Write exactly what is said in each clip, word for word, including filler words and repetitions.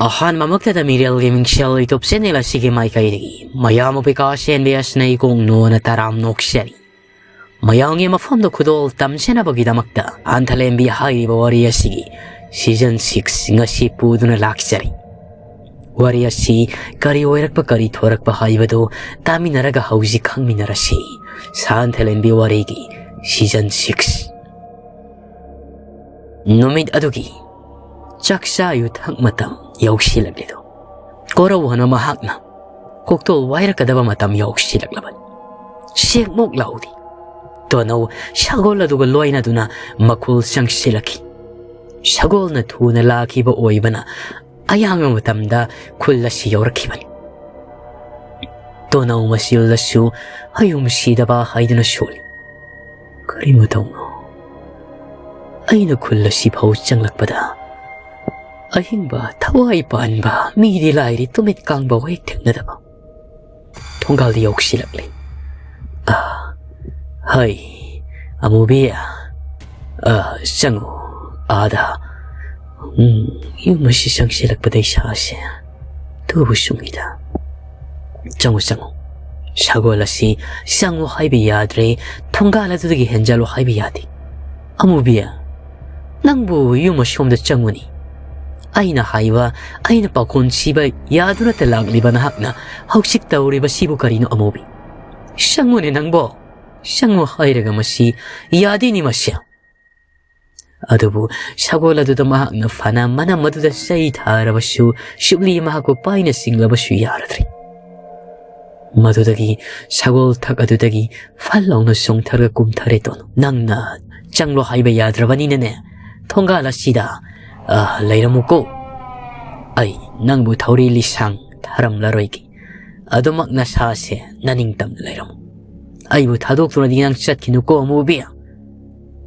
ꯑꯍꯥꯟꯕꯃꯛꯇꯗ ꯃꯤꯔꯦꯜꯒꯤ ꯃꯤꯡꯁꯦꯜ YouTube channel ꯑꯁꯤꯒꯤ ꯃꯥꯏꯀꯩꯗꯒꯤ ꯃꯌꯥꯝ ꯑꯄꯤꯀꯥ ꯁꯦꯟꯕꯤ ꯑꯁꯅꯩ ꯀꯣꯡꯅꯣꯅ ꯇꯔꯥꯝ ꯅꯣꯛꯆꯔꯤ꯫ ꯃꯌꯥꯝꯒꯤ ꯃꯐꯝꯗ ꯈꯨꯗꯣꯜ ꯇꯝꯖꯅꯕꯒꯤꯗꯃꯛꯇ ꯍꯟꯊꯂꯦꯝꯕꯤ ꯍꯥꯏꯔꯤꯕ ꯋꯥꯔꯤ ꯑꯁꯤꯒꯤ season six ꯉꯁꯤ ꯄꯨꯗꯨꯅ ꯂꯥꯛꯆꯔꯤ꯫ ꯋꯥꯔꯤ ꯑꯁꯤ ꯀꯔꯤ ꯑꯣꯏꯔꯛꯄ, ꯀꯔꯤ ꯊꯣꯔꯛꯄ ꯍꯥꯏꯕꯗꯨ ꯇꯥꯃꯤꯟꯅꯔꯒ ꯍꯧꯖꯤꯛ ꯈꯪꯃꯤꯟꯅꯔꯁꯤ꯫ ꯁꯥꯟꯊꯂꯦꯝꯕꯤ ꯋꯥꯔꯤꯒꯤ season six꯫ ꯅꯨꯃꯤꯠ ꯑꯗꯨꯒꯤ ꯆꯥꯛꯆꯥ ꯌꯨꯊꯛ ꯃꯇꯝ ꯌꯧꯁꯤꯜꯂꯛꯂꯤꯗꯣ꯫ ꯀꯣꯔꯧꯍꯟꯕ ꯃꯍꯥꯛꯅ ꯀꯣꯛꯇꯣꯜ ꯋꯥꯏꯔꯛꯀꯗꯕ ꯃꯇꯝ ꯌꯧꯁꯤꯜꯂꯛꯂꯕꯅꯤ꯫ ꯁꯦꯛꯃꯣꯛ ꯂꯥꯎꯗꯤ ꯇꯣꯅꯧ ꯁꯒꯣꯜ ꯑꯗꯨꯒ ꯂꯣꯏꯅꯗꯨꯅ ꯃꯈꯨꯜ ꯆꯪꯁꯤꯜꯂꯛꯈꯤ꯫ ꯁꯒꯣꯜꯅ ꯊꯨꯅ ꯂꯥꯛꯈꯤꯕ ꯑꯣꯏꯕꯅ ꯑꯌꯥꯡꯕ ꯃꯇꯝꯗ ꯈꯨꯜ ꯑꯁꯤ ꯌꯧꯔꯛꯈꯤꯕꯅꯤ꯫ ꯇꯣꯅꯧ ꯃꯆꯤꯜꯗꯁꯨ ꯍꯌꯨꯝ ꯁꯤꯗꯕ ꯍꯥꯏꯗꯨꯅ ꯁꯣꯜꯂꯤ꯫ ꯀꯔꯤ ꯃꯇꯧꯅꯣ? ꯑꯩꯅ ꯈꯨꯜ ꯑꯁꯤꯐꯥꯎ ꯆꯪꯂꯛꯄꯗ ꯑꯍꯤꯡꯕ ꯊꯋꯥꯏ ꯄꯥꯟꯕ ꯃꯤꯗꯤ ꯂꯥꯏꯔꯤ, ꯇꯨꯃꯤꯠ ꯀꯥꯡꯕ ꯍꯦꯛ ꯊꯦꯡꯅꯗꯕ꯫ ꯊꯣꯡꯒꯥꯜꯗ ꯌꯧꯁꯤꯜꯂꯛꯂꯦ꯫ ꯑ, ꯍꯩ, ꯑꯃꯨꯕꯤ, ꯑ, ꯆꯪꯉꯨ, ꯑꯥꯗ꯫ ꯎꯝ, ꯌꯨꯝ ꯑꯁꯤ ꯆꯪꯁꯤꯜꯂꯛꯄꯗ ꯏꯁꯥꯁꯦ ꯇꯨꯕꯨ ꯆꯨꯡꯉꯤꯗ꯫ ꯆꯪꯉꯨ, ꯆꯪꯉꯨ꯫ ꯁꯒꯣꯜ ꯑꯁꯤ ꯆꯪꯉꯨ ꯍꯥꯏꯕ ꯌꯥꯗ꯭ꯔꯦ, ꯊꯣꯡꯒꯥꯜ ꯑꯗꯨꯗꯒꯤ ꯍꯦꯟꯖꯜꯂꯨ ꯍꯥꯏꯕ ꯌꯥꯗꯦ꯫ ꯑꯃꯨꯕꯤ, ꯅꯪꯕꯨ ꯌꯨꯝ ꯑꯁꯣꯝꯗ ꯆꯪꯉꯨꯅꯤ꯫ ꯑꯩꯅ ꯍꯥꯏꯕ, ꯑꯩꯅ ꯄꯥꯎꯈꯣꯟ ꯁꯤꯕ ꯌꯥꯗꯨꯅꯇ ꯂꯥꯛꯂꯤꯕ ꯅꯍꯥꯛꯅ ꯍꯧꯖꯤꯛ ꯇꯧꯔꯤꯕꯁꯤꯕꯨ ꯀꯔꯤꯅꯣ ꯑꯃꯨꯕꯤ? ꯆꯪꯉꯨꯅꯦ ꯅꯪꯕꯣ, ꯆꯪꯉꯨ ꯍꯥꯏꯔꯒ ꯃꯁꯤ ꯌꯥꯗꯦꯅꯦ ꯃꯁꯤ꯫ ꯑꯗꯨꯕꯨ ꯁꯒꯣꯜ ꯑꯗꯨꯗ ꯃꯍꯥꯛꯅ ꯐꯅ ꯃꯅꯝ ꯑꯗꯨꯗ ꯆꯩ ꯊꯥꯔꯕꯁꯨ, ꯁꯨꯛꯂꯤ ꯃꯍꯥꯛꯄꯨ ꯄꯥꯏꯅ ꯆꯤꯡꯂꯕꯁꯨ ꯌꯥꯔꯗ꯭ꯔꯦ꯫ ꯃꯗꯨꯗꯒꯤ ꯁꯒꯣꯜ ꯊꯛ ꯑꯗꯨꯗꯒꯤ ꯐꯜ ꯂꯥꯎꯅ ꯆꯣꯡꯊꯔꯒ ꯀꯨꯝꯊꯔꯦ ꯇꯣꯅꯨ꯫ ꯅꯪꯅ ꯆꯪꯂꯣ ꯍꯥꯏꯕ ꯌꯥꯗ꯭ꯔꯕꯅꯤꯅꯅꯦ, ꯊꯣꯡꯒꯥꯜ ꯑꯁꯤꯗ, ꯑ, ꯂꯩꯔꯝꯃꯨꯀꯣ꯫ ꯑꯩ ꯅꯪꯕꯨ ꯊꯧꯔꯤ ꯂꯤꯁꯥꯡ ꯊꯥꯔꯝꯂꯔꯣꯏꯒꯦ꯫ ꯑꯗꯨꯃꯛ ꯅꯁꯥꯁꯦ ꯅꯅꯤꯡꯇꯝꯅ ꯂꯩꯔꯝꯃꯨ꯫ ꯑꯩꯕꯨ ꯊꯥꯗꯣꯛꯇꯨꯅꯗꯤ ꯅꯪ ꯆꯠꯈꯤꯅꯨꯀꯣ ꯑꯃꯨꯕꯤ꯫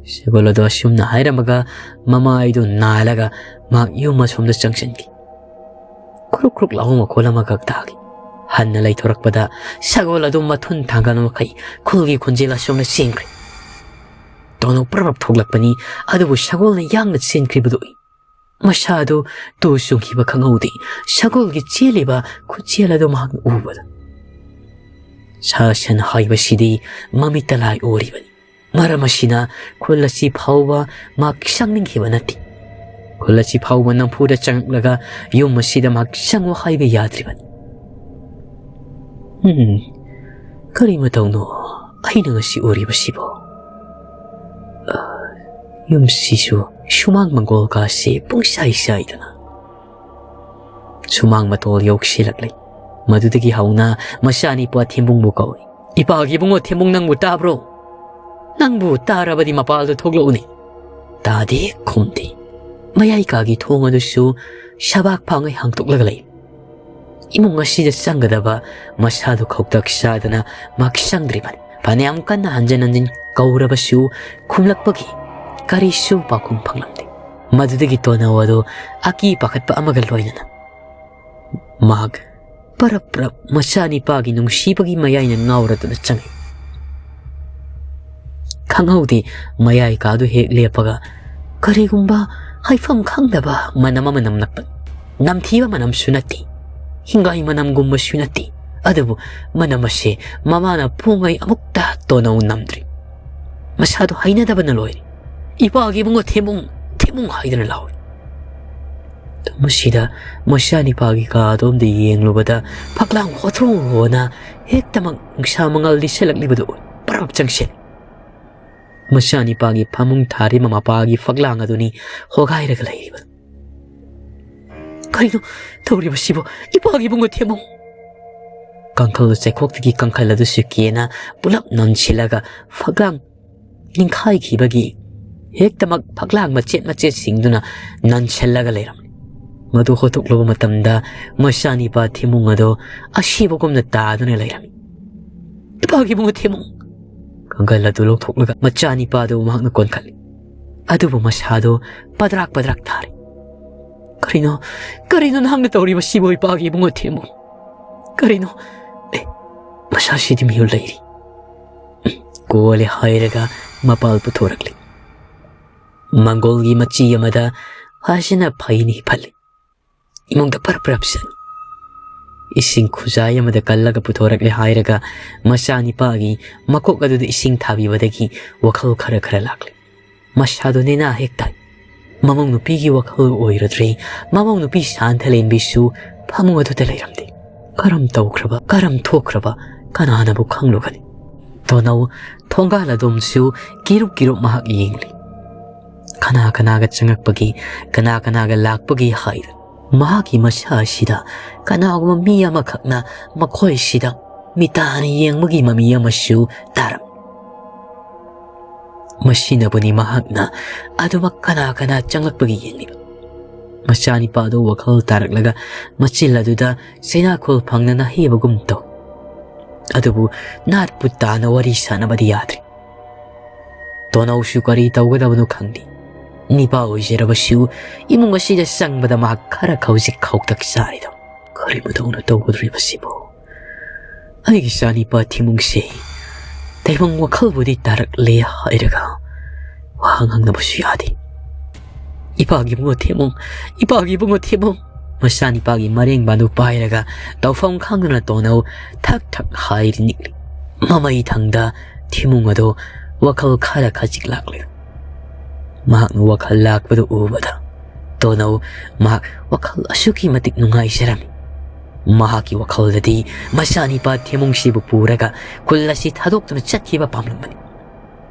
ꯁꯒꯣꯜ ꯑꯗꯨ ꯑꯁꯨꯝꯅ ꯍꯥꯏꯔꯝꯃꯒ ꯃꯃꯥꯏꯗꯨ ꯅꯥꯜꯂꯒ ꯃꯍꯥꯛ ꯌꯨꯝ ꯑꯁꯣꯝꯗ ꯆꯪꯁꯤꯟꯈꯤ꯫ ꯈꯨꯔꯨꯛ ꯈꯨꯔꯨꯛ ꯂꯥꯎꯕ ꯃꯈꯣꯜ ꯑꯃꯈꯛ ꯇꯥꯈꯤ꯫ ꯍꯟꯅ ꯂꯩꯊꯣꯔꯛꯄꯗ ꯁꯒꯣꯜ ꯑꯗꯨ ꯃꯊꯨꯟ ꯊꯥꯡꯒꯠꯂ ꯃꯈꯩ ꯈꯨꯜꯒꯤ ꯈꯣꯟꯖꯦꯜ ꯑꯁꯣꯝꯗ ꯆꯦꯟꯈ꯭ꯔꯦ꯫ ꯇꯣꯅꯧ ꯄ꯭ꯔꯞ ꯄ꯭ꯔꯞ ꯊꯣꯛꯂꯛꯄꯅꯤ, ꯑꯗꯨꯕꯨ ꯁꯒꯣꯜꯅ ꯌꯥꯡꯅ ꯆꯦꯟꯈ꯭ꯔꯤꯕꯗꯨ ꯎꯏ꯫ ꯃꯁꯥꯗꯨ ꯇꯨ ꯆꯨꯡꯈꯤꯕ ꯈꯪꯍꯧꯗꯦ꯫ ꯁꯒꯣꯜꯒꯤ ꯆꯦꯜꯂꯤꯕ ꯈꯨꯠꯆꯦꯜ ꯑꯗꯨ ꯃꯍꯥꯛꯅ ꯎꯕꯗ, ꯁꯥ ꯁꯟ ꯍꯥꯏꯕꯁꯤꯗꯤ ꯃꯃꯤꯠꯇ ꯂꯥꯏ ꯎꯔꯤꯕꯅꯤ꯫ ꯃꯔꯝ ꯑꯁꯤꯅ ꯈꯨꯜ ꯑꯁꯤ ꯐꯥꯎꯕ ꯃꯍꯥꯛ ꯆꯪꯅꯤꯡꯈꯤꯕ ꯅꯠꯇꯦ꯫ ꯈꯨꯜ ꯑꯁꯤ ꯐꯥꯎꯕ ꯅꯝꯐꯨꯗ ꯆꯪꯂꯛꯂꯒ ꯌꯨꯝ ꯑꯁꯤꯗ ꯃꯍꯥꯛ ꯆꯪꯉꯨ ꯍꯥꯏꯕ ꯌꯥꯗ꯭ꯔꯤꯕꯅꯤ꯫ ꯎꯝ, ꯀꯔꯤ ꯃꯇꯧꯅꯣ ꯑꯩꯅ ꯉꯁꯤ ꯎꯔꯤꯕꯁꯤꯕꯣ? ꯑ, ꯌꯨꯝꯁꯤꯁꯨ ꯁꯨꯃꯥꯡ ꯃꯪꯒꯣꯜ ꯀꯥꯁꯦ ꯄꯨꯡꯁꯥꯏ ꯁꯥꯏꯗꯅ꯫ ꯁꯨꯃꯥꯡ ꯃꯇꯣꯜ ꯌꯧꯁꯤꯜꯂꯛꯂꯦ꯫ ꯃꯗꯨꯗꯒꯤ ꯍꯧꯅ ꯃꯆꯥꯅꯤꯄꯥ ꯊꯦꯝꯕꯨꯡꯕꯨ ꯀꯧꯏ꯫ "ꯏꯄꯥꯒꯤ ꯏꯕꯨꯡꯉꯣ ꯊꯦꯝꯕꯨꯡ, ꯅꯪꯕꯨ ꯇꯥꯕ꯭ꯔꯣ? ꯅꯪꯕꯨ ꯇꯥꯔꯕꯗꯤ ꯃꯄꯥꯜꯗ ꯊꯣꯛꯂꯛꯎꯅꯦ꯫" ꯇꯥꯗꯦ, ꯈꯨꯝꯗꯦ꯫ ꯃꯌꯥꯏ ꯀꯥꯒꯤ ꯊꯣꯡ ꯑꯗꯨꯁꯨ ꯁꯕꯥꯛ ꯐꯥꯡꯉꯩ ꯍꯥꯡꯗꯣꯛꯂꯒ ꯂꯩ꯫ ꯏꯃꯨꯡ ꯑꯁꯤꯗ ꯆꯪꯒꯗꯕ ꯃꯁꯥꯗꯨ ꯈꯧꯇꯛ ꯆꯥꯗꯅ ꯃꯍꯥꯛ ꯆꯪꯗ꯭ꯔꯤꯕꯅꯤ꯫ ꯐꯅꯌꯥꯝ ꯀꯟꯅ ꯍꯟꯖꯤꯟ ꯍꯟꯖꯤꯟ ꯀꯧꯔꯕꯁꯨ ꯈꯨꯝꯂꯛꯄꯒꯤ ꯀꯔꯤꯁꯨ ꯄꯥꯎꯈꯨꯝ ꯐꯪꯂꯝꯗꯦ꯫ ꯃꯗꯨꯗꯒꯤ ꯇꯣꯅꯧ ꯑꯗꯨ ꯑꯀꯤ ꯄꯥꯈꯠꯄ ꯑꯃꯒ ꯂꯣꯏꯅꯅ ꯃꯍꯥꯛ ꯄꯔꯞ ꯄꯔꯞ ꯃꯆꯥꯅꯤꯄꯥꯒꯤ ꯅꯨꯡꯁꯤꯕꯒꯤ ꯃꯌꯥꯏꯅ ꯉꯥꯎꯔꯗꯨꯅ ꯆꯪꯏ꯫ ꯈꯪꯍꯧꯗꯦ, ꯃꯌꯥꯏ ꯀꯥꯗꯨ ꯍꯦꯛ ꯂꯦꯞꯄꯒ ꯀꯔꯤꯒꯨꯝꯕ ꯍꯥꯏꯐꯝ ꯈꯪꯗꯕ ꯃꯅꯝ ꯑꯃ ꯅꯝꯂꯛꯄ꯫ ꯅꯝꯊꯤꯕ ꯃꯅꯝꯁꯨ ꯅꯠꯇꯦ, ꯍꯤꯡꯒꯥꯏ ꯃꯅꯝꯒꯨꯝꯕꯁꯨ ꯅꯠꯇꯦ꯫ ꯑꯗꯨꯕꯨ ꯃꯅꯝ ꯑꯁꯦ ꯃꯃꯥꯅ ꯄꯣꯛꯉꯩ ꯑꯃꯨꯛꯇ ꯇꯣꯅꯧ ꯅꯝꯗ꯭ꯔꯤ꯫ ꯃꯁꯥꯗꯨ ꯍꯩꯅꯗꯕꯅ ꯂꯣꯏꯔꯦ꯫ "ꯏꯄꯥꯒꯤ ꯏꯕꯨꯡꯉꯣ ꯊꯦꯝꯕꯨꯡ, ꯊꯦꯝꯕꯨꯡ" ꯍꯥꯏꯗꯨꯅ ꯂꯥꯎꯔꯤ꯫ ꯃꯁꯤꯗ ꯃꯆꯥꯅꯤꯄꯥꯒꯤ ꯀꯥ ꯑꯗꯣꯝꯗ ꯌꯦꯡꯂꯨꯕꯗ ꯐꯛꯂꯥꯡ ꯍꯣꯊ꯭ꯔꯣ ꯍꯣꯅ ꯍꯦꯛꯇꯃꯛ ꯅꯨꯡꯁꯥ ꯃꯉꯥꯜ ꯂꯤꯁꯜꯂꯛꯂꯤꯕꯗꯨ ꯄꯔꯞ ꯆꯪꯁꯤꯜꯂꯤ꯫ ꯃꯆꯥꯅꯤꯄꯥꯒꯤ ꯐꯃꯨꯡ ꯊꯥꯔꯤꯕ ꯃꯄꯥꯒꯤ ꯐꯛꯂꯥꯡ ꯑꯗꯨꯅꯤ ꯍꯣꯒꯥꯏꯔꯒ ꯂꯩꯔꯤꯕ꯫ "ꯀꯔꯤꯅꯣ ꯇꯧꯔꯤꯕꯁꯤꯕꯨ, ꯏꯄꯥꯒꯤ ꯏꯕꯨꯡꯉꯣ ꯊꯦꯝꯕꯨꯡ?" ꯀꯥꯡꯈꯜ ꯆꯩꯈꯣꯛꯇꯒꯤ ꯀꯥꯡꯈꯜ ꯑꯗꯨꯁꯨ ꯀꯦꯅ ꯄꯨꯂꯞ ꯅꯟꯁꯤꯜꯂꯒ ꯐꯛꯂꯥꯡ ꯅꯤꯡꯈꯥꯏꯈꯤꯕꯒꯤ ꯍꯦꯛꯇꯃꯛ ꯐꯛꯂꯥꯡ ꯃꯆꯦꯠ ꯃꯆꯦꯠꯁꯤꯡꯗꯨꯅ ꯅꯟꯁꯤꯜꯂꯒ ꯂꯩꯔꯝꯃꯤ꯫ ꯃꯗꯨ ꯍꯣꯠꯇꯣꯛꯂꯨꯕ ꯃꯇꯝꯗ ꯃꯆꯥꯅꯤꯄꯥ ꯊꯦꯝꯕꯨꯡ ꯑꯗꯣ ꯑꯁꯤꯕꯒꯨꯝꯅ ꯇꯥꯗꯨꯅ ꯂꯩꯔꯝꯃꯤ꯫ "ꯏꯄꯥꯒꯤ ꯏꯕꯨꯡꯉꯣ ꯊꯦꯝꯕꯨꯡ!" ꯀꯥꯡꯈꯜ ꯑꯗꯨ ꯂꯧꯊꯣꯛꯂꯒ ꯃꯆꯥꯅꯤꯄꯥꯗꯨ ꯃꯍꯥꯛꯅ ꯀꯣꯟꯈꯠꯂꯤ꯫ ꯑꯗꯨꯕꯨ ꯃꯁꯥꯗꯨ ꯄꯗ꯭ꯔꯥꯛ ꯄꯗ꯭ꯔꯥꯛ ꯊꯥꯔꯤ꯫ "ꯀꯔꯤꯅꯣ, ꯀꯔꯤꯅꯣ ꯅꯍꯥꯛꯅ ꯇꯧꯔꯤꯕꯁꯤꯕꯨ, ꯏꯄꯥꯒꯤ ꯏꯕꯨꯡꯉꯣ ꯊꯦꯝꯕꯨꯡ? ꯀꯔꯤꯅꯣ? ꯑꯦ, ꯃꯁꯥꯁꯤꯗꯤ ꯃꯤꯍꯨꯜ ꯂꯩꯔꯤ꯫" ꯀꯣꯜꯂꯦ ꯍꯥꯏꯔꯒ ꯃꯄꯥꯜ ꯄꯨꯊꯣꯔꯛꯂꯤ꯫ ꯃꯪꯒꯣꯜꯒꯤ ꯃꯆꯤ ꯑꯃꯗ ꯐꯖꯅ ꯐꯩꯅꯤ ꯐꯜꯂꯤ꯫ ꯏꯃꯨꯡꯗ ꯄꯔꯞ ꯄꯔꯞ ꯆꯪꯏ꯫ ꯏꯁꯤꯡ ꯈꯨꯖꯥꯏ ꯑꯃꯗ ꯀꯜꯂꯒ ꯄꯨꯊꯣꯔꯛꯂꯦ ꯍꯥꯏꯔꯒ ꯃꯆꯥꯅꯤꯄꯥꯒꯤ ꯃꯀꯣꯛ ꯑꯗꯨꯗ ꯏꯁꯤꯡ ꯊꯥꯕꯤꯕꯗꯒꯤ ꯋꯥꯈꯜ ꯈꯔ ꯈꯔ ꯂꯥꯛꯂꯦ꯫ ꯃꯁꯥꯗꯣ ꯅꯦꯅꯥ ꯍꯦꯛ ꯇꯥꯏ꯫ ꯃꯃꯧ ꯅꯨꯄꯤꯒꯤ ꯋꯥꯈꯜ ꯑꯣꯏꯔꯨꯗ꯭ꯔꯦ꯫ ꯃꯃꯧ ꯅꯨꯄꯤ ꯁꯥꯟꯊ ꯂꯦꯝꯕꯤꯁꯨ ꯐꯃꯨꯡ ꯑꯗꯨꯗ ꯂꯩꯔꯝꯗꯦ꯫ ꯀꯔꯝ ꯇꯧꯈ꯭ꯔꯕ, ꯀꯔꯝ ꯊꯣꯛꯈ꯭ꯔꯕ, ꯀꯅꯥꯅꯕꯨ ꯈꯪꯂꯨꯒꯅꯤ? ꯇꯣꯅꯧ ꯊꯣꯡꯒꯥꯜ ꯑꯗꯣꯝꯁꯨ ꯀꯤꯔꯨꯞ ꯀꯤꯔꯨꯞ ꯃꯍꯥꯛ ꯌꯦꯡꯂꯤ꯫ ꯀꯅꯥ ꯀꯅꯥꯒ ꯆꯪꯉꯛꯄꯒꯦ, ꯀꯅꯥ ꯀꯅꯥꯒ ꯂꯥꯛꯄꯒꯦ ꯍꯥꯏꯗꯨꯅ꯫ ꯃꯍꯥꯛꯀꯤ ꯃꯁꯥ ꯑꯁꯤꯗ ꯀꯅꯥꯒꯨꯝꯕ ꯃꯤ ꯑꯃꯈꯛꯅ ꯃꯈꯣꯏꯁꯤꯗ ꯃꯤꯇꯥꯅ ꯌꯦꯡꯕꯒꯤ ꯃꯃꯤ ꯑꯃꯁꯨ ꯇꯥꯔꯝꯃꯤ꯫ ꯃꯁꯤꯅꯕꯨꯅꯤ ꯃꯍꯥꯛꯅ ꯑꯗꯨꯃꯛ ꯀꯅꯥ ꯀꯅꯥ ꯆꯪꯂꯛꯄꯒꯤ ꯌꯦꯡꯂꯤꯕ꯫ ꯃꯆꯥꯅꯤꯄꯥꯗꯨ ꯋꯥꯈꯜ ꯇꯥꯔꯛꯂꯒ ꯃꯆꯤꯜ ꯑꯗꯨꯗ ꯆꯩꯅꯥꯈꯣꯜ ꯐꯪꯅ ꯅꯥꯍꯦꯕꯒꯨꯝ ꯇꯧ꯫ ꯑꯗꯨꯕꯨ ꯅꯥꯠꯄꯨ ꯇꯥꯅ ꯋꯥꯔꯤ ꯁꯥꯟꯅꯕꯗꯤ ꯌꯥꯗ꯭ꯔꯦ꯫ ꯇꯣꯅꯧꯁꯨ ꯀꯔꯤ ꯇꯧꯒꯗꯕꯅꯣ ꯈꯪꯗꯦ꯫ ꯅꯤꯄꯥ ꯑꯣꯏꯖꯔꯕꯁꯨ ꯏꯃꯨꯡ ꯑꯁꯤꯗ ꯆꯪꯕꯗ ꯃꯍꯥꯛ ꯈꯔ ꯈꯧꯖꯤꯛ ꯈꯧꯇꯛ ꯆꯥꯔꯤꯗꯣ꯫ ꯀꯔꯤ ꯃꯇꯧꯅ ꯇꯧꯒꯗꯧꯔꯤꯕꯁꯤꯕꯨ? ꯑꯩꯒꯤ ꯏꯆꯥꯅꯤꯄꯥ ꯊꯤꯃꯨꯡꯁꯦ ꯇꯥꯏꯕꯪ ꯋꯥꯈꯜꯕꯨꯗꯤ ꯇꯥꯔꯛꯂꯦ ꯍꯥꯏꯔꯒ ꯋꯥꯍꯪ ꯍꯪꯅꯕꯁꯨ ꯌꯥꯗꯦ꯫ ꯏꯄꯥꯒꯤ ꯏꯕꯨꯡꯉꯣ ꯊꯦꯝꯃꯨꯡ, ꯏꯄꯥꯒꯤ ꯏꯕꯨꯡꯉꯣ ꯊꯦꯝꯃꯨꯡ꯫ ꯃꯆꯥꯅꯤꯄꯥꯒꯤ ꯃꯔꯦꯡꯕꯥꯟꯗꯨ ꯄꯥꯏꯔꯒ ꯇꯧꯐꯝ ꯈꯪꯗꯅ ꯇꯣꯅꯧ ꯊꯛ ꯊꯛ ꯍꯥꯏꯔꯤ ꯅꯤꯛꯂꯤ꯫ ꯃꯃꯩ ꯊꯪꯗ ꯊꯤꯃꯨꯡ ꯑꯗꯨ ꯋꯥꯈꯜ ꯈꯔ ꯈꯖꯤꯛ ꯂꯥꯛꯂꯤ꯫ ꯃꯍꯥꯛꯅ ꯋꯥꯈꯜ ꯂꯥꯛꯄꯗꯨ ꯎꯕꯗ ꯇꯣꯅꯧ ꯃꯍꯥꯛ ꯋꯥꯈꯜ ꯑꯁꯨꯛꯀꯤ ꯃꯇꯤꯛ ꯅꯨꯡꯉꯥꯏꯖꯔꯝꯃꯤ꯫ ꯃꯍꯥꯛꯀꯤ ꯋꯥꯈꯜꯗꯗꯤ ꯃꯆꯥꯅꯤꯄꯥ ꯊꯦꯝꯃꯨꯡꯁꯤꯕꯨ ꯄꯨꯔꯒ ꯈꯨꯜ ꯑꯁꯤ ꯊꯥꯗꯣꯛꯇꯨꯅ ꯆꯠꯈꯤꯕ ꯄꯥꯝꯂꯝꯕꯅꯤ꯫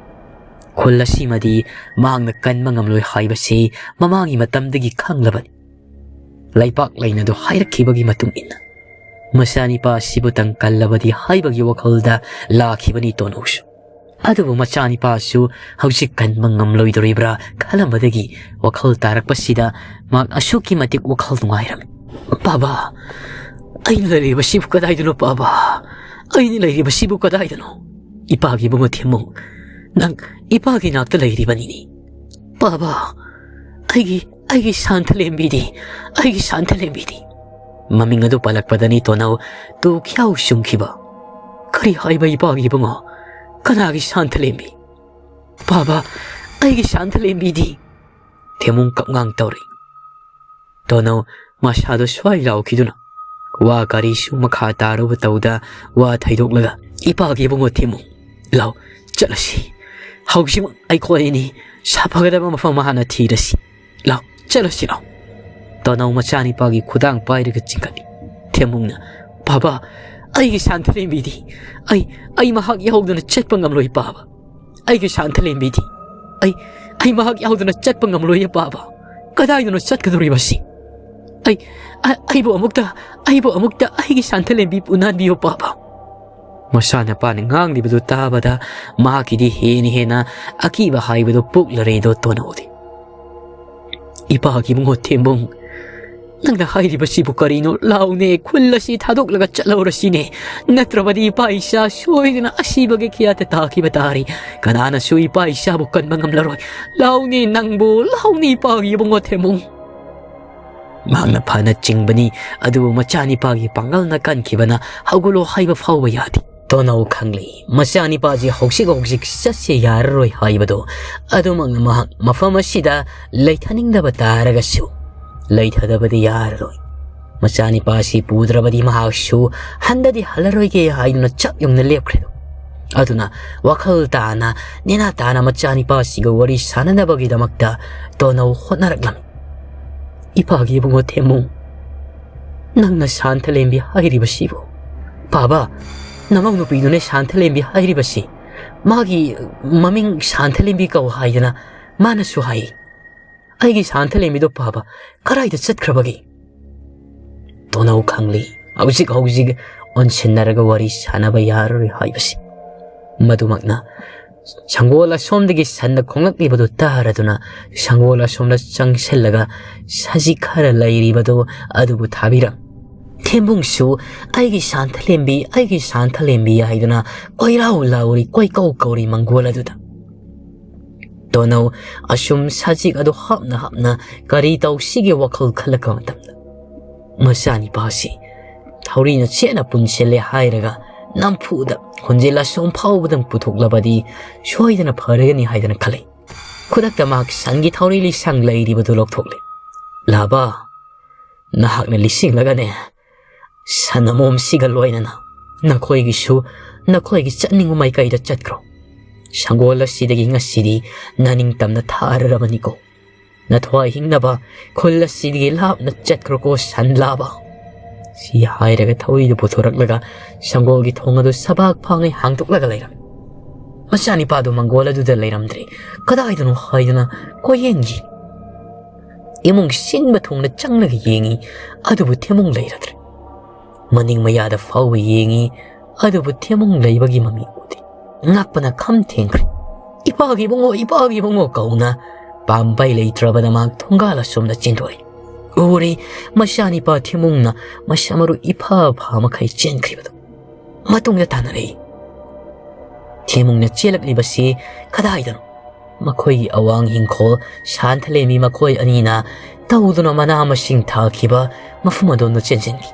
ꯈꯨꯜ ꯑꯁꯤꯃꯗꯤ ꯃꯍꯥꯛꯅ ꯀꯟꯕ ꯉꯝꯂꯣꯏ ꯍꯥꯏꯕꯁꯤ ꯃꯃꯥꯡꯒꯤ ꯃꯇꯝꯗꯒꯤ ꯈꯪꯂꯕꯅꯤ꯫ ꯂꯩꯄꯥꯛ ꯂꯩꯅꯗꯨ ꯍꯥꯏꯔꯛꯈꯤꯕꯒꯤ ꯃꯇꯨꯡ ꯏꯟꯅ ꯃꯆꯥꯅꯤꯄꯥ ꯑꯁꯤꯕꯨꯇꯪ ꯀꯜꯂꯕꯗꯤ ꯍꯥꯏꯕꯒꯤ ꯋꯥꯈꯜꯗ ꯂꯥꯛꯈꯤꯕꯅꯤ ꯇꯣꯅꯧꯁꯨ꯫ ꯑꯗꯨꯕꯨ ꯃꯆꯥꯅꯤꯄꯥꯁꯨ ꯍꯧꯖꯤꯛ ꯀꯟꯕ ꯉꯝꯂꯣꯏꯗꯧꯔꯤꯕ꯭ꯔꯥ ꯈꯜꯂꯝꯕꯗꯒꯤ ꯋꯥꯈꯜ ꯇꯥꯔꯛꯄꯁꯤꯗ ꯃꯍꯥꯛ ꯑꯁꯨꯛꯀꯤ ꯃꯇꯤꯛ ꯋꯥꯈꯜ ꯅꯨꯡꯉꯥꯏꯔꯝꯃꯤ꯫ "ꯄꯥꯕꯥ, ꯑꯩꯅ ꯂꯩꯔꯤꯕꯁꯤꯕꯨ ꯀꯗꯥꯏꯗꯅꯣ ꯄꯥꯕꯥ? ꯑꯩꯅ ꯂꯩꯔꯤꯕꯁꯤꯕꯨ ꯀꯗꯥꯏꯗꯅꯣ? ꯏꯄꯥꯒꯤ ꯏꯕꯨꯡꯉꯣ ꯊꯦꯝꯃꯨ, ꯅꯪ ꯏꯄꯥꯒꯤ ꯅꯥꯛꯇ ꯂꯩꯔꯤꯕꯅꯤꯅꯦ꯫ ꯄꯥꯕꯥ, ꯑꯩꯒꯤ, ꯑꯩꯒꯤ ꯁꯥꯟꯊ ꯂꯦꯝꯕꯤꯗꯤ, ꯑꯩꯒꯤ ꯁꯥꯟꯊ ꯂꯦꯝꯕꯤꯗꯤ꯫" ꯃꯃꯤꯡ ꯑꯗꯨ ꯄꯜꯂꯛꯄꯗꯅꯤ ꯇꯣꯅꯧ ꯇꯨ ꯈ꯭ꯌꯥꯎ ꯆꯨꯝꯈꯤꯕ꯫ "ꯀꯔꯤ ꯍꯥꯏꯕ ꯏꯄꯥꯒꯤ ꯏꯕꯨꯡꯉꯣ? ꯀꯅꯥꯒꯤ ꯁꯥꯟꯊ ꯂꯦꯝꯕꯤ? ꯄꯥꯕꯥ, ꯑꯩꯒꯤ ꯁꯥꯟꯊ ꯂꯦꯝꯕꯤꯗꯤ?" ꯊꯦꯝꯃꯨꯡ ꯀꯞꯉꯥꯡ ꯇꯧꯔꯤ꯫ ꯇꯣꯅꯧ ꯃꯁꯥꯗꯣ ꯁ꯭ꯋꯥꯏ ꯂꯥꯎꯈꯤꯗꯨꯅ ꯋꯥ ꯀꯔꯤꯁꯨ ꯃꯈꯥ ꯇꯥꯔꯨꯕ ꯇꯧꯗ ꯋꯥ ꯊꯩꯗꯣꯛꯂꯒ, "ꯏꯄꯥꯒꯤ ꯏꯕꯨꯡꯉꯣ ꯊꯦꯝꯃꯨꯡ, ꯂꯥꯎ, ꯆꯠꯂꯁꯤ꯫ ꯍꯧꯖꯤꯛꯃꯛ ꯑꯩꯈꯣꯏ ꯑꯅꯤ ꯁꯥꯐꯒꯗꯕ ꯃꯐꯝ ꯑꯃ ꯍꯥꯟꯅ ꯊꯤꯔꯁꯤ꯫ ꯂꯥꯎ, ꯆꯠꯂꯁꯤ ꯂꯥꯎ꯫" ꯇꯣꯅꯧ ꯃꯆꯥꯅꯤꯄꯥꯒꯤ ꯈꯨꯗꯥꯡ ꯄꯥꯏꯔꯒ ꯆꯤꯡꯈꯠꯂꯤ꯫ ꯊꯦꯝꯃꯨꯡꯅ, "ꯄꯥꯕ, ꯑꯩꯒꯤ ꯁꯥꯟꯊꯂꯦꯝꯕꯤꯗꯤ? ꯑꯩ, ꯑꯩ ꯃꯍꯥꯛ ꯌꯥꯎꯗꯅ ꯆꯠꯄ ꯉꯝꯂꯣꯏ ꯄꯥꯕ꯫ ꯑꯩꯒꯤ ꯁꯥꯟꯊꯂꯦꯝꯕꯤꯗꯤ? ꯑꯩ, ꯑꯩ ꯃꯍꯥꯛ ꯌꯥꯎꯗꯅ ꯆꯠꯄ ꯉꯝꯂꯣꯏꯌꯦ ꯄꯥꯕ꯫ ꯀꯗꯥꯏꯗꯅꯣ ꯆꯠꯀꯗꯧꯔꯤꯕꯁꯤ? ꯑꯩ, ꯑ-, ꯑꯩꯕꯨ ꯑꯃꯨꯛꯇ, ꯑꯩꯕꯨ ꯑꯃꯨꯛꯇ ꯑꯩꯒꯤ ꯁꯥꯟꯊꯂꯦꯝꯕꯤꯕꯨ ꯎꯅꯍꯟꯕꯤꯌꯨ ꯄꯥꯕ꯫" ꯃꯆꯥꯅꯨꯄꯥꯅ ꯉꯥꯡꯂꯤꯕꯗꯨ ꯇꯥꯕꯗ ꯃꯍꯥꯛꯀꯤꯗꯤ ꯍꯦꯟꯅ ꯍꯦꯟꯅ ꯑꯀꯤꯕ ꯍꯥꯏꯕꯗꯨ ꯄꯣꯛꯂꯔꯦꯗꯣ ꯇꯣꯅꯧꯗꯤ꯫ "ꯏꯄꯥꯒꯤ ꯏꯕꯨꯡꯉꯣ ꯊꯦꯝꯕꯨꯡ, ꯅꯪꯅ ꯍꯥꯏꯔꯤꯕꯁꯤꯕꯨ ꯀꯔꯤꯅꯣ? ꯂꯥꯎꯅꯦ, ꯈꯨꯜ ꯑꯁꯤ ꯊꯥꯗꯣꯛꯂꯒ ꯆꯠꯍꯧꯔꯁꯤꯅꯦ꯫ ꯅꯠꯇ꯭ꯔꯕꯗꯤ ꯏꯄꯥ ꯏꯆꯥ ꯁꯣꯏꯗꯅ ꯑꯁꯤꯕꯒꯤ ꯀꯤꯌꯥꯠꯇ ꯇꯥꯈꯤꯕ ꯇꯥꯔꯤ꯫ ꯀꯅꯥꯅꯁꯨ ꯏꯄꯥ ꯏꯆꯥꯕꯨ ꯀꯟꯕ ꯉꯝꯂꯔꯣꯏ꯫ ꯂꯥꯎꯅꯦ ꯅꯪꯕꯨ, ꯂꯥꯎꯅꯦ ꯏꯄꯥꯒꯤ ꯏꯕꯨꯡꯉꯣ ꯊꯦꯝꯕꯨꯡ꯫" ꯃꯍꯥꯛꯅ ꯐꯅ ꯆꯤꯡꯕꯅꯤ, ꯑꯗꯨꯕꯨ ꯃꯆꯥꯅꯤꯄꯥꯒꯤ ꯄꯥꯡꯒꯜꯅ ꯀꯟꯈꯤꯕꯅ ꯍꯧꯒꯠꯂꯣ ꯍꯥꯏꯕ ꯐꯥꯎꯕ ꯌꯥꯗꯦ꯫ ꯇꯣꯅꯧ ꯈꯪꯂꯤ, ꯃꯆꯥꯅꯤꯄꯥꯁꯤ ꯍꯧꯖꯤꯛ ꯍꯧꯖꯤꯛ ꯆꯠꯁꯦ ꯌꯥꯔꯔꯣꯏ ꯍꯥꯏꯕꯗꯣ꯫ ꯑꯗꯨꯃꯛꯅ ꯃꯍꯥꯛ ꯃꯐꯝ ꯑꯁꯤꯗ ꯂꯩꯊꯅꯤꯡꯗꯕ ꯇꯥꯔꯒꯁꯨ ꯂꯩꯊꯗꯕꯗꯤ ꯌꯥꯔꯔꯣꯏ꯫ ꯃꯆꯥꯅꯤꯄꯥꯁꯤ ꯄꯨꯗ꯭ꯔꯕꯗꯤ ꯃꯍꯥꯛꯁꯨ ꯍꯟꯗꯗꯤ ꯍꯜꯂꯔꯣꯏꯒꯦ ꯍꯥꯏꯗꯨꯅ ꯆꯞ ꯌꯨꯡꯅ ꯂꯦꯞꯈ꯭ꯔꯦ꯫ ꯑꯗꯨꯅ ꯋꯥꯈꯜ ꯇꯥꯅ, ꯅꯦꯅꯥ ꯇꯥꯅ ꯃꯆꯥꯅꯤꯄꯥꯁꯤꯒ ꯋꯥꯔꯤ ꯁꯥꯟꯅꯅꯕꯒꯤꯗꯃꯛꯇ ꯇꯣꯅꯧ ꯍꯣꯠꯅꯔꯛꯂꯝꯃꯤ꯫ "ꯏꯄꯥꯒꯤ ꯏꯕꯨꯡꯉꯣ ꯊꯦꯝꯃꯨ, ꯅꯪꯅ ꯁꯥꯟꯊꯂꯦꯝꯕꯤ ꯍꯥꯏꯔꯤꯕꯁꯤꯕꯨ? ꯄꯥꯕ, ꯅꯃꯧ ꯅꯨꯄꯤꯗꯨꯅ ꯁꯥꯟꯊꯂꯦꯝꯕꯤ ꯍꯥꯏꯔꯤꯕꯁꯤ꯫ ꯃꯥꯒꯤ ꯃꯃꯤꯡ ꯁꯥꯟꯊꯂꯦꯝꯕꯤ ꯀꯧ ꯍꯥꯏꯗꯅ ꯃꯥꯅꯁꯨ ꯍꯥꯏ꯫ ꯑꯩꯒꯤ ꯁꯥꯟꯊꯂꯦꯝꯕꯤꯗꯣ ꯄꯥꯕ, ꯀꯗꯥꯏꯗ ꯆꯠꯈ꯭ꯔꯕꯒꯦ?" ꯇꯣꯅꯧ ꯈꯪꯂꯤ, ꯍꯧꯖꯤꯛ ꯍꯧꯖꯤꯛ ꯑꯣꯟꯁꯤꯟꯅꯔꯒ ꯋꯥꯔꯤ ꯁꯥꯟꯅꯕ ꯌꯥꯔꯔꯣꯏ ꯍꯥꯏꯕꯁꯤ꯫ ꯃꯗꯨꯃꯛꯅ ꯁꯪꯒꯣꯜ ꯑꯁꯣꯝꯗꯒꯤ ꯁꯟꯅ ꯈꯣꯡꯂꯛꯂꯤꯕꯗꯨ ꯇꯥꯔꯗꯨꯅ ꯁꯪꯒꯣꯜ ꯑꯁꯣꯝꯗ ꯆꯪꯁꯤꯜꯂꯒ ꯁꯖꯤꯛ ꯈꯔ ꯂꯩꯔꯤꯕꯗꯨ ꯑꯗꯨꯕꯨ ꯊꯥꯕꯤꯔꯝ꯫ ꯊꯦꯝꯕꯨꯡꯁꯨ "ꯑꯩꯒꯤ ꯁꯥꯟꯊꯂꯦꯝꯕꯤ, ꯑꯩꯒꯤ ꯁꯥꯟꯊꯂꯦꯝꯕꯤ" ꯍꯥꯏꯗꯨꯅ ꯀꯣꯏꯔꯥꯎ ꯂꯥꯎꯔꯤ, ꯀꯣꯏꯀꯧ ꯀꯧꯔꯤ ꯃꯪꯒꯣꯜ ꯑꯗꯨꯗ꯫ ꯇꯣꯅꯧ ꯑꯁꯨꯝ ꯁꯖꯤꯛ ꯑꯗꯨ ꯍꯥꯞꯅ ꯍꯥꯞꯅ ꯀꯔꯤ ꯇꯧꯁꯤꯒꯦ ꯋꯥꯈꯜ ꯈꯜꯂꯛꯄ ꯃꯇꯝꯗ, ꯃꯆꯥꯅꯤꯄꯥꯁꯤ ꯊꯧꯔꯤꯅ ꯆꯦꯠꯅ ꯄꯨꯟꯁꯤꯜꯂꯦ ꯍꯥꯏꯔꯒ ꯅꯝꯐꯨꯗ ꯈꯣꯟꯖꯦꯜ ꯑꯁꯣꯝ ꯐꯥꯎꯕꯗꯪ ꯄꯨꯊꯣꯛꯂꯕꯗꯤ ꯁꯣꯏꯗꯅ ꯐꯔꯒꯅꯤ ꯍꯥꯏꯗꯅ ꯈꯜꯂꯤ꯫ ꯈꯨꯗꯛꯇ ꯃꯍꯥꯛ ꯁꯟꯒꯤ ꯊꯧꯔꯤ ꯂꯤꯁꯥꯡ ꯂꯩꯔꯤꯕꯗꯨ ꯂꯧꯊꯣꯛꯂꯦ꯫ "ꯂꯥꯕ, ꯅꯍꯥꯛꯅ ꯂꯤꯁꯤꯡꯂꯒꯅꯦ, ꯁꯟ ꯑꯃꯣꯝꯁꯤꯒ ꯂꯣꯏꯅꯅ ꯅꯈꯣꯏꯒꯤꯁꯨ, ꯅꯈꯣꯏꯒꯤ ꯆꯠꯅꯤꯡꯕ ꯃꯥꯏꯀꯩꯗ ꯆꯠꯈ꯭ꯔꯣ꯫ ꯁꯪꯒꯣꯜ ꯑꯁꯤꯗꯒꯤ ꯉꯁꯤꯗꯤ ꯅꯅꯤꯡꯇꯝꯅ ꯊꯥꯔꯔꯕꯅꯤꯀꯣ꯫ ꯅꯊ꯭ꯋꯥꯏ ꯍꯤꯡꯅꯕ ꯈꯨꯜ ꯑꯁꯤꯗꯒꯤ ꯂꯥꯞꯅ ꯆꯠꯈ꯭ꯔꯣꯀꯣ, ꯁꯟ ꯂꯥꯕ"꯫ ꯁꯤ ꯍꯥꯏꯔꯒ ꯊꯧꯔꯤꯗꯨ ꯄꯨꯊꯣꯔꯛꯂꯒ ꯁꯪꯒꯣꯜꯒꯤ ꯊꯣꯡ ꯑꯗꯨ ꯁꯕꯥꯛ ꯐꯥꯡꯉꯩ ꯍꯥꯡꯗꯣꯛꯂꯒ ꯂꯩꯔꯝꯃꯤ꯫ ꯃꯆꯥꯅꯤꯄꯥꯗꯨ ꯃꯪꯒꯣꯜ ꯑꯗꯨꯗ ꯂꯩꯔꯝꯗ꯭ꯔꯦ꯫ ꯀꯗꯥꯏꯗꯅꯣ ꯍꯥꯏꯗꯅ ꯀꯣꯏꯌꯦꯡ ꯌꯦꯡꯉꯤ꯫ ꯏꯃꯨꯡ ꯁꯤꯟꯕ ꯊꯨꯡꯅ ꯆꯪꯂꯒ ꯌꯦꯡꯉꯤ, ꯑꯗꯨꯕꯨ ꯊꯦꯃꯨꯡ ꯂꯩꯔꯗ꯭ꯔꯦ꯫ ꯃꯅꯤꯡ ꯃꯌꯥꯗ ꯐꯥꯎꯕ ꯌꯦꯡꯉꯤ, ꯑꯗꯨꯕꯨ ꯊꯦꯃꯨꯡ ꯂꯩꯕꯒꯤ ꯃꯃꯤ ꯎꯗꯦ꯫ ꯉꯛꯄꯅ ꯈꯝ ꯊꯦꯡꯈ꯭ꯔꯦ꯫ "ꯏꯄꯥꯒꯤ ꯏꯕꯨꯡꯉꯣ, ꯏꯄꯥꯒꯤ ꯏꯕꯨꯡꯉꯣ" ꯀꯧꯅ ꯄꯥꯝꯕꯩ ꯂꯩꯇ꯭ꯔꯕꯗ ꯃꯍꯥꯛ ꯊꯣꯡꯒꯥꯜ ꯑꯁꯣꯝꯗ ꯆꯦꯟꯊꯣꯛꯏ꯫ ꯎꯔꯦ, ꯃꯆꯥꯅꯤꯄꯥ ꯊꯦꯃꯨꯡꯅ ꯃꯁꯥ ꯃꯔꯨ ꯏꯐ ꯐꯥ ꯃꯈꯩ ꯆꯦꯟꯈ꯭ꯔꯤꯕꯗꯨ꯫ ꯃꯇꯨꯡꯗ ꯇꯥꯟꯅꯔꯛꯏ꯫ ꯊꯦꯃꯨꯡꯅ ꯆꯦꯜꯂꯛꯂꯤꯕꯁꯤ ꯀꯗꯥꯏꯗꯅꯣ? ꯃꯈꯣꯏꯒꯤ ꯑꯋꯥꯡ ꯍꯤꯡꯈꯣꯜ ꯁꯥꯟꯊꯂꯦꯝꯕꯤ ꯃꯈꯣꯏ ꯑꯅꯤꯅ ꯇꯧꯗꯨꯅ ꯃꯅꯥ ꯃꯁꯤꯡ ꯊꯥꯈꯤꯕ ꯃꯐꯝ ꯑꯗꯣꯝꯗ ꯆꯦꯟꯁꯤꯟꯈꯤ꯫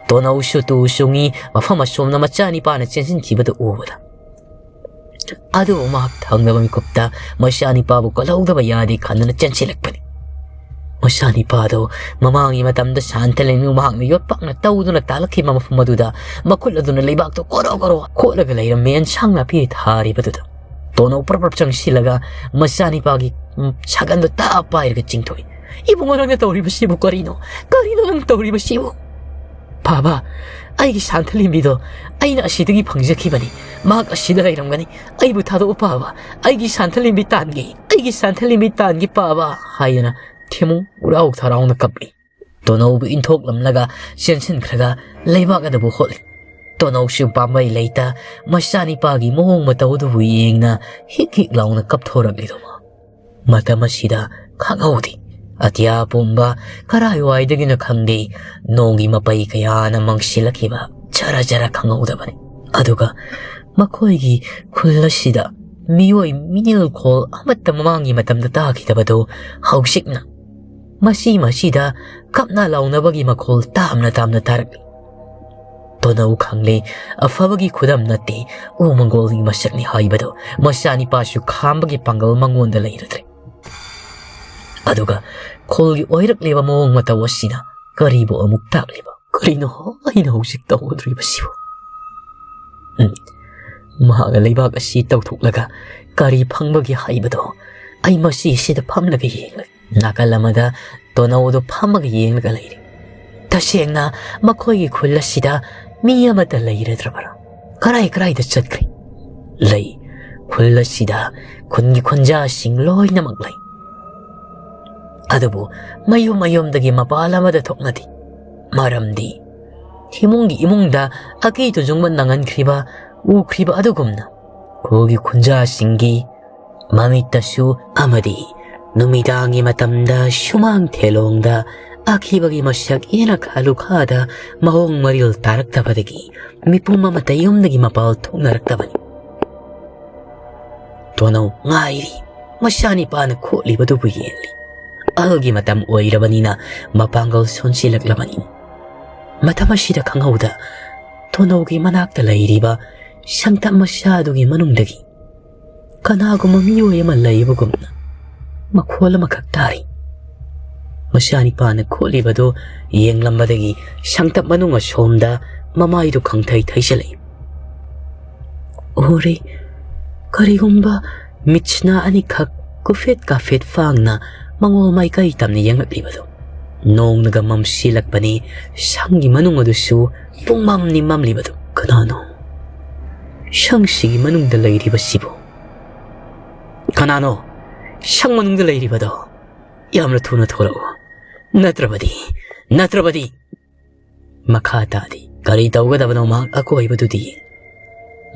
ꯇꯣꯅꯧꯁꯨ ꯇꯨ ꯆꯨꯡꯉꯤ, ꯃꯐꯝ ꯑꯁꯣꯝꯗ ꯃꯆꯥꯅꯤꯄꯥꯅ ꯆꯦꯟꯁꯤꯟꯈꯤꯕꯗꯨ ꯎꯕꯗ꯫ ꯑꯗꯨꯕꯨ ꯃꯍꯥꯛ ꯊꯪꯅꯕ ꯃꯤꯀꯨꯞꯇ ꯃꯆꯥꯅꯤꯄꯥꯕꯨ ꯀꯜꯍꯧꯗꯕ ꯌꯥꯗꯦ ꯈꯟꯗꯨꯅ ꯆꯦꯟꯁꯤꯜꯂꯛꯄꯅꯤ꯫ ꯃꯆꯥꯅꯤꯄꯥꯗꯣ ꯃꯃꯥꯡꯒꯤ ꯃꯇꯝꯗ ꯁꯥꯟꯊꯂꯦꯝꯕꯤꯕꯨ ꯃꯍꯥꯛꯅ ꯌꯣꯠꯄꯥꯛꯅ ꯇꯧꯗꯨꯅ ꯇꯥꯜꯂꯛꯈꯤꯕ ꯃꯐꯝ ꯑꯗꯨꯗ ꯃꯈꯨꯠ ꯑꯗꯨꯅ ꯂꯩꯕꯥꯛꯇꯨ ꯀꯣꯔꯣ ꯀꯣꯔꯣ ꯈꯣꯠꯂꯒ ꯂꯩꯔꯝꯃꯦ, ꯑꯦꯟꯁꯥꯡ ꯅꯥꯄꯤ ꯊꯥꯔꯤꯕꯗꯨꯗ꯫ ꯇꯣꯅꯧ ꯄ꯭ꯔꯞ ꯄ꯭ꯔꯞ ꯆꯪꯁꯤꯜꯂꯒ ꯃꯆꯥꯅꯤꯄꯥꯒꯤ, ꯎꯝ, ꯁꯥꯒꯟꯗꯣ ꯇꯥ ꯄꯥꯏꯔꯒ ꯆꯤꯡꯊꯣꯛꯏ꯫ "ꯏꯕꯨꯡꯉꯣ, ꯅꯪꯅ ꯇꯧꯔꯤꯕꯁꯤꯕꯨ ꯀꯔꯤꯅꯣ? ꯀꯔꯤꯅꯣ ꯅꯪ ꯇꯧꯔꯤꯕꯁꯤꯕꯨ?" "ꯄꯥꯕ, ꯑꯩꯒꯤ ꯁꯥꯟꯊꯂꯦꯝꯕꯤꯗꯣ ꯑꯩꯅ ꯑꯁꯤꯗꯒꯤ ꯐꯪꯖꯈꯤꯕꯅꯤ꯫ ꯃꯍꯥꯛ ꯑꯁꯤꯗ ꯂꯩꯔꯝꯒꯅꯤ꯫ ꯑꯩꯕꯨ ꯊꯥꯗꯣꯛꯎ ꯄꯥꯕ꯫ ꯑꯩꯒꯤ ꯁꯥꯟꯊꯂꯦꯝꯕꯤ ꯇꯥꯟꯒꯦ꯫ ꯑꯩꯒꯤ ꯁꯥꯟꯊꯂꯦꯝꯕꯤ ꯇꯥꯟꯒꯦ ꯄꯥꯕ" ꯍꯥꯏꯗꯨꯅ ꯊꯦꯃꯨ ꯎꯔꯥꯎ ꯊꯔꯥꯎꯅ ꯀꯞꯂꯤ꯫ ꯇꯣꯅꯧꯕꯨ ꯏꯟꯊꯣꯛꯂꯝꯂꯒ ꯆꯦꯟꯁꯤꯟꯈ꯭ꯔꯒ ꯂꯩꯕꯥꯛ ꯑꯗꯨꯕꯨ ꯍꯣꯠꯂꯤ꯫ ꯇꯣꯅꯧꯁꯨ ꯄꯥꯝꯕꯩ ꯂꯩꯇ ꯃꯆꯥꯅꯤꯄꯥꯒꯤ ꯃꯑꯣꯡ ꯃꯇꯧ ꯑꯗꯨꯕꯨ ꯌꯦꯡꯅ ꯍꯤꯛ ꯍꯤꯛ ꯂꯥꯎꯅ ꯀꯞꯊꯣꯔꯛꯂꯤꯗꯨꯃ꯫ ꯃꯇꯝ ꯑꯁꯤꯗ ꯈꯪꯍꯧꯗꯦ꯫ ꯑꯇꯤꯌꯥ ꯄꯨꯝꯕ ꯀꯔꯥꯏꯋꯥꯏꯗꯒꯤꯅꯣ ꯈꯪꯗꯦ, ꯅꯣꯡꯒꯤ ꯃꯄꯩ ꯀꯌꯥꯅ ꯃꯪꯁꯤꯜꯂꯛꯈꯤꯕ ꯖꯔ ꯖꯔ ꯈꯪꯍꯧꯗꯕꯅꯤ꯫ ꯑꯗꯨꯒ ꯃꯈꯣꯏꯒꯤ ꯈꯨꯜ ꯑꯁꯤꯗ ꯃꯤꯑꯣꯏ ꯃꯤꯅꯤꯜꯈꯣꯜ ꯑꯃꯠꯇ ꯃꯃꯥꯡꯒꯤ ꯃꯇꯝꯗ ꯇꯥꯈꯤꯗꯕꯗꯨ ꯍꯧꯖꯤꯛꯅ ꯃꯁꯤ ꯃꯁꯤꯗ ꯀꯞꯅ ꯂꯥꯎꯅꯕꯒꯤ ꯃꯈꯣꯜ ꯇꯥꯝꯅ ꯇꯥꯝꯅ ꯇꯥꯔꯛꯂꯤ꯫ ꯇꯣꯅꯧ ꯈꯪꯂꯦ, ꯑꯐꯕꯒꯤ ꯈꯨꯗꯝ ꯅꯠꯇꯦ ꯎꯃꯪꯒꯣꯜꯒꯤ ꯃꯁꯛꯅꯤ ꯍꯥꯏꯕꯗꯣ꯫ ꯃꯆꯥꯅꯤꯄꯥꯁꯨ ꯈꯥꯝꯕꯒꯤ ꯄꯥꯡꯒꯜ ꯃꯉꯣꯟꯗ ꯂꯩꯔꯗ꯭ꯔꯦ꯫ ꯑꯗꯨꯒ ꯈꯨꯜꯒꯤ ꯑꯣꯏꯔꯛꯂꯤꯕ ꯃꯑꯣꯡ ꯃꯇꯧ ꯑꯁꯤꯅ ꯀꯔꯤꯕꯨ ꯑꯃꯨꯛ ꯇꯥꯛꯂꯤꯕ? ꯀꯔꯤꯅꯣ ꯑꯩꯅ ꯍꯧꯖꯤꯛ ꯇꯧꯒꯗꯧꯔꯤꯕꯁꯤꯕꯨ? ꯎꯝ, ꯃꯍꯥꯛꯅ ꯂꯩꯕꯥꯛ ꯑꯁꯤ ꯇꯧꯊꯣꯛꯂꯒ ꯀꯔꯤ ꯐꯪꯕꯒꯦ ꯍꯥꯏꯕꯗꯣ ꯑꯩ ꯃꯁꯤꯁꯤꯗ ꯐꯝꯂꯒ ꯌꯦꯡꯂꯒꯦ꯫ ꯅꯥꯀꯜ ꯑꯃꯗ ꯇꯣꯅꯧꯗꯣ ꯐꯝꯃꯒ ꯌꯦꯡꯂꯒ ꯂꯩꯔꯤ꯫ ꯇꯁꯦꯡꯅ ꯃꯈꯣꯏꯒꯤ ꯈꯨꯜ ꯑꯁꯤꯗ ꯃꯤ ꯑꯃꯠꯇ ꯂꯩꯔꯗ꯭ꯔꯕ꯭ꯔꯥ? ꯀꯔꯥꯏ ꯀꯔꯥꯏꯗ ꯆꯠꯈ꯭ꯔꯦ? ꯂꯩ, ꯈꯨꯜ ꯑꯁꯤꯗ ꯈꯨꯟꯒꯤ ꯈꯨꯟꯖꯥꯁꯤꯡ ꯂꯣꯏꯅꯃꯛ ꯂꯩ꯫ ꯑꯗꯨꯕꯨ ꯃꯌꯨꯝ ꯃꯌꯨꯝꯗꯒꯤ ꯃꯄꯥꯜ ꯑꯃꯗ ꯊꯣꯛꯅꯗꯦ꯫ ꯃꯔꯝꯗꯤ ꯊꯤꯃꯨꯡꯒꯤ ꯏꯃꯨꯡꯗ ꯑꯀꯤ ꯇꯨꯖꯨꯡꯕ ꯅꯪꯍꯟꯈ꯭ꯔꯤꯕ, ꯎꯈ꯭ꯔꯤꯕ ꯑꯗꯨꯒꯨꯝꯅ ꯈꯨꯜꯒꯤ ꯈꯨꯟꯖꯥꯁꯤꯡꯒꯤ ꯃꯃꯤꯠꯇꯁꯨ ꯑꯃꯗꯤ ꯅꯨꯃꯤꯗꯥꯡꯒꯤ ꯃꯇꯝꯗ ꯁꯨꯃꯥꯡ ꯊꯦꯂꯣꯡꯗ ꯑꯀꯤꯕꯒꯤ ꯃꯁꯛ ꯏꯅ ꯈꯥꯂꯨꯈꯥꯗ ꯃꯑꯣꯡ ꯃꯔꯤꯜ ꯇꯥꯔꯛꯇꯕꯗꯒꯤ ꯃꯤꯄꯨꯝ ꯑꯃꯠꯇ ꯌꯨꯝꯗꯒꯤ ꯃꯄꯥꯜ ꯊꯣꯛꯅꯔꯛꯇꯕꯅꯤ꯫ ꯇꯣꯅꯧ ꯉꯥꯏꯔꯤ, ꯃꯆꯥꯅꯤꯄꯥꯅ ꯈꯣꯠꯂꯤꯕꯗꯨꯕꯨ ꯌꯦꯡꯂꯤ꯫ ꯑꯍꯜꯒꯤ ꯃꯇꯝ ꯑꯣꯏꯔꯕꯅꯤꯅ ꯃꯄꯥꯡꯒꯜ ꯁꯣꯟꯁꯤꯜꯂꯛꯂꯕꯅꯤ꯫ ꯃꯇꯝ ꯑꯁꯤꯗ ꯈꯪꯍꯧꯗ ꯇꯣꯅꯧꯒꯤ ꯃꯅꯥꯛꯇ ꯂꯩꯔꯤꯕ ꯁꯪꯇꯞ ꯃꯆꯥ ꯑꯗꯨꯒꯤ ꯃꯅꯨꯡꯗꯒꯤ ꯀꯅꯥꯒꯨꯝꯕ ꯃꯤꯑꯣꯏ ꯑꯃ ꯂꯩꯕꯒꯨꯝꯅ ꯃꯈꯣꯜ ꯑꯃꯈꯛ ꯇꯥꯔꯤ꯫ ꯃꯆꯥꯅꯤꯄꯥꯅ ꯈꯣꯠꯂꯤꯕꯗꯨ ꯌꯦꯡꯂꯝꯕꯗꯒꯤ ꯁꯪꯇꯞ ꯃꯅꯨꯡ ꯑꯁꯣꯝꯗ ꯃꯃꯥꯏꯗꯨ ꯈꯪꯊꯩ ꯊꯩꯖꯤꯜꯂꯛꯏ꯫ ꯎꯔꯦ, ꯀꯔꯤꯒꯨꯝꯕ ꯃꯤꯠꯁꯤꯅ ꯑꯅꯤꯈꯛ ꯀꯨꯐꯦꯠ ꯀꯥꯐꯦꯠ ꯐꯥꯡꯅ ꯃꯉꯣꯜ ꯃꯥꯏꯀꯩ ꯇꯝꯅ ꯌꯦꯡꯂꯛꯂꯤꯕꯗꯨ꯫ ꯅꯣꯡꯅꯒ ꯃꯝꯁꯤꯜꯂꯛꯄꯅꯤ, ꯁꯪꯒꯤ ꯃꯅꯨꯡ ꯑꯗꯨꯁꯨ ꯄꯨꯡꯃꯝꯅꯤ ꯃꯝꯂꯤꯕꯗꯨ꯫ ꯀꯅꯥꯅꯣ ꯁꯪꯁꯤꯒꯤ ꯃꯅꯨꯡꯗ ꯂꯩꯔꯤꯕꯁꯤꯕꯨ? ꯀꯅꯥꯅꯣ ꯁꯪ ꯃꯅꯨꯡꯗ ꯂꯩꯔꯤꯕꯗꯣ? ꯌꯥꯝꯅ ꯊꯨꯅ ꯊꯣꯔꯛꯎ, ꯅꯠꯇ꯭ꯔꯕꯗꯤ, ꯅꯠꯇ꯭ꯔꯕꯗꯤ꯫ ꯃꯈꯥ ꯇꯥꯗꯤ ꯀꯔꯤ ꯇꯧꯒꯗꯕꯅꯣ ꯃꯍꯥꯛ ꯑꯀꯣꯏꯕꯗꯨꯗꯤ ꯌꯦꯡ꯫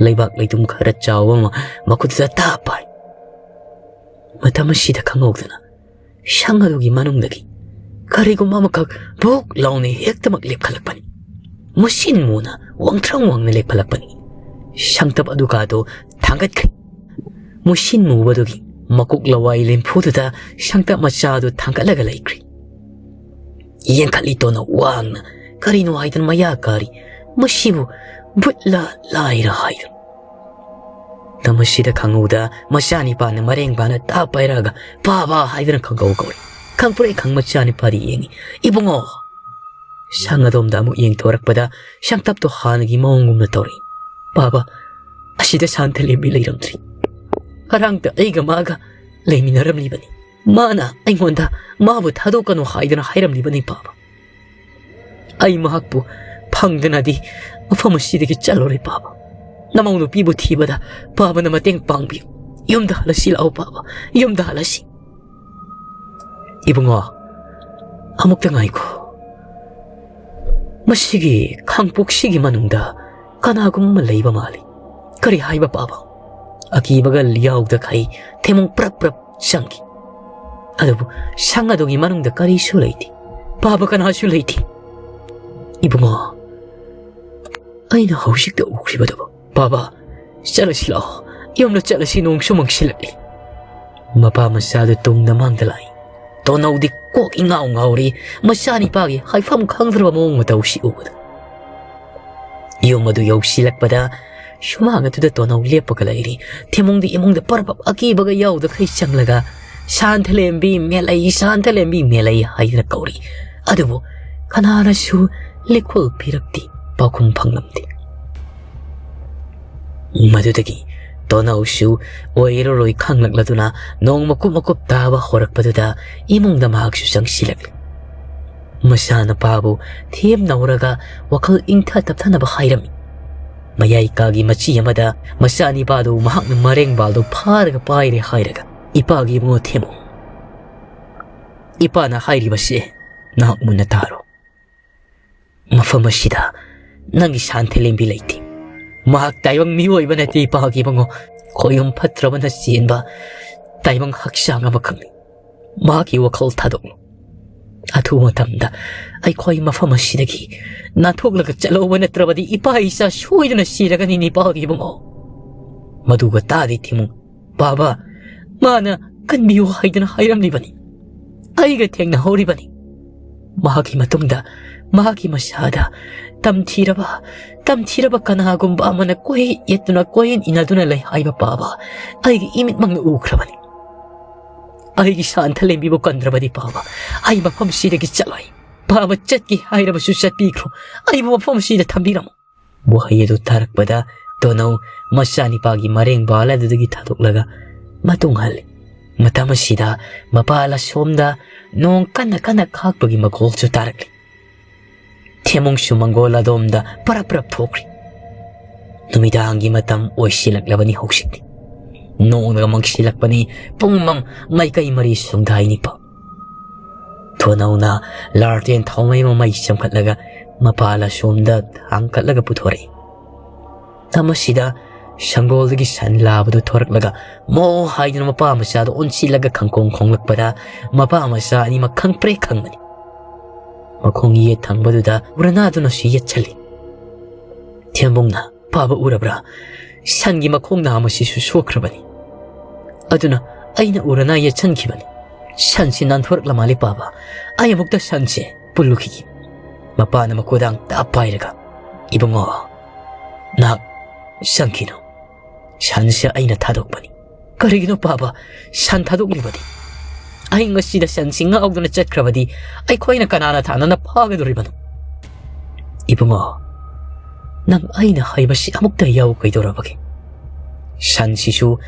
ꯂꯩꯕꯥꯛ ꯂꯩꯇꯨꯝ ꯈꯔ ꯆꯥꯎꯕ ꯑꯃ ꯃꯈꯨꯠꯇꯨꯗ ꯇꯥ ꯄꯥꯏ꯫ ꯃꯇꯝ ꯑꯁꯤꯗ ꯈꯪꯍꯧꯗꯅ ꯁꯪ ꯑꯗꯨꯒꯤ ꯃꯅꯨꯡꯗꯒꯤ ꯀꯔꯤꯒꯨꯝꯕ ꯑꯃꯈꯛ ꯚꯨꯛ ꯂꯥꯎꯅ ꯍꯦꯛꯇꯃꯛ ꯂꯦꯞꯈꯠꯂꯛꯄꯅꯤ꯫ ꯃꯨꯁꯤꯟ ꯃꯨꯅ ꯋꯥꯡꯊ꯭ꯔꯪ ꯋꯥꯡꯅ ꯂꯦꯞꯈꯠꯂꯛꯄꯅꯤ꯫ ꯁꯪꯇꯞ ꯑꯗꯨꯒꯗꯣ ꯊꯥꯡꯒꯠꯈ꯭ꯔꯦ꯫ ꯃꯨꯁꯤꯟ ꯃꯨꯕꯗꯨꯒꯤ ꯃꯀꯣꯛ ꯂꯋꯥꯏ ꯂꯦꯝꯐꯨꯗꯨꯗ ꯁꯪꯇꯞ ꯃꯆꯥꯗꯨ ꯊꯥꯡꯒꯠꯂꯒ ꯂꯩꯈ꯭ꯔꯦ꯫ ꯌꯦꯡꯈꯠꯂꯤ ꯇꯣꯅꯧ ꯋꯥꯡꯅ, ꯀꯔꯤꯅꯣ ꯍꯥꯏꯗꯅ ꯃꯌꯥ ꯀꯥꯔꯤ꯫ ꯃꯁꯤꯕꯨ ꯚꯨꯠꯂ ꯂꯥꯏꯔ ꯍꯥꯏꯗꯨꯅ꯫ ꯃꯁꯤꯗ ꯈꯪꯍꯧꯗ ꯃꯆꯥꯅꯤꯄꯥꯅ ꯃꯔꯦꯡꯕꯥꯅ ꯇꯥꯞ ꯄꯥꯏꯔꯛꯑꯒ "ꯄꯥꯕ" ꯍꯥꯏꯗꯨꯅ ꯈꯪꯀꯧ ꯀꯧꯔꯦ꯫ ꯈꯪꯄ꯭ꯔꯦꯛ ꯈꯪ ꯃꯆꯥꯅꯤꯄꯥꯗꯤ ꯌꯦꯡꯉꯤ꯫ "ꯏꯕꯨꯡꯉꯣ!" ꯁꯪ ꯑꯗꯣꯝꯗ ꯑꯃꯨꯛ ꯌꯦꯡꯊꯣꯔꯛꯄꯗ ꯁꯪꯇꯞꯇꯣ ꯍꯥꯟꯅꯒꯤ ꯃꯑꯣꯡꯒꯨꯝꯅ ꯇꯧꯔꯛꯏ꯫ "ꯄꯥꯕ, ꯑꯁꯤꯗ ꯁꯥꯟꯊ ꯂꯦꯝꯕꯤ ꯂꯩꯔꯝꯗ꯭ꯔꯤ꯫ ꯉꯔꯥꯡꯇ ꯑꯩꯒ ꯃꯥꯒ ꯂꯩꯃꯤꯟꯅꯔꯝꯂꯤꯕꯅꯤ꯫ ꯃꯥꯅ ꯑꯩꯉꯣꯟꯗ ꯃꯥꯕꯨ ꯊꯥꯗꯣꯛꯀꯅꯨ ꯍꯥꯏꯗꯨꯅ ꯍꯥꯏꯔꯝꯂꯤꯕꯅꯤ ꯄꯥꯕ꯫ ꯑꯩ ꯃꯍꯥꯛꯄꯨ ꯐꯪꯗꯅꯗꯤ ꯃꯐꯝ ꯑꯁꯤꯗꯒꯤ ꯆꯠꯂꯔꯣꯏ ꯄꯥꯕ꯫ ꯅꯃꯧ ꯅꯨꯄꯤꯕꯨ ꯊꯤꯕꯗ ꯄꯥꯕꯅ ꯃꯇꯦꯡ ꯄꯥꯡꯕꯤꯌꯨ꯫ ꯌꯨꯝꯗ ꯍꯜꯂꯁꯤ ꯂꯥꯛꯑꯣ ꯄꯥꯕ, ꯌꯨꯝꯗ ꯍꯜꯂꯁꯤ꯫" "ꯏꯕꯨꯡꯉꯣ, ꯑꯃꯨꯛꯇ ꯉꯥꯏꯈꯣ꯫ ꯃꯁꯤꯒꯤ ꯈꯥꯡꯄꯣꯛꯁꯤꯒꯤ ꯃꯅꯨꯡꯗ ꯀꯅꯥꯒꯨꯝꯕ ꯑꯃ ꯂꯩꯕ ꯃꯥꯜꯂꯤ꯫ ꯀꯔꯤ ꯍꯥꯏꯕ ꯄꯥꯕ?" ꯑꯀꯤꯕꯒ ꯌꯥꯎꯗꯈꯩ ꯊꯦꯃꯨꯡ ꯄ꯭ꯔꯞ ꯄ꯭ꯔꯞ ꯆꯪꯈꯤ꯫ ꯑꯗꯨꯕꯨ ꯁꯪ ꯑꯗꯨꯒꯤ ꯃꯅꯨꯡꯗ ꯀꯔꯤꯁꯨ ꯂꯩꯇꯦ꯫ ꯄꯥꯕ ꯀꯅꯥꯁꯨ ꯂꯩꯇꯦ꯫ "ꯏꯕꯨꯡꯉꯣ, ꯑꯩꯅ ꯍꯧꯖꯤꯛꯇ ꯎꯈ꯭ꯔꯤꯕꯗꯨꯕꯨ꯫ ꯄꯥꯕ, ꯆꯠꯂꯁꯤ ꯂꯥꯛꯑꯣ, ꯌꯨꯝꯗ ꯆꯠꯂꯁꯤ, ꯅꯣꯡꯁꯨ ꯃꯪꯁꯤꯜꯂꯛꯂꯤ꯫" ꯃꯄꯥ ꯃꯆꯥꯗꯨ ꯇꯨꯡꯗ ꯃꯥꯡꯗ ꯂꯥꯛꯏ꯫ ꯇꯣꯅꯧꯗꯤ ꯀꯣꯛ ꯏꯉꯥꯎ ꯉꯥꯎꯔꯤ, ꯃꯆꯥꯅꯤꯄꯥꯒꯤ ꯍꯥꯏꯐꯝ ꯈꯪꯗ꯭ꯔꯕ ꯃꯑꯣꯡ ꯃꯇꯧꯁꯤ ꯎꯕꯗ꯫ ꯌꯨꯝ ꯑꯗꯨ ꯌꯧꯁꯤꯜꯂꯛꯄꯗ ꯁꯨꯃꯥꯡ ꯑꯗꯨꯗ ꯇꯣꯅꯧ ꯂꯦꯞꯄꯒ ꯂꯩꯔꯤ꯫ ꯊꯦꯃꯨꯡꯗꯤ ꯏꯃꯨꯡꯗ ꯄꯔꯄꯞ ꯑꯀꯤꯕꯒ ꯌꯥꯎꯗꯈꯩ ꯆꯪꯂꯒ "ꯁꯥꯟꯊꯂꯦꯝꯕꯤ ꯃꯦꯂꯩ, ꯁꯥꯟꯊꯂꯦꯝꯕꯤ ꯃꯦꯂꯩ" ꯍꯥꯏꯗꯨꯅ ꯀꯧꯔꯤ꯫ ꯑꯗꯨꯕꯨ ꯀꯅꯥꯅꯁꯨ ꯂꯤꯈꯣꯜ ꯄꯤꯔꯛꯇꯦ, ꯄꯥꯎꯈꯨꯝ ꯐꯪꯂꯝꯗꯦ꯫ ꯃꯗꯨꯗꯒꯤ ꯇꯣꯅꯧꯁꯨ ꯑꯣꯏꯔꯔꯣꯏ ꯈꯪꯂꯛꯂꯗꯨꯅ ꯅꯣꯡ ꯃꯀꯨꯞ ꯃꯀꯨꯞ ꯇꯥꯕ ꯍꯧꯔꯛꯄꯗꯨꯗ ꯏꯃꯨꯡꯗ ꯃꯍꯥꯛꯁꯨ ꯆꯪꯁꯤꯜꯂꯛꯂꯤ꯫ ꯃꯆꯥꯅꯨꯄꯥꯕꯨ ꯊꯦꯝꯅꯧꯔꯒ ꯋꯥꯈꯜ ꯏꯪꯊ ꯇꯞꯊꯅꯕ ꯍꯥꯏꯔꯝꯃꯤ꯫ ꯃꯌꯥꯏ ꯀꯥꯒꯤ ꯃꯆꯤ ꯑꯃꯗ ꯃꯆꯥꯅꯤꯄꯥꯗꯨ ꯃꯍꯥꯛꯅ ꯃꯔꯦꯡꯕꯥꯜꯗꯨ ꯐꯥꯔꯒ ꯄꯥꯏꯔꯦ ꯍꯥꯏꯔꯒ, "ꯏꯄꯥꯒꯤ ꯏꯕꯨꯡꯉꯣ ꯊꯦꯝꯃꯨ꯫ ꯏꯄꯥꯅ ꯍꯥꯏꯔꯤꯕꯁꯦ ꯅꯍꯥꯛ ꯃꯨꯟꯅ ꯇꯥꯔꯣ꯫ ꯃꯐꯝ ꯑꯁꯤꯗ ꯅꯪꯒꯤ ꯁꯥꯟꯊ ꯂꯦꯝꯕꯤ ꯂꯩꯇꯦ꯫ ꯃꯍꯥꯛ ꯇꯥꯏꯕꯪ ꯃꯤꯑꯣꯏꯕ ꯅꯠꯇꯦ, ꯏꯄꯥꯒꯤ ꯏꯕꯨꯡꯉꯣ꯫ ꯈꯣꯏꯌꯨꯝ ꯐꯠꯇ꯭ꯔꯕꯅ ꯆꯦꯟꯕ ꯇꯥꯏꯕꯪ ꯍꯛꯆꯥꯡ ꯑꯃꯈꯛꯅꯤ꯫ ꯃꯍꯥꯛꯀꯤ ꯋꯥꯈꯜ ꯊꯥꯗꯣꯛꯂꯨ꯫ ꯑꯊꯨꯕ ꯃꯇꯝꯗ ꯑꯩꯈꯣꯏ ꯃꯐꯝ ꯑꯁꯤꯗꯒꯤ ꯅꯥꯟꯊꯣꯛꯂꯒ ꯆꯠꯍꯧꯕ ꯅꯠꯇ꯭ꯔꯕꯗꯤ ꯏꯄꯥ ꯏꯆꯥ ꯁꯣꯏꯗꯅ ꯁꯤꯔꯒꯅꯤ, ꯏꯄꯥꯒꯤ ꯏꯕꯨꯡꯉꯣ꯫" ꯃꯗꯨꯒ ꯇꯥꯗꯦ ꯊꯦꯃꯨꯡ꯫ "ꯄꯥꯕ, ꯃꯥꯅ ꯀꯟꯕꯤꯌꯨ ꯍꯥꯏꯗꯅ ꯍꯥꯏꯔꯝꯂꯤꯕꯅꯤ꯫ ꯑꯩꯒ ꯊꯦꯡꯅꯍꯧꯔꯤꯕꯅꯤ꯫ ꯃꯍꯥꯛꯀꯤ ꯃꯇꯨꯡꯗ ꯃꯍꯥꯛꯀꯤ ꯃꯁꯥꯗ ꯇꯝꯊꯤꯔꯕ, ꯇꯝꯊꯤꯔꯕ ꯀꯅꯥꯒꯨꯝꯕ ꯑꯃꯅ ꯀꯣꯏ ꯌꯦꯠꯇꯨꯅ, ꯀꯣꯏ ꯏꯟꯅꯗꯨꯅ ꯂꯩ ꯍꯥꯏꯕ ꯄꯥꯕ ꯑꯩꯒꯤ ꯏꯃꯤꯠꯃꯛꯅ ꯎꯈ꯭ꯔꯕꯅꯤ꯫ ꯑꯩꯒꯤ ꯁꯥꯟꯊ ꯂꯦꯝꯕꯤꯕꯨ ꯀꯟꯗ꯭ꯔꯕꯗꯤ ꯄꯥꯕ, ꯑꯩ ꯃꯐꯝꯁꯤꯗꯒꯤ ꯆꯠꯂꯣꯏ꯫ ꯄꯥꯕ ꯆꯠꯀꯦ ꯍꯥꯏꯔꯕꯁꯨ ꯆꯠꯄꯤꯈ꯭ꯔꯣ, ꯑꯩꯕꯨ ꯃꯐꯝꯁꯤꯗ ꯊꯝꯕꯤꯔꯝꯃꯨ꯫ ꯋꯥꯍꯩ ꯑꯗꯨ ꯇꯥꯔꯛꯄꯗ ꯇꯣꯅꯧ ꯃꯆꯥꯅꯤꯄꯥꯒꯤ ꯃꯔꯦꯡ ꯕꯥꯜ ꯑꯗꯨꯗꯒꯤ ꯊꯥꯗꯣꯛꯂꯒ ꯃꯇꯨꯡ ꯍꯜꯂꯤ꯫ ꯃꯇꯝ ꯑꯁꯤꯗ ꯃꯄꯥꯜ ꯑꯁꯣꯝꯗ ꯅꯣꯡ ꯀꯟꯅ ꯀꯟꯅ ꯈꯥꯛꯄꯒꯤ ꯃꯈꯣꯜꯁꯨ ꯇꯥꯔꯛꯂꯤ꯫ ꯊꯦꯃꯨꯡꯁꯨ ꯃꯪꯒꯣꯜ ꯑꯗꯣꯝꯗ ꯄꯔꯞ ꯄꯔꯞ ꯊꯣꯛꯈ꯭ꯔꯤ꯫ ꯅꯨꯃꯤꯗꯥꯡꯒꯤ ꯃꯇꯝ ꯑꯣꯏꯁꯤꯜꯂꯛꯂꯕꯅꯤ ꯍꯧꯖꯤꯛꯇꯤ꯫ ꯅꯣꯡꯅꯒ ꯃꯪꯁꯤꯜꯂꯛꯄꯅꯤ꯫ ꯄꯨꯡꯃꯝ ꯃꯥꯏꯀꯩ ꯃꯔꯤ ꯁꯨꯡꯗꯥꯏ ꯅꯤꯄꯥ꯫ ꯊꯣꯅꯧꯅ ꯂꯥꯔꯇꯦꯟ ꯊꯥꯎꯃꯩ ꯑꯃ ꯃꯩ ꯆꯝꯈꯠꯂꯒ ꯃꯄꯥꯜ ꯑꯁꯣꯝꯗ ꯊꯥꯡꯀꯠꯂꯒ ꯄꯨꯊꯣꯔꯛꯏ꯫ ꯃꯁꯤꯗ ꯁꯪꯒꯣꯜꯗꯒꯤ ꯁꯟ ꯂꯥꯕꯗꯨ ꯊꯣꯔꯛꯂꯒ ꯃꯣ ꯍꯥꯏꯗꯨꯅ ꯃꯄꯥ ꯃꯆꯥꯗ ꯑꯣꯟꯁꯤꯜꯂꯒ ꯈꯪꯀꯣꯡ ꯈꯣꯡꯂꯛꯄꯗ ꯃꯄꯥ ꯃꯆꯥ ꯑꯅꯤꯃꯛ ꯈꯪꯄ꯭ꯔꯦꯛ ꯈꯪꯕꯅꯤ꯫ ꯃꯈꯣꯡ ꯌꯦꯠ ꯊꯪꯕꯗꯨꯗ ꯎꯔꯅꯥꯗꯨꯅꯁꯨ ꯌꯦꯠꯁꯜꯂꯤ꯫ ꯊꯦꯝꯕꯨꯡꯅ, "ꯄꯥꯕ ꯎꯔꯕ꯭ꯔꯥ? ꯁꯟꯒꯤ ꯃꯈꯣꯡ ꯅꯥꯝꯃ ꯑꯁꯤꯁꯨ ꯁꯣꯛꯈ꯭ꯔꯕꯅꯤ꯫ ꯑꯗꯨꯅ ꯑꯩꯅ ꯎꯔꯅꯥ ꯌꯦꯠꯁꯟꯈꯤꯕꯅꯤ꯫ ꯁꯟꯁꯤ ꯅꯥꯟꯊꯣꯔꯛꯂ ꯃꯥꯜꯂꯦ ꯄꯥꯕ꯫ ꯑꯩ ꯑꯃꯨꯛꯇ ꯁꯟꯁꯦ ꯄꯨꯜꯂꯨꯈꯤꯒꯦ꯫" ꯃꯄꯥꯅ ꯃꯈꯣꯏꯗꯥꯡ ꯇꯥꯞ ꯄꯥꯏꯔꯒ, "ꯏꯕꯨꯡꯉꯣ, ꯅꯍꯥꯛ ꯆꯪꯈꯤꯅꯨ꯫ ꯁꯟꯁꯦ ꯑꯩꯅ ꯊꯥꯗꯣꯛꯄꯅꯤ꯫" "ꯀꯔꯤꯒꯤꯅꯣ ꯄꯥꯕ, ꯁꯟ ꯊꯥꯗꯣꯛꯂꯤꯕꯗꯤ? ꯑꯍꯤꯡ ꯑꯁꯤꯗ ꯁꯟꯁꯤ ꯉꯥꯎꯗꯨꯅ ꯆꯠꯈ꯭ꯔꯕꯗꯤ ꯑꯩꯈꯣꯏꯅ ꯀꯅꯥꯅ ꯊꯥꯅꯅ ꯐꯥꯒꯗꯧꯔꯤꯕꯅꯣ?" "ꯏꯕꯨꯡꯉꯣ, ꯅꯪ ꯑꯩꯅ ꯍꯥꯏꯕꯁꯤ ꯑꯃꯨꯛꯇ ꯌꯥꯎ ꯀꯩꯗꯧꯔꯕꯒꯦ? ꯁꯟꯁꯤꯁꯨ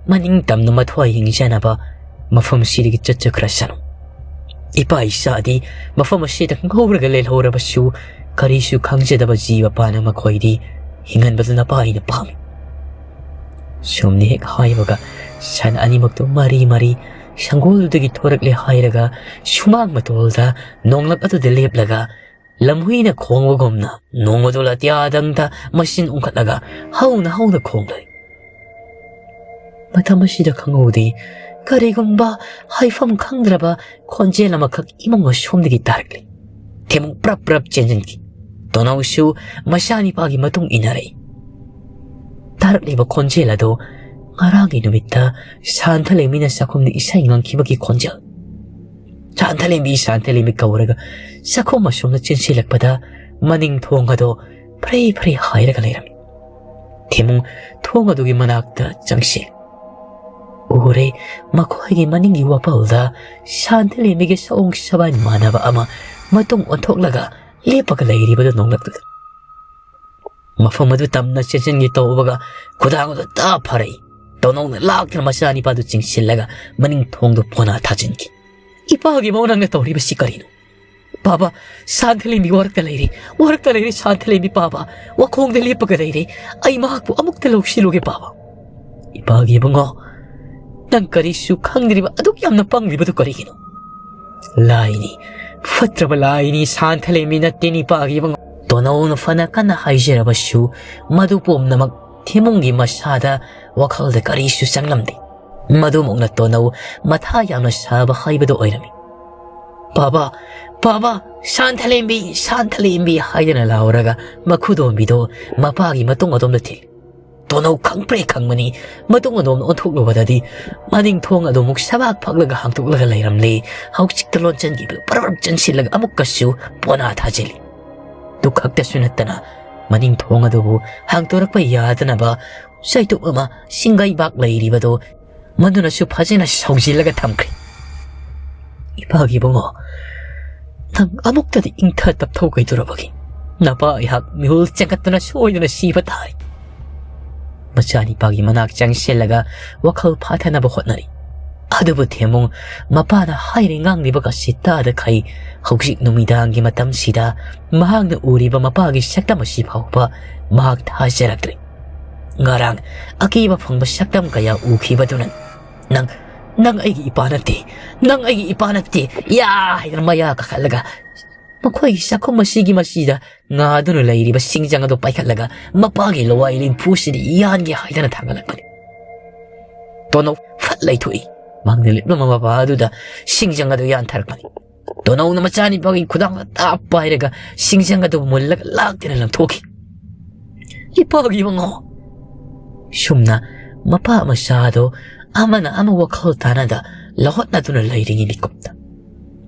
ꯃꯅꯤꯡ ꯇꯝꯅ ꯃꯊ꯭ꯋꯥꯏ ꯍꯤꯡꯖꯅꯕ ꯃꯐꯝꯁꯤꯗꯒꯤ ꯆꯠꯆꯈ꯭ꯔꯁꯅꯨ꯫ ꯏꯄꯥ ꯏꯆꯥꯗꯤ ꯃꯐꯝ ꯑꯁꯤꯗ ꯉꯧꯔꯒ ꯂꯩꯍꯧꯔꯕꯁꯨ ꯀꯔꯤꯁꯨ ꯈꯪꯖꯗꯕ ꯖꯤꯕ ꯄꯥꯅ ꯃꯈꯣꯏꯗꯤ ꯍꯤꯡꯍꯟꯕꯗꯨꯅ ꯄꯥꯏꯅ ꯄꯥꯝꯃꯤ꯫" ꯁꯨꯝꯅ ꯍꯦꯛ ꯍꯥꯏꯕꯒ ꯁꯟ ꯑꯅꯤꯃꯛꯇꯨ ꯃꯔꯤ ꯃꯔꯤ ꯁꯪꯒꯣꯜꯗꯨꯗꯒꯤ ꯊꯣꯔꯛꯂꯦ ꯍꯥꯏꯔꯒ ꯁꯨꯃꯥꯡ ꯃꯇꯣꯜꯗ ꯅꯣꯡꯂꯛ ꯑꯗꯨꯗ ꯂꯦꯞꯂꯒ ꯂꯝꯍꯨꯏꯅ ꯈꯣꯡꯕꯒꯨꯝꯅ ꯅꯣꯡ ꯑꯗꯨ ꯑꯇꯤꯌꯥꯗꯪꯗ ꯃꯆꯤꯟ ꯎꯪꯈꯠꯂꯒ ꯍꯧꯅ ꯍꯧꯅ ꯈꯣꯡꯂꯩ꯫ ꯃꯇꯝ ꯑꯁꯤꯗ ꯈꯪꯍꯧꯗꯦ, ꯀꯔꯤꯒꯨꯝꯕ ꯍꯥꯏꯐꯝ ꯈꯪꯗ꯭ꯔꯕ ꯈꯣꯟꯖꯦꯜ ꯑꯃꯈꯛ ꯏꯃꯨꯡ ꯑꯁꯣꯝꯗꯒꯤ ꯇꯥꯔꯛꯂꯤ꯫ ꯊꯦꯃꯨꯡ ꯄ꯭ꯔꯞ ꯄ꯭ꯔꯞ ꯆꯦꯟꯖꯟꯈꯤ꯫ ꯇꯣꯅꯧꯁꯨ ꯃꯆꯥꯅꯤꯄꯥꯒꯤ ꯃꯇꯨꯡ ꯏꯟꯅꯔꯛꯏ꯫ ꯇꯥꯔꯛꯂꯤꯕ ꯈꯣꯟꯖꯦꯜ ꯑꯗꯨ ꯉꯔꯥꯡꯒꯤ ꯅꯨꯃꯤꯠꯇ ꯁꯥꯟꯊ ꯂꯩꯃꯤꯅ ꯆꯥꯛꯈꯨꯝꯗ ꯏꯁꯩ ꯉꯪꯈꯤꯕꯒꯤ ꯈꯣꯟꯖꯦꯜ꯫ "ꯁꯥꯟꯊꯂꯦꯝꯕꯤ, ꯁꯥꯟꯊꯂꯦꯝꯕꯤ" ꯀꯧꯔꯒ ꯆꯥꯛꯈꯨꯝ ꯑꯁꯣꯝꯗ ꯆꯦꯟꯁꯤꯜꯂꯛꯄꯗ ꯃꯅꯤꯡ ꯊꯣꯡ ꯑꯗꯣ ꯐ꯭ꯔꯩ ꯐ꯭ꯔꯩ ꯍꯥꯏꯔꯒ ꯂꯩꯔꯝꯃꯤ꯫ ꯊꯦꯃꯨꯡ ꯊꯣꯡ ꯑꯗꯨꯒꯤ ꯃꯅꯥꯛꯇ ꯆꯪꯁꯤꯜꯂꯤ꯫ ꯎꯔꯦ, ꯃꯈꯣꯏꯒꯤ ꯃꯅꯤꯡꯒꯤ ꯋꯥꯄꯜꯗ ꯁꯥꯟꯊꯂꯦꯝꯕꯤꯒꯤ ꯁꯑꯣꯡ ꯁꯕꯥꯟ ꯃꯥꯟꯅꯕ ꯑꯃ ꯃꯇꯨꯡ ꯑꯣꯟꯊꯣꯛꯂꯒ ꯂꯦꯞꯄꯒ ꯂꯩꯔꯤꯕꯗꯨ ꯅꯣꯡꯂꯛꯇꯨꯗ꯫ ꯃꯐꯝ ꯑꯗꯨ ꯇꯝꯅ ꯆꯦꯟꯁꯤꯟꯒꯦ ꯇꯧꯕꯒ ꯈꯨꯗꯥꯡ ꯑꯗꯨ ꯇꯥ ꯐꯔꯛꯏ꯫ ꯇꯣꯅꯧꯅ ꯂꯥꯛꯇꯨꯅ ꯃꯆꯥꯅꯤꯄꯥꯗꯨ ꯆꯤꯡꯁꯤꯜꯂꯒ ꯃꯅꯤꯡ ꯊꯣꯡꯗꯨ ꯄꯣꯅꯥ ꯊꯥꯖꯤꯟꯈꯤ꯫ "ꯏꯄꯥꯒꯤ ꯃꯧ, ꯅꯪꯅ ꯇꯧꯔꯤꯕꯁꯤ ꯀꯔꯤꯅꯣ?" "ꯄꯥꯕ, ꯁꯥꯟꯊꯂꯦꯝꯕꯤ ꯋꯥꯔꯛꯇ ꯂꯩꯔꯦ, ꯋꯥꯔꯛꯇ ꯂꯩꯔꯦ ꯁꯥꯟꯊꯂꯦꯝꯕꯤ ꯄꯥꯕ꯫ ꯋꯥꯈꯣꯡꯗ ꯂꯦꯞꯄꯒ ꯂꯩꯔꯦ꯫ ꯑꯩ ꯃꯍꯥꯛꯄꯨ ꯑꯃꯨꯛꯇ ꯂꯧꯁꯤꯜꯂꯨꯒꯦ ꯄꯥꯕ꯫" "ꯏꯄꯥꯒꯤ ꯏꯕꯨꯡꯉꯣ, ꯅꯪ ꯀꯔꯤꯁꯨ ꯈꯪꯗ꯭ꯔꯤꯕ ꯑꯗꯨꯛ ꯌꯥꯝꯅ ꯄꯪꯂꯤꯕꯗꯨ ꯀꯔꯤꯒꯤꯅꯣ?" "ꯂꯥꯏꯅꯤ, ꯐꯠꯇ꯭ꯔꯕ ꯂꯥꯏꯅꯤ, ꯁꯥꯟꯊꯂꯦꯝꯕꯤ ꯅꯠꯇꯦꯅꯤ ꯏꯄꯥꯒꯤ ꯏꯕꯨꯡꯉꯣ꯫" ꯇꯣꯅꯧꯅ ꯐꯅ ꯀꯟꯅ ꯍꯥꯏꯖꯔꯕꯁꯨ ꯃꯗꯨ ꯄꯨꯝꯅꯃꯛ ꯊꯦꯃꯨꯡꯒꯤ ꯃꯁꯥꯗ ꯋꯥꯈꯜꯗ ꯀꯔꯤꯁꯨ ꯆꯪꯂꯝꯗꯦ꯫ ꯃꯗꯨꯃꯛꯅ ꯇꯣꯅꯧ ꯃꯊꯥ ꯌꯥꯝꯅ ꯁꯥꯕ ꯍꯥꯏꯕꯗꯨ ꯑꯣꯏꯔꯝꯃꯤ꯫ "ꯄꯥꯕ, ꯄꯥꯕ, ꯁꯥꯟꯊꯂꯦꯝꯕꯤ, ꯁꯥꯟꯊꯂꯦꯝꯕꯤ" ꯍꯥꯏꯗꯅ ꯂꯥꯎꯔꯒ ꯃꯈꯨꯗꯣꯝꯕꯤꯗꯣ ꯃꯄꯥꯒꯤ ꯃꯇꯨꯡ ꯑꯗꯣꯝꯗ ꯊꯤꯜꯂꯤ꯫ ꯇꯣꯅꯧ ꯈꯪꯄ꯭ꯔꯦ ꯈꯪꯕꯅꯤ꯫ ꯃꯇꯨꯡ ꯑꯗꯣꯝꯗ ꯑꯣꯟꯊꯣꯛꯂꯨꯕꯗꯗꯤ ꯃꯅꯤꯡ ꯊꯣꯡ ꯑꯗꯨ ꯑꯃꯨꯛ ꯁꯕꯥꯛ ꯐꯛꯂꯒ ꯍꯥꯡꯗꯣꯛꯂꯒ ꯂꯩꯔꯝꯂꯦ꯫ ꯍꯧꯖꯤꯛꯇ ꯂꯣꯟꯆꯟꯈꯤꯕꯗꯨ ꯄꯔꯞ ꯆꯟꯁꯤꯜꯂꯒ ꯑꯃꯨꯛꯀꯁꯨ ꯄꯣꯅꯥ ꯊꯥꯖꯤꯜꯂꯤ꯫ ꯑꯗꯨ ꯈꯛꯇꯁꯨ ꯅꯠꯇꯅ ꯃꯅꯤꯡ ꯊꯣꯡ ꯑꯗꯨꯕꯨ ꯍꯥꯡꯗꯣꯔꯛꯄ ꯌꯥꯗꯅꯕ ꯆꯩꯇꯨꯞ ꯑꯃ ꯁꯤꯡꯒꯩꯕꯥꯛ ꯂꯩꯔꯤꯕꯗꯨ ꯃꯗꯨꯅꯁꯨ ꯐꯖꯅ ꯁꯧꯖꯤꯜꯂꯒ ꯊꯝꯈ꯭ꯔꯦ꯫ "ꯏꯄꯥꯒꯤ ꯏꯕꯨꯡꯉꯣ, ꯅꯪ ꯑꯃꯨꯛꯇꯗꯤ ꯏꯪꯊ ꯇꯞꯊꯧ ꯀꯩꯗꯧꯔꯕꯒꯦ? ꯅꯄꯥ ꯑꯩꯍꯥꯛ ꯃꯤꯍꯨꯜ ꯆꯦꯟꯈꯠꯇꯨꯅ ꯁꯣꯏꯗꯅ ꯁꯤꯕ ꯇꯥꯔꯦ꯫" ꯃꯆꯥꯅꯤꯄꯥꯒꯤ ꯃꯅꯥꯛ ꯆꯪꯁꯤꯜꯂꯒ ꯋꯥꯈꯜ ꯐꯥꯊꯅꯕ ꯍꯣꯠꯅꯔꯤ꯫ ꯑꯗꯨꯕꯨ ꯊꯦꯝꯃꯨꯡ ꯃꯄꯥꯅ ꯍꯥꯏꯔꯤ ꯉꯥꯡꯂꯤꯕꯒꯁꯤ ꯇꯥꯗꯈꯩ ꯍꯧꯖꯤꯛ ꯅꯨꯃꯤꯗꯥꯡꯒꯤ ꯃꯇꯝꯁꯤꯗ ꯃꯍꯥꯛꯅ ꯎꯔꯤꯕ ꯃꯄꯥꯒꯤ ꯁꯛꯇꯝ ꯑꯁꯤ ꯐꯥꯎꯕ ꯃꯍꯥꯛ ꯊꯥꯖꯔꯛꯇ꯭ꯔꯦ꯫ ꯉꯔꯥꯡ ꯑꯀꯤꯕ ꯐꯪꯕ ꯁꯛꯇꯝ ꯀꯌꯥ ꯎꯈꯤꯕꯗꯨꯅ, "ꯅꯪ, ꯅꯪ ꯑꯩꯒꯤ ꯏꯄꯥ ꯅꯠꯇꯦ, ꯅꯪ ꯑꯩꯒꯤ ꯏꯄꯥ ꯅꯠꯇꯦ, ꯌꯥ!" ꯍꯥꯏꯗꯅ ꯃꯌꯥ ꯀꯥꯈꯠꯂꯒ ꯃꯈꯣꯏꯒꯤ ꯆꯥꯛꯈꯨꯝ ꯑꯁꯤꯒꯤ ꯃꯁꯤꯗ ꯉꯥꯗꯨꯅ ꯂꯩꯔꯤꯕ ꯁꯤꯡꯖꯪ ꯑꯗꯨ ꯄꯥꯏꯈꯠꯂꯒ ꯃꯄꯥꯒꯤ ꯂꯋꯥꯏ ꯂꯤꯟꯐꯨꯁꯤꯗ ꯌꯥꯟꯒꯦ ꯍꯥꯏꯗꯅ ꯊꯥꯡꯒꯠꯂꯛꯄꯅꯤ꯫ ꯇꯣꯅꯧ ꯐꯠ ꯂꯩꯊꯣꯛꯏ꯫ ꯃꯥꯡꯗ ꯂꯦꯞꯂꯝꯕ ꯃꯄꯥ ꯑꯗꯨꯗ ꯁꯤꯡꯖꯪ ꯑꯗꯨ ꯌꯥꯟꯊꯔꯛꯄꯅꯤ꯫ ꯇꯣꯅꯧꯅ ꯃꯆꯥꯅꯤꯄꯥꯒꯤ ꯈꯨꯗꯥꯡꯗ ꯇꯥꯞ ꯄꯥꯏꯔꯒ ꯁꯤꯡꯖꯪ ꯑꯗꯨ ꯃꯨꯜꯂꯒ ꯂꯥꯛꯇꯅ ꯂꯪꯊꯣꯛꯈꯤ꯫ "ꯏꯄꯥꯒꯤ ꯏꯕꯨꯡꯉꯣ!" ꯁꯨꯝꯅ ꯃꯄꯥ ꯃꯆꯥꯗꯣ ꯑꯃꯅ ꯑꯃ ꯋꯥꯈꯜ ꯇꯥꯅꯗ ꯂꯧꯍꯠꯅꯗꯨꯅ ꯂꯩꯔꯤꯉꯩ ꯃꯤꯀꯨꯞꯇ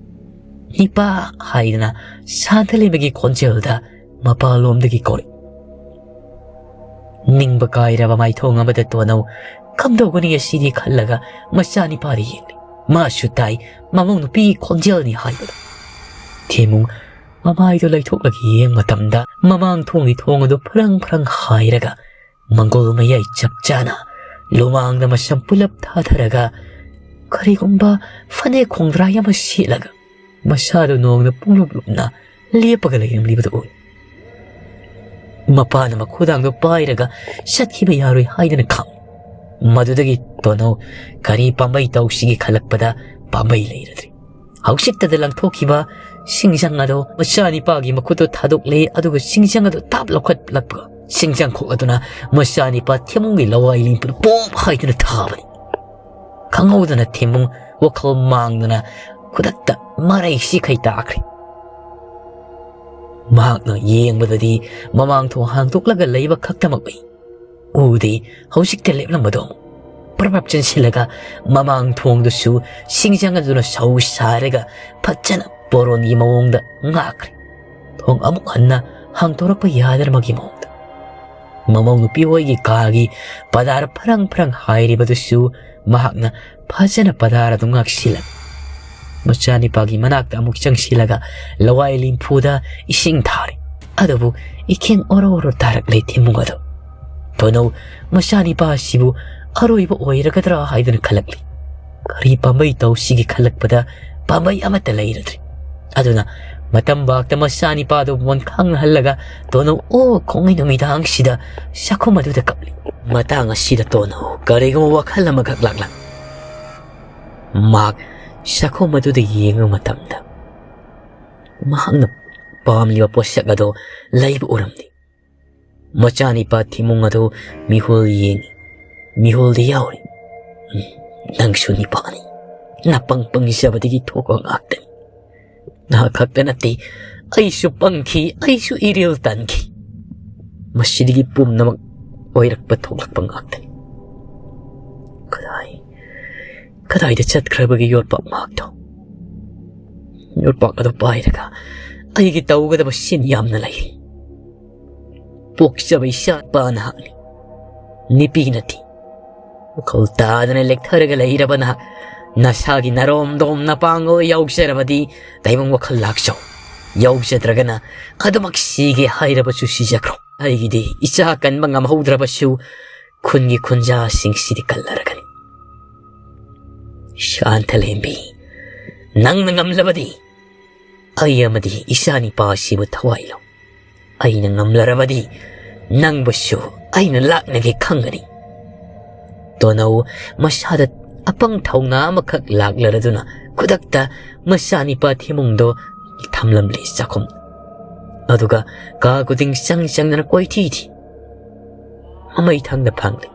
"ꯅꯤꯄꯥ" ꯍꯥꯏꯗꯅ ꯁꯥꯟꯇ ꯂꯩꯃꯒꯤ ꯈꯣꯟꯖꯦꯜꯗ ꯃꯄꯥꯟꯂꯣꯝꯗꯒꯤ ꯀꯧꯔꯛꯏ꯫ ꯅꯤꯡꯕ ꯀꯥꯏꯔꯕ ꯃꯥꯏꯊꯣꯡ ꯑꯃꯗ ꯇꯣꯅꯧ "ꯀꯝꯗꯧꯒꯅꯤ ꯑꯁꯤꯗꯤ?" ꯈꯜꯂꯒ ꯃꯆꯥꯅꯤꯄꯥꯗ ꯌꯦꯡꯂꯤ꯫ ꯃꯥꯁꯨ ꯇꯥꯏ, ꯃꯃꯧ ꯅꯨꯄꯤꯒꯤ ꯈꯣꯟꯖꯦꯜꯅꯤ ꯍꯥꯏꯕꯗꯣ꯫ ꯊꯦꯝꯃꯨꯡ ꯃꯃꯥꯏꯗꯣ ꯂꯩꯊꯣꯛꯂꯒ ꯌꯦꯡꯕ ꯃꯇꯝꯗ ꯃꯃꯥꯡ ꯊꯣꯡꯒꯤ ꯊꯣꯡ ꯑꯗꯨ ꯐ꯭ꯔꯪ ꯐ꯭ꯔꯪ ꯍꯥꯏꯔꯒ ꯃꯪꯒꯣꯜ ꯃꯌꯥꯏ ꯆꯞ ꯆꯥꯅ ꯂꯨꯃꯥꯡꯗ ꯃꯁꯝ ꯄꯨꯂꯞ ꯊꯥꯊꯔꯒ ꯀꯔꯤꯒꯨꯝꯕ ꯐꯅꯦꯛ ꯈꯣꯡꯗ꯭ꯔꯥꯏ ꯑꯃ ꯁꯦꯠꯂꯒ ꯃꯁꯥꯗꯨ ꯅꯣꯡꯅ ꯄꯨꯡꯂꯨꯞ ꯂꯨꯞꯅ ꯂꯦꯞꯄꯒ ꯂꯩꯔꯝꯂꯤꯕꯗꯨ ꯎꯏ꯫ ꯃꯄꯥꯅ ꯃꯈꯨꯗꯥꯡꯗꯨ ꯄꯥꯏꯔꯒ ꯆꯠꯈꯤꯕ ꯌꯥꯔꯣꯏ ꯍꯥꯏꯗꯅ ꯈꯪꯏ꯫ ꯃꯗꯨꯗꯒꯤ ꯇꯣꯅꯧ ꯀꯔꯤ ꯄꯥꯝꯕꯩ ꯇꯧꯁꯤꯒꯦ ꯈꯜꯂꯛꯄꯗ ꯄꯥꯝꯕꯩ ꯂꯩꯔꯗ꯭ꯔꯤ꯫ ꯍꯧꯖꯤꯛꯇꯗ ꯂꯪꯊꯣꯛꯈꯤꯕ ꯁꯤꯡꯖꯪ ꯑꯗꯨ ꯃꯆꯥꯅꯤꯄꯥꯒꯤ ꯃꯈꯨꯠꯇꯨ ꯊꯥꯗꯣꯛꯂꯦ, ꯑꯗꯨꯒ ꯁꯤꯡꯖꯪ ꯑꯗꯨ ꯇꯥꯞ ꯂꯧꯈꯠꯂꯛꯄꯒ ꯁꯤꯡꯖꯪ ꯈꯣꯛ ꯑꯗꯨꯅ ꯃꯆꯥꯅꯤꯄꯥ ꯊꯦꯝꯃꯨꯡꯒꯤ ꯂꯋꯥꯏ ꯂꯤꯝꯄꯨꯗ ꯄꯣꯞ ꯍꯥꯏꯗꯨꯅ ꯊꯥꯕꯅꯤ꯫ ꯈꯪꯍꯧꯗꯅ ꯊꯦꯝꯃꯨꯡ ꯋꯥꯈꯜ ꯃꯥꯡꯗꯨꯅ ꯈꯨꯗꯛꯇ ꯃꯔꯩ ꯁꯤꯈꯩ ꯇꯥꯈ꯭ꯔꯦ꯫ ꯃꯍꯥꯛꯅ ꯌꯦꯡꯕꯗꯗꯤ ꯃꯃꯥꯡ ꯊꯣꯡ ꯍꯥꯡꯗꯣꯛꯂꯒ ꯂꯩꯕ ꯈꯛꯇꯃꯛ ꯎꯏ꯫ ꯎꯗꯦ, ꯍꯧꯖꯤꯛꯇ ꯂꯦꯞꯂꯝꯕꯗꯣ ꯑꯃꯨꯛ ꯄ꯭ꯔꯞ ꯄ꯭ꯔꯞ ꯆꯦꯟꯁꯤꯜꯂꯒ ꯃꯃꯥꯡ ꯊꯣꯡꯗꯨꯁꯨ ꯁꯤꯡꯖꯪ ꯑꯗꯨꯅ ꯁꯧ ꯁꯥꯔꯒ ꯐꯖꯅ ꯄꯣꯔꯣꯟꯒꯤ ꯃꯑꯣꯡꯗ ꯉꯥꯛꯈ꯭ꯔꯦ꯫ ꯊꯣꯡ ꯑꯃꯨꯛ ꯍꯟꯅ ꯍꯥꯡꯗꯣꯔꯛꯄ ꯌꯥꯗ꯭ꯔꯕꯒꯤ ꯃꯑꯣꯡꯗ꯫ ꯃꯃꯧ ꯅꯨꯄꯤ ꯍꯣꯏꯒꯤ ꯀꯥꯒꯤ ꯄꯗꯥꯔ ꯐ꯭ꯔꯪ ꯐ꯭ꯔꯪ ꯍꯥꯏꯔꯤꯕꯗꯨꯁꯨ ꯃꯍꯥꯛꯅ ꯐꯖꯅ ꯄꯗꯥꯔ ꯑꯗꯨ ꯉꯥꯛꯁꯤꯜꯂꯒ ꯃꯆꯥꯅꯤꯄꯥꯒꯤ ꯃꯅꯥꯛꯇ ꯑꯃꯨꯛ ꯆꯪꯁꯤꯜꯂꯒ ꯂꯋꯥꯏ ꯂꯤꯝꯐꯨꯗ ꯏꯁꯤꯡ ꯊꯥꯔꯦ꯫ ꯑꯗꯨꯕꯨ ꯏꯈꯦꯡ ꯑꯣꯔꯣ ꯑꯣꯔꯣ ꯇꯥꯔꯛꯂꯦ ꯊꯦꯝꯃꯨꯡ ꯑꯗꯣ꯫ ꯇꯣꯅꯧ ꯃꯆꯥꯅꯤꯄꯥ ꯑꯁꯤꯕꯨ ꯑꯔꯣꯏꯕ ꯑꯣꯏꯔꯒꯗ꯭ꯔꯥ ꯍꯥꯏꯗꯨꯅ ꯈꯜꯂꯛꯂꯤ꯫ ꯀꯔꯤ ꯄꯥꯝꯕꯩ ꯇꯧꯁꯤꯒꯦ ꯈꯜꯂꯛꯄꯗ ꯄꯥꯝꯕꯩ ꯑꯃꯠꯇ ꯂꯩꯔꯗ꯭ꯔꯦ꯫ ꯑꯗꯨꯅ ꯃꯇꯝ ꯚꯥꯛꯇ ꯃꯆꯥꯅꯤꯄꯥꯗꯨ ꯃꯣꯟꯈꯥꯡꯅꯍꯜꯂꯒ ꯇꯣꯅꯧ ꯑꯣ ꯈꯣꯡꯉꯩ ꯅꯨꯃꯤꯗꯥꯡꯁꯤꯗ ꯆꯥꯛꯈꯨꯝ ꯑꯗꯨꯗ ꯀꯞꯂꯤ꯫ ꯃꯇꯥꯡ ꯑꯁꯤꯗ ꯇꯣꯅꯧ ꯀꯔꯤꯒꯨꯝꯕ ꯋꯥꯈꯜ ꯑꯃꯈꯛ ꯂꯥꯛꯂꯝꯃꯤ꯫ ꯃꯍꯥꯛ ꯆꯥꯛꯈꯨꯝ ꯑꯗꯨꯗ ꯌꯦꯡꯕ ꯃꯇꯝꯗ ꯃꯍꯥꯛꯅ ꯄꯥꯝꯂꯤꯕ ꯄꯣꯠꯁꯛ ꯑꯗꯨ ꯂꯩꯕ ꯎꯔꯝꯗꯦ꯫ ꯃꯆꯥꯅꯤꯄꯥ ꯊꯦꯝꯃꯨꯡ ꯑꯗꯨ ꯃꯤꯍꯨꯜ ꯌꯦꯡꯏ꯫ ꯃꯤꯍꯨꯜꯗ ꯌꯥꯎꯔꯤ꯫ "ꯎꯝ, ꯅꯪꯁꯨ ꯅꯤꯄꯥꯅꯤ꯫ ꯅꯄꯪ ꯄꯪꯖꯕꯗꯒꯤ ꯊꯣꯛꯄ ꯉꯥꯛꯇꯅꯤ꯫ ꯅꯍꯥꯛ ꯈꯛꯇ ꯅꯠꯇꯦ, ꯑꯩꯁꯨ ꯄꯪꯈꯤ, ꯑꯩꯁꯨ ꯏꯔꯦꯜ ꯇꯟꯈꯤ꯫ ꯃꯁꯤꯗꯒꯤ ꯄꯨꯝꯅꯃꯛ ꯑꯣꯏꯔꯛꯄ ꯊꯣꯛꯂꯛꯄ ꯉꯥꯛꯇꯅꯤ꯫ ꯀꯗꯥꯏ, ꯀꯗꯥꯏꯗ ꯆꯠꯈ꯭ꯔꯕꯒꯦ ꯌꯣꯠꯄꯥꯛ ꯃꯍꯥꯛꯇꯣ? ꯌꯣꯠꯄꯥꯛ ꯑꯗꯨ ꯄꯥꯏꯔꯒ, "ꯑꯩꯒꯤ ꯇꯧꯒꯗꯕ ꯁꯤꯟ ꯌꯥꯝꯅ ꯂꯩꯔꯤ꯫ ꯄꯣꯛꯆꯕ ꯏꯆꯥ ꯅꯨꯄꯥ ꯅꯍꯥꯛꯅꯤ, ꯅꯨꯄꯤ ꯅꯠꯇꯦ꯫ ꯋꯥꯈꯜ ꯇꯥꯗꯅ ꯂꯦꯛꯊꯔꯒ ꯂꯩꯔꯕ ꯅꯍꯥꯛ, ꯅꯁꯥꯒꯤ ꯅꯔꯣꯝꯗꯣꯝ ꯅꯄꯥꯡꯒꯜ ꯌꯥꯎꯖꯔꯕꯗꯤ ꯇꯥꯏꯕꯪ ꯋꯥꯈꯜ ꯂꯥꯛꯆꯧ꯫ ꯌꯥꯎꯖꯗ꯭ꯔꯒꯅ ꯑꯗꯨꯃꯛ ꯁꯤꯒꯦ ꯍꯥꯏꯔꯕꯁꯨ ꯁꯤꯖꯈ꯭ꯔꯣ꯫ ꯑꯩꯒꯤꯗꯤ ꯏꯆꯥ ꯀꯟꯕ ꯉꯝꯍꯧꯗ꯭ꯔꯕꯁꯨ ꯈꯨꯟꯒꯤ ꯈꯨꯟꯖꯥꯁꯤꯡꯁꯤꯗꯤ ꯀꯜꯂꯔꯒꯅꯤ꯫ ꯁꯥꯟꯊꯂꯦꯝꯕꯤ, ꯅꯪꯅ ꯉꯝꯂꯕꯗꯤ ꯑꯩ ꯑꯃꯗꯤ ꯏꯆꯥ ꯅꯤꯄꯥ ꯑꯁꯤꯕꯨ ꯊꯋꯥꯏ ꯂꯧ꯫ ꯑꯩꯅ ꯉꯝꯂꯔꯕꯗꯤ ꯅꯪꯕꯨꯁꯨ ꯑꯩꯅ ꯂꯥꯛꯅꯒꯦ ꯈꯪꯒꯅꯤ꯫" ꯇꯣꯅꯧ ꯃꯁꯥꯗ ꯑꯄꯪ ꯊꯧꯅꯥ ꯑꯃꯈꯛ ꯂꯥꯛꯂꯔꯗꯨꯅ ꯈꯨꯗꯛꯇ ꯃꯆꯥꯅꯤꯄꯥ ꯊꯤꯃꯨꯡꯗꯣ ꯊꯝꯂꯝꯂꯦ ꯆꯥꯛꯈꯨꯝ꯫ ꯑꯗꯨꯒ ꯀꯥ ꯈꯨꯗꯤꯡ ꯆꯪ ꯆꯪꯗꯅ ꯀꯣꯏꯊꯤ ꯊꯤ꯫ ꯃꯃꯩ ꯊꯪꯗ ꯐꯪꯂꯦ꯫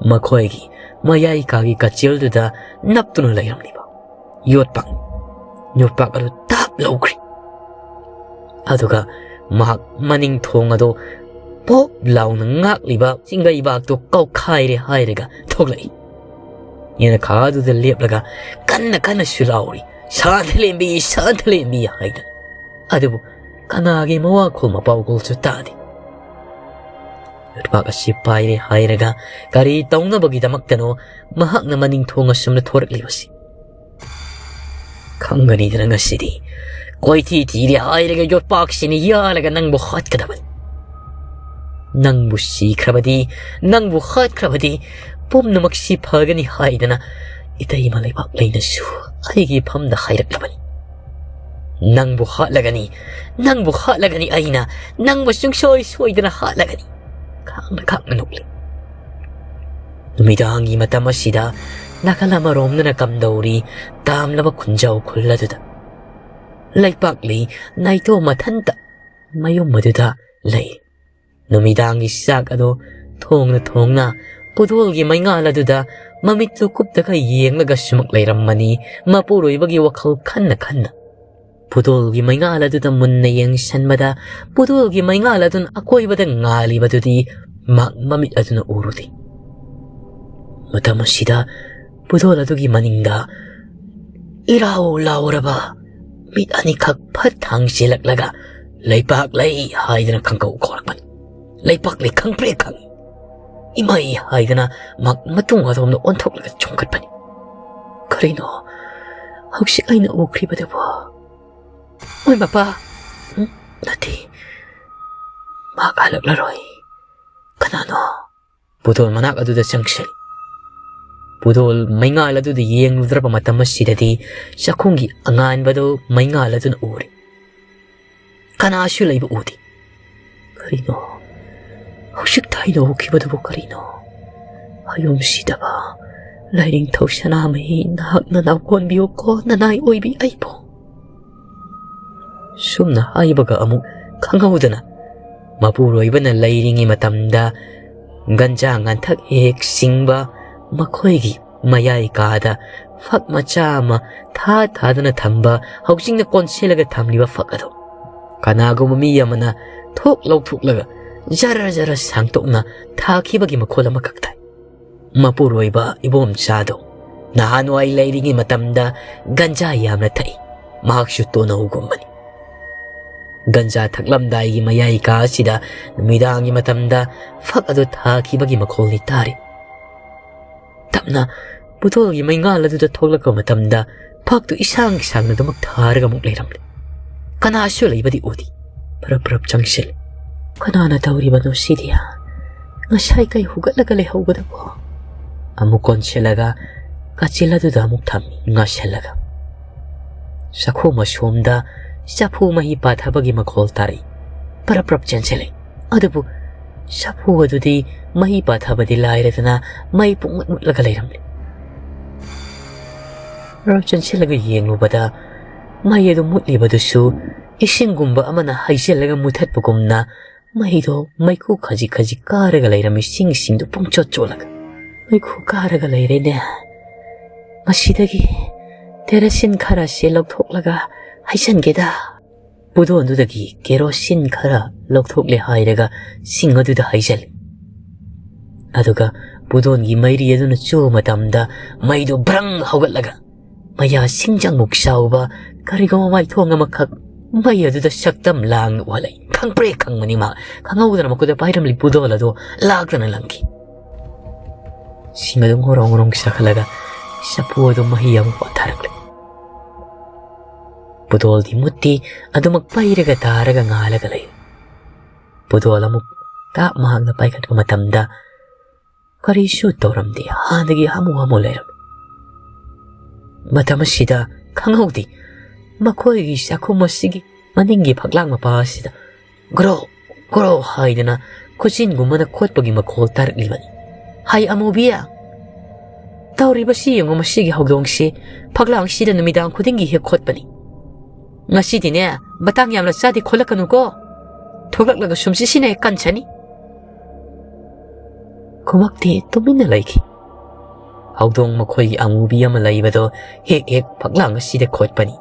ꯃꯈꯣꯏꯒꯤ ꯃꯌꯥꯏ ꯀꯥꯒꯤ ꯀꯥꯆꯤꯜꯗꯨꯗ ꯅꯞꯇꯨꯅ ꯂꯩꯔꯝꯂꯤꯕ ꯌꯣꯠꯄꯥꯛ, ꯌꯣꯠꯄꯥꯛ ꯑꯗꯨ ꯇꯥꯞ ꯂꯧꯈ꯭ꯔꯦ꯫ ꯑꯗꯨꯒ ꯃꯍꯥꯛ ꯃꯅꯤꯡ ꯊꯣꯡ ꯑꯗꯨ ꯄꯣꯞ ꯂꯥꯎꯅ ꯉꯥꯛꯂꯤꯕ ꯆꯤꯡꯒꯩꯕꯥꯛꯇꯨ ꯀꯧꯈꯥꯏꯔꯦ ꯍꯥꯏꯔꯒ ꯊꯣꯛꯂꯛꯏ꯫ ꯌꯦꯅꯈꯥ ꯑꯗꯨꯗ ꯂꯦꯞꯂꯒ ꯀꯟꯅ ꯀꯟꯅꯁꯨ ꯂꯥꯎꯔꯤ, "ꯁꯥꯟꯊꯂꯦꯝꯕꯤ, ꯁꯥꯟꯊꯂꯦꯝꯕꯤ" ꯍꯥꯏꯗꯅ꯫ ꯑꯗꯨꯕꯨ ꯀꯅꯥꯒꯤ ꯃꯋꯥꯈꯣꯜ ꯃꯄꯥꯎꯈꯣꯜꯁꯨ ꯇꯥꯗꯦ꯫ ꯌꯣꯠꯄꯥꯛ ꯑꯁꯤ ꯄꯥꯏꯔꯦ ꯍꯥꯏꯔꯒ ꯀꯔꯤ ꯇꯧꯅꯕꯒꯤꯗꯃꯛꯇꯅꯣ ꯃꯍꯥꯛꯅ ꯃꯅꯤꯡ ꯊꯣꯡ ꯑꯁꯨꯝꯅ ꯊꯣꯔꯛꯂꯤꯕꯁꯤ? ꯈꯪꯒꯅꯤꯗꯅ ꯉꯁꯤꯗꯤ꯫ ꯀꯣꯏꯊꯤ ꯊꯤꯔꯦ ꯍꯥꯏꯔꯒ ꯌꯣꯠꯄꯥꯛꯁꯤꯅ ꯌꯥꯜꯂꯒ ꯅꯪꯕꯨ ꯍꯥꯠꯀꯗꯕꯅꯤ꯫ ꯅꯪꯕꯨ ꯁꯤꯈ꯭ꯔꯕꯗꯤ, ꯅꯪꯕꯨ ꯍꯥꯠꯈ꯭ꯔꯕꯗꯤ ꯄꯨꯝꯅꯃꯛꯁꯤ ꯐꯒꯅꯤ ꯍꯥꯏꯗꯅ ꯏꯇꯩꯃ ꯂꯩꯕꯥꯛ ꯂꯩꯅꯁꯨ ꯑꯩꯒꯤ ꯐꯝꯗ ꯍꯥꯏꯔꯛꯂꯕꯅꯤ꯫ ꯅꯪꯕꯨ ꯍꯥꯠꯂꯒꯅꯤ, ꯅꯪꯕꯨ ꯍꯥꯠꯂꯒꯅꯤ ꯑꯩꯅ, ꯅꯪꯕꯨ ꯁꯨꯡꯁꯣꯏ ꯁꯣꯏꯗꯅ ꯍꯥꯠꯂꯒꯅꯤ꯫ ꯈꯥꯡꯅ ꯈꯥꯡꯅ ꯅꯣꯛꯂꯤ꯫ ꯅꯨꯃꯤꯗꯥꯡꯒꯤ ꯃꯇꯝ ꯑꯁꯤꯗ ꯅꯥꯀꯜ ꯑꯃꯔꯣꯝꯗꯅ ꯀꯝꯗꯧꯔꯤ ꯇꯥꯝꯂꯕ ꯈꯨꯟꯖꯥꯎ ꯈꯨꯜ ꯑꯗꯨꯗ ꯂꯩꯄꯥꯛꯂꯤ ꯅꯥꯏꯇꯣꯝ ꯃꯊꯟꯇ ꯃꯌꯨꯝ ꯑꯗꯨꯗ ꯂꯩ꯫ ꯅꯨꯃꯤꯗꯥꯡꯒꯤ ꯆꯥꯛ ꯑꯗꯨ ꯊꯣꯡꯅ ꯊꯣꯡꯅ ꯄꯨꯗꯣꯜꯒꯤ ꯃꯩꯉꯥꯜ ꯑꯗꯨꯗ ꯃꯃꯤꯠꯇꯨ ꯀꯨꯞꯇꯒ ꯌꯦꯡꯂꯒ ꯁꯨꯃꯛ ꯂꯩꯔꯝꯃꯅꯤ꯫ ꯃꯄꯨꯔꯣꯏꯕꯒꯤ ꯋꯥꯈꯜ ꯈꯟꯅ ꯈꯟꯅ ꯄꯨꯗꯣꯜꯒꯤ ꯃꯩꯉꯥꯜ ꯑꯗꯨꯗ ꯃꯨꯟꯅ ꯌꯦꯡꯁꯟꯕꯗ ꯄꯨꯗꯣꯜꯒꯤ ꯃꯩꯉꯥꯜ ꯑꯗꯨꯅ ꯑꯀꯣꯏꯕꯗ ꯉꯥꯜꯂꯤꯕꯗꯨꯗꯤ ꯃꯍꯥꯛ ꯃꯃꯤꯠ ꯑꯗꯨꯅ ꯎꯔꯨꯗꯦ꯫ ꯃꯇꯝ ꯑꯁꯤꯗ ꯄꯨꯗꯣꯜ ꯑꯗꯨꯒꯤ ꯃꯅꯤꯡꯗ ꯏꯔꯥꯎ ꯂꯥꯎꯔꯕ ꯃꯤꯠ ꯑꯅꯤꯈꯛ ꯐꯠ ꯊꯥꯡꯁꯤꯜꯂꯛꯂꯒ, "ꯂꯩꯄꯥꯛ ꯂꯩ" ꯍꯥꯏꯗꯨꯅ ꯈꯪꯀꯧ ꯀꯧꯔꯛꯄꯅꯤ꯫ "ꯂꯩꯄꯥꯛ ꯂꯩ, ꯈꯪꯄ꯭ꯔꯦꯛ ꯈꯪꯏ꯫ ꯏꯃꯩ" ꯍꯥꯏꯗꯨꯅ ꯃꯍꯥꯛ ꯃꯇꯨꯡ ꯑꯗꯣꯝꯗ ꯑꯣꯟꯊꯣꯛꯂꯒ ꯆꯣꯡꯈꯠꯄꯅꯤ꯫ "ꯀꯔꯤꯅꯣ ꯍꯧꯖꯤꯛ ꯑꯩꯅ ꯎꯈ꯭ꯔꯤꯕꯗꯨꯕꯣ? ꯃꯣꯏ ꯃꯄꯥ? ꯎꯝ, ꯅꯠꯇꯦ, ꯃꯍꯥꯛ ꯍꯜꯂꯛꯂꯔꯣꯏ꯫ ꯀꯅꯥꯅꯣ?" ꯄꯨꯗꯣꯜ ꯃꯅꯥꯛ ꯑꯗꯨꯗ ꯆꯪꯁꯤꯜꯂꯤ꯫ ꯄꯨꯗꯣꯜ ꯃꯩꯉꯥꯜ ꯑꯗꯨꯗ ꯌꯦꯡꯂꯨꯗ꯭ꯔꯕ ꯃꯇꯝ ꯑꯁꯤꯗꯗꯤ ꯆꯥꯛꯈꯨꯝꯒꯤ ꯑꯉꯥꯟꯕꯗꯨ ꯃꯩꯉꯥꯜ ꯑꯗꯨꯅ ꯎꯔꯤ꯫ ꯀꯅꯥꯁꯨ ꯂꯩꯕ ꯎꯗꯦ꯫ "ꯀꯔꯤꯅꯣ? ꯍꯧꯖꯤꯛꯇ ꯑꯩꯅ ꯎꯈꯤꯕꯗꯨꯕꯨ ꯀꯔꯤꯅꯣ? ꯑꯌꯨꯝ ꯁꯤꯗꯕ ꯂꯥꯏꯅꯤꯡꯊꯧ ꯁꯅꯥꯃꯍꯤ, ꯅꯍꯥꯛꯅ ꯅꯥꯎꯀꯣꯟꯕꯤꯌꯨꯀꯣ, ꯅꯅꯥꯏ ꯑꯣꯏꯕꯤ ꯑꯩꯕꯨ"꯫ ꯁꯨꯝꯅ ꯍꯥꯏꯕꯒ ꯑꯃꯨꯛ ꯈꯪꯍꯧꯗꯅ ꯃꯄꯨꯔꯣꯏꯕꯅ ꯂꯩꯔꯤꯉꯩ ꯃꯇꯝꯗ ꯒꯟꯖꯥ ꯉꯟꯊꯛ ꯍꯦꯛ ꯍꯦꯛ ꯆꯤꯡꯕ ꯃꯈꯣꯏꯒꯤ ꯃꯌꯥꯏ ꯀꯥꯗ ꯐꯛ ꯃꯆꯥ ꯑꯃ ꯊꯥ ꯊꯥꯗꯅ ꯊꯝꯕ, ꯍꯧꯖꯤꯛꯅ ꯀꯣꯟꯁꯤꯜꯂꯒ ꯊꯝꯂꯤꯕ ꯐꯛ ꯑꯗꯨ ꯀꯅꯥꯒꯨꯝꯕ ꯃꯤ ꯑꯃꯅ ꯊꯣꯛ ꯂꯧꯊꯣꯛꯂꯒ ꯖꯔ ꯖꯔ ꯁꯥꯡꯇꯣꯛꯅ ꯊꯥꯈꯤꯕꯒꯤ ꯃꯈꯣꯜ ꯑꯃꯈꯛ ꯇꯥꯏ꯫ ꯃꯄꯨꯔꯣꯏꯕ ꯏꯕꯣꯝꯆꯥꯗꯣ ꯅꯍꯥꯟꯋꯥꯏ ꯂꯩꯔꯤꯉꯩ ꯃꯇꯝꯗ ꯒꯟꯖꯥ ꯌꯥꯝꯅ ꯊꯛꯏ꯫ ꯃꯍꯥꯛꯁꯨ ꯇꯣꯅꯧꯒꯨꯝꯕꯅꯤ꯫ ꯒꯟꯖꯥ ꯊꯛꯂꯝꯗꯥꯏꯒꯤ ꯃꯌꯥꯏ ꯀꯥ ꯑꯁꯤꯗ ꯅꯨꯃꯤꯗꯥꯡꯒꯤ ꯃꯇꯝꯗ ꯐꯛ ꯑꯗꯨ ꯊꯥꯈꯤꯕꯒꯤ ꯃꯈꯣꯜꯗꯤ ꯇꯥꯔꯤ꯫ ꯇꯞꯅ ꯄꯨꯇꯣꯜꯒꯤ ꯃꯩꯉꯥꯜ ꯑꯗꯨꯗ ꯊꯣꯛꯂꯛꯄ ꯃꯇꯝꯗ ꯐꯛꯇꯨ ꯏꯁꯥꯡ ꯁꯥꯡꯅ ꯑꯗꯨꯃꯛ ꯊꯥꯔꯒ ꯑꯃꯨꯛ ꯂꯩꯔꯝꯂꯦ꯫ ꯀꯅꯥꯁꯨ ꯂꯩꯕꯗꯤ ꯎꯗꯦ꯫ ꯄꯔꯞ ꯄꯔꯞ ꯆꯪꯁꯤꯜꯂꯦ꯫ "ꯀꯅꯥꯅ ꯇꯧꯔꯤꯕꯅꯣ ꯁꯤꯗꯤ? ꯉꯁꯥꯏ ꯀꯩ ꯍꯨꯒꯠꯂꯒ ꯂꯩꯍꯧꯕꯗꯨꯕꯣ?" ꯑꯃꯨꯛ ꯀꯣꯟꯁꯤꯜꯂꯒ ꯀꯥꯆꯤꯜ ꯑꯗꯨꯗ ꯑꯃꯨꯛ ꯊꯝꯃꯤ ꯉꯥꯁꯤꯜꯂꯒ꯫ ꯆꯥꯛꯈꯨꯝ ꯑꯁꯣꯝꯗ ꯆꯐꯨ ꯃꯍꯤ ꯄꯥꯊꯕꯒꯤ ꯃꯈꯣꯜ ꯇꯥꯔꯛꯏ꯫ ꯄꯔꯞ ꯄꯔꯞ ꯆꯦꯟꯁꯤꯜꯂꯦ꯫ ꯑꯗꯨꯕꯨ ꯆꯐꯨ ꯑꯗꯨꯗꯤ ꯃꯍꯤ ꯄꯥꯊꯕꯗꯤ ꯂꯥꯏꯔꯗꯅ ꯃꯩ ꯄꯨꯡꯃꯨꯠ ꯃꯨꯠꯂꯒ ꯂꯩꯔꯝꯂꯦ꯫ ꯄꯔꯞ ꯆꯦꯟꯁꯤꯜꯂꯒ ꯌꯦꯡꯂꯨꯕꯗ ꯃꯩ ꯑꯗꯨ ꯃꯨꯠꯂꯤꯕꯗꯨꯁꯨ ꯏꯁꯤꯡꯒꯨꯝꯕ ꯑꯃꯅ ꯍꯩꯖꯤꯜꯂꯒ ꯃꯨꯊꯠꯄꯒꯨꯝꯅ ꯃꯩꯗꯣ ꯃꯩꯈꯨ ꯈꯖꯤꯛ ꯈꯖꯤꯛ ꯀꯥꯔꯒ ꯂꯩꯔꯝꯃꯤ, ꯁꯤꯡꯁꯤꯡꯗꯨ ꯄꯨꯡꯆꯣꯠ ꯆꯣꯠꯂꯒ꯫ "ꯃꯩꯈꯨ ꯀꯥꯔꯒ ꯂꯩꯔꯦꯅꯦ꯫ ꯃꯁꯤꯗꯒꯤ ꯀꯦꯔꯣꯁꯤꯟ ꯈꯔꯁꯦ ꯂꯧꯊꯣꯛꯂꯒ ꯍꯩꯖꯟꯒꯦꯗ"꯫ ꯄꯨꯗꯣꯟꯗꯨꯗꯒꯤ ꯀꯦꯔꯣꯁꯤꯟ ꯈꯔ ꯂꯧꯊꯣꯛꯂꯦ ꯍꯥꯏꯔꯒ ꯁꯤꯡ ꯑꯗꯨꯗ ꯍꯩꯖꯜꯂꯤ꯫ ꯑꯗꯨꯒ ꯄꯨꯗꯣꯟꯒꯤ ꯃꯩꯔꯤ ꯑꯗꯨꯅ ꯆꯨꯕ ꯃꯇꯝꯗ ꯃꯩꯗꯨ ꯕ꯭ꯔꯪ ꯍꯧꯒꯠꯂꯒ ꯃꯌꯥ ꯁꯤꯡꯖꯪꯃꯨꯛ ꯆꯥꯎꯕ ꯀꯔꯤꯒꯨꯝꯕ ꯃꯥꯏꯊꯣꯡ ꯑꯃꯈꯛ ꯃꯩ ꯑꯗꯨꯗ ꯁꯛꯇꯝ ꯂꯥꯡꯅ ꯎꯍꯜꯂꯛꯏ꯫ ꯈꯪꯄ꯭ꯔꯦꯛ ꯈꯪꯕꯅꯤ ꯃꯍꯥꯛ꯫ ꯈꯪꯍꯧꯗꯅ ꯃꯈꯨꯠꯇ ꯄꯥꯏꯔꯝꯂꯤ ꯄꯨꯗꯣꯜ ꯑꯗꯨ ꯂꯥꯛꯇꯅ ꯂꯪꯈꯤ꯫ ꯁꯤꯡ ꯑꯗꯨ ꯉꯣꯔꯣꯡ ꯉꯣꯔꯣꯡ ꯆꯥꯈꯠꯂꯒ ꯆꯐꯨ ꯑꯗꯨ ꯃꯍꯤ ꯑꯃꯨꯛ ꯋꯥꯊꯔꯛꯂꯦ꯫ ꯄꯨꯗꯣꯜꯗꯤ ꯃꯨꯠꯇꯤ ꯑꯗꯨꯃꯛ ꯄꯩꯔꯒ ꯇꯥꯔꯒ ꯉꯥꯜꯂꯒ ꯂꯩ꯫ ꯄꯨꯗꯣꯜ ꯑꯃꯨꯛ ꯇꯥꯞ ꯃꯍꯥꯛꯅ ꯄꯥꯏꯈꯠꯄ ꯃꯇꯝꯗ ꯀꯔꯤꯁꯨ ꯇꯧꯔꯝꯗꯦ꯫ ꯍꯥꯟꯅꯒꯤ ꯍꯥꯃꯨ ꯍꯥꯃꯨ ꯂꯩꯔꯝꯃꯤ꯫ ꯃꯇꯝ ꯑꯁꯤꯗ ꯈꯪꯍꯧꯗꯦ, ꯃꯈꯣꯏꯒꯤ ꯆꯥꯛꯈꯨꯝ ꯑꯁꯤꯒꯤ ꯃꯅꯤꯡꯒꯤ ꯐꯛꯂꯥꯡ ꯃꯄꯥ ꯑꯁꯤꯗ ꯒ꯭ꯔꯣ ꯒ꯭ꯔꯣ ꯍꯥꯏꯗꯅ ꯈꯨꯆꯤꯟꯒꯨꯝꯕꯅ ꯈꯣꯠꯄꯒꯤ ꯃꯈꯣꯜ ꯇꯥꯔꯛꯂꯤꯕꯅꯤ꯫ "ꯍꯥꯏ ꯑꯃꯨꯕꯤ, ꯇꯧꯔꯤꯕꯁꯤ ꯌꯦꯡꯉꯨ, ꯃꯁꯤꯒꯤ ꯍꯧꯗꯣꯡꯁꯤ ꯐꯛꯂꯥꯡꯁꯤꯗ ꯅꯨꯃꯤꯗꯥꯡ ꯈꯨꯗꯤꯡꯒꯤ ꯍꯦꯛ ꯈꯣꯠꯄꯅꯤ꯫ ꯉꯁꯤꯗꯤꯅꯦ, ꯃꯇꯥꯡ ꯌꯥꯝꯅ ꯆꯥꯗꯦ, ꯈꯣꯠꯂꯛꯀꯅꯨꯀꯣ꯫ ꯊꯣꯛꯂꯛꯂꯒ ꯁꯨꯝ ꯁꯤꯁꯤꯅ ꯍꯦꯛ ꯀꯟꯁꯅꯤ꯫" ꯈꯨꯃꯛꯇꯤ ꯇꯨꯃꯤꯟꯅ ꯂꯩꯈꯤ꯫ ꯍꯧꯗꯣꯡ ꯃꯈꯣꯏꯒꯤ ꯑꯃꯨꯕꯤ ꯑꯃ ꯂꯩꯕꯗꯣ ꯍꯦꯛ ꯍꯦꯛ ꯐꯛꯂꯥꯡ ꯑꯁꯤꯗ ꯈꯣꯠꯄꯅꯤ꯫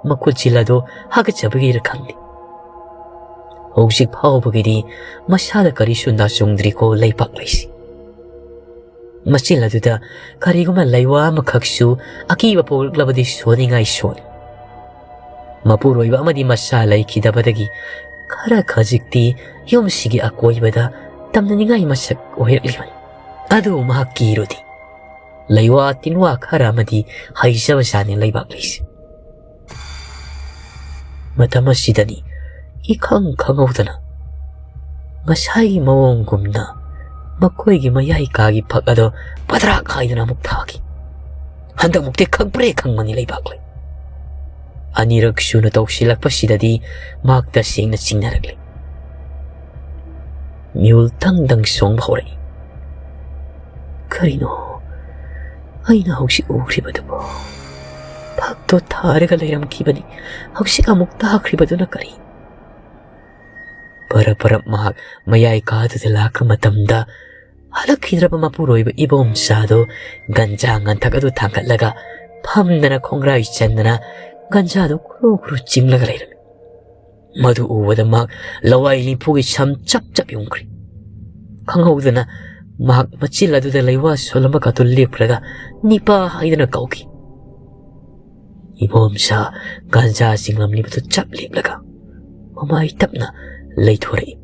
ꯃꯈꯨꯠꯁꯤꯜ ꯑꯗꯨ ꯍꯥꯒꯠꯆꯕꯒꯤꯔ ꯈꯪꯗꯦ, ꯍꯧꯖꯤꯛ ꯐꯥꯎꯕꯒꯤꯗꯤ ꯃꯁꯥꯗ ꯀꯔꯤꯁꯨ ꯅꯥꯆꯨꯡꯗ꯭ꯔꯤꯀꯣ ꯂꯩꯄꯥꯛ ꯂꯩꯁꯤ꯫ ꯃꯆꯤꯜ ꯑꯗꯨꯗ ꯀꯔꯤꯒꯨꯝꯕ ꯂꯩꯋꯥ ꯑꯃꯈꯛꯁꯨ ꯑꯀꯤꯕ ꯄꯣꯛꯂꯛꯂꯕꯗꯤ ꯁꯣꯟꯅꯤꯡꯉꯥꯏ ꯁꯣꯜꯂꯤ꯫ ꯃꯄꯨꯔꯣꯏꯕ ꯑꯃꯗꯤ ꯃꯆꯥ ꯂꯩꯈꯤꯗꯕꯗꯒꯤ ꯈꯔ ꯈꯖꯤꯛꯇꯤ ꯌꯨꯝꯁꯤꯒꯤ ꯑꯀꯣꯏꯕꯗ ꯇꯝꯅꯅꯤꯡꯉꯥꯏ ꯃꯁꯛ ꯑꯣꯏꯔꯛꯂꯤꯕꯅꯤ꯫ ꯑꯗꯨ ꯃꯍꯥꯛ ꯀꯤꯔꯨꯗꯦ꯫ ꯂꯩꯋꯥ ꯇꯤꯟꯋꯥ ꯈꯔ ꯑꯃꯗꯤ ꯍꯩꯖꯕꯖꯥꯠꯅꯤ ꯂꯩꯕꯥꯛ ꯂꯩꯁꯦ꯫ ꯃꯇꯝ ꯑꯁꯤꯗꯅꯤ ꯏꯈꯪ ꯈꯪꯍꯧꯗꯅ ꯉꯁꯥꯏꯒꯤ ꯃꯑꯣꯡꯒꯨꯝꯅ ꯃꯈꯣꯏꯒꯤ ꯃꯌꯥꯏ ꯀꯥꯒꯤ ꯐꯛ ꯑꯗꯣ ꯄꯗ꯭ꯔꯥꯛ ꯍꯥꯏꯗꯨꯅ ꯑꯃꯨꯛ ꯊꯥꯈꯤ꯫ ꯍꯟꯗꯛꯃꯨꯛꯇꯤ ꯈꯪꯄ꯭ꯔꯦ ꯈꯪꯕꯅꯤ ꯂꯩꯕꯥꯛ ꯂꯩ꯫ ꯑꯅꯤꯔꯛ ꯁꯨꯅ ꯇꯧꯁꯤꯜꯂꯛꯄꯁꯤꯗꯗꯤ ꯃꯍꯥꯛ ꯇꯁꯦꯡꯅ ꯆꯤꯡꯅꯔꯛꯂꯦ꯫ ꯃꯤꯍꯨꯜ ꯗꯪ ꯗꯪ ꯆꯣꯡꯕ ꯍꯧꯔꯛꯏ꯫ ꯀꯔꯤꯅꯣ ꯑꯩꯅ ꯍꯧꯖꯤꯛ ꯎꯈ꯭ꯔꯤꯕꯗꯨꯕꯣ? ꯐꯛꯇꯣ ꯊꯥꯔꯒ ꯂꯩꯔꯝꯈꯤꯕꯅꯤ, ꯍꯧꯖꯤꯛ ꯑꯃꯨꯛ ꯇꯥꯈ꯭ꯔꯤꯕꯗꯨꯅ ꯀꯔꯤ? ꯄꯔꯞ ꯄꯔꯞ ꯃꯍꯥꯛ ꯃꯌꯥꯏ ꯀꯥꯗꯨꯗ ꯂꯥꯛꯄ ꯃꯇꯝꯗ ꯍꯜꯂꯛꯈꯤꯗ꯭ꯔꯕ ꯃꯄꯨꯔꯣꯏꯕ ꯏꯕꯣꯝꯆꯥꯗꯨ ꯒꯟꯖꯥ ꯉꯟꯊꯛ ꯑꯗꯨ ꯊꯥꯡꯒꯠꯂꯒ ꯐꯝꯗꯅ ꯈꯣꯡꯒ꯭ꯔꯥꯏ ꯆꯟꯗꯅ ꯒꯟꯖꯥꯗꯨ ꯀ꯭ꯔꯨ ꯀ꯭ꯔꯨ ꯆꯤꯡꯂꯒ ꯂꯩꯔꯝꯃꯤ꯫ ꯃꯗꯨ ꯎꯕꯗ ꯃꯍꯥꯛ ꯂꯋꯥꯏ ꯂꯤꯝꯐꯨꯒꯤ ꯁꯝ ꯆꯞ ꯆꯞ ꯌꯨꯡꯈ꯭ꯔꯤ꯫ ꯈꯪꯍꯧꯗꯅ ꯃꯍꯥꯛ ꯃꯆꯤꯜ ꯑꯗꯨꯗ ꯂꯩꯋꯥ ꯁꯣꯜꯂꯝꯕꯒ ꯑꯗꯨ ꯂꯦꯞꯈ꯭ꯔꯒ "ꯅꯤꯄꯥ" ꯍꯥꯏꯗꯨꯅ ꯀꯧꯈꯤ꯫ ꯏꯕꯣꯝꯆꯥ ꯒꯥꯟꯖꯥ ꯆꯤꯡꯂꯝꯂꯤꯕꯗꯨ ꯆꯞ ꯂꯦꯞꯂꯒ ꯃꯃꯥꯏ ꯇꯞꯅ ꯂꯩꯊꯣꯔꯛꯏ꯫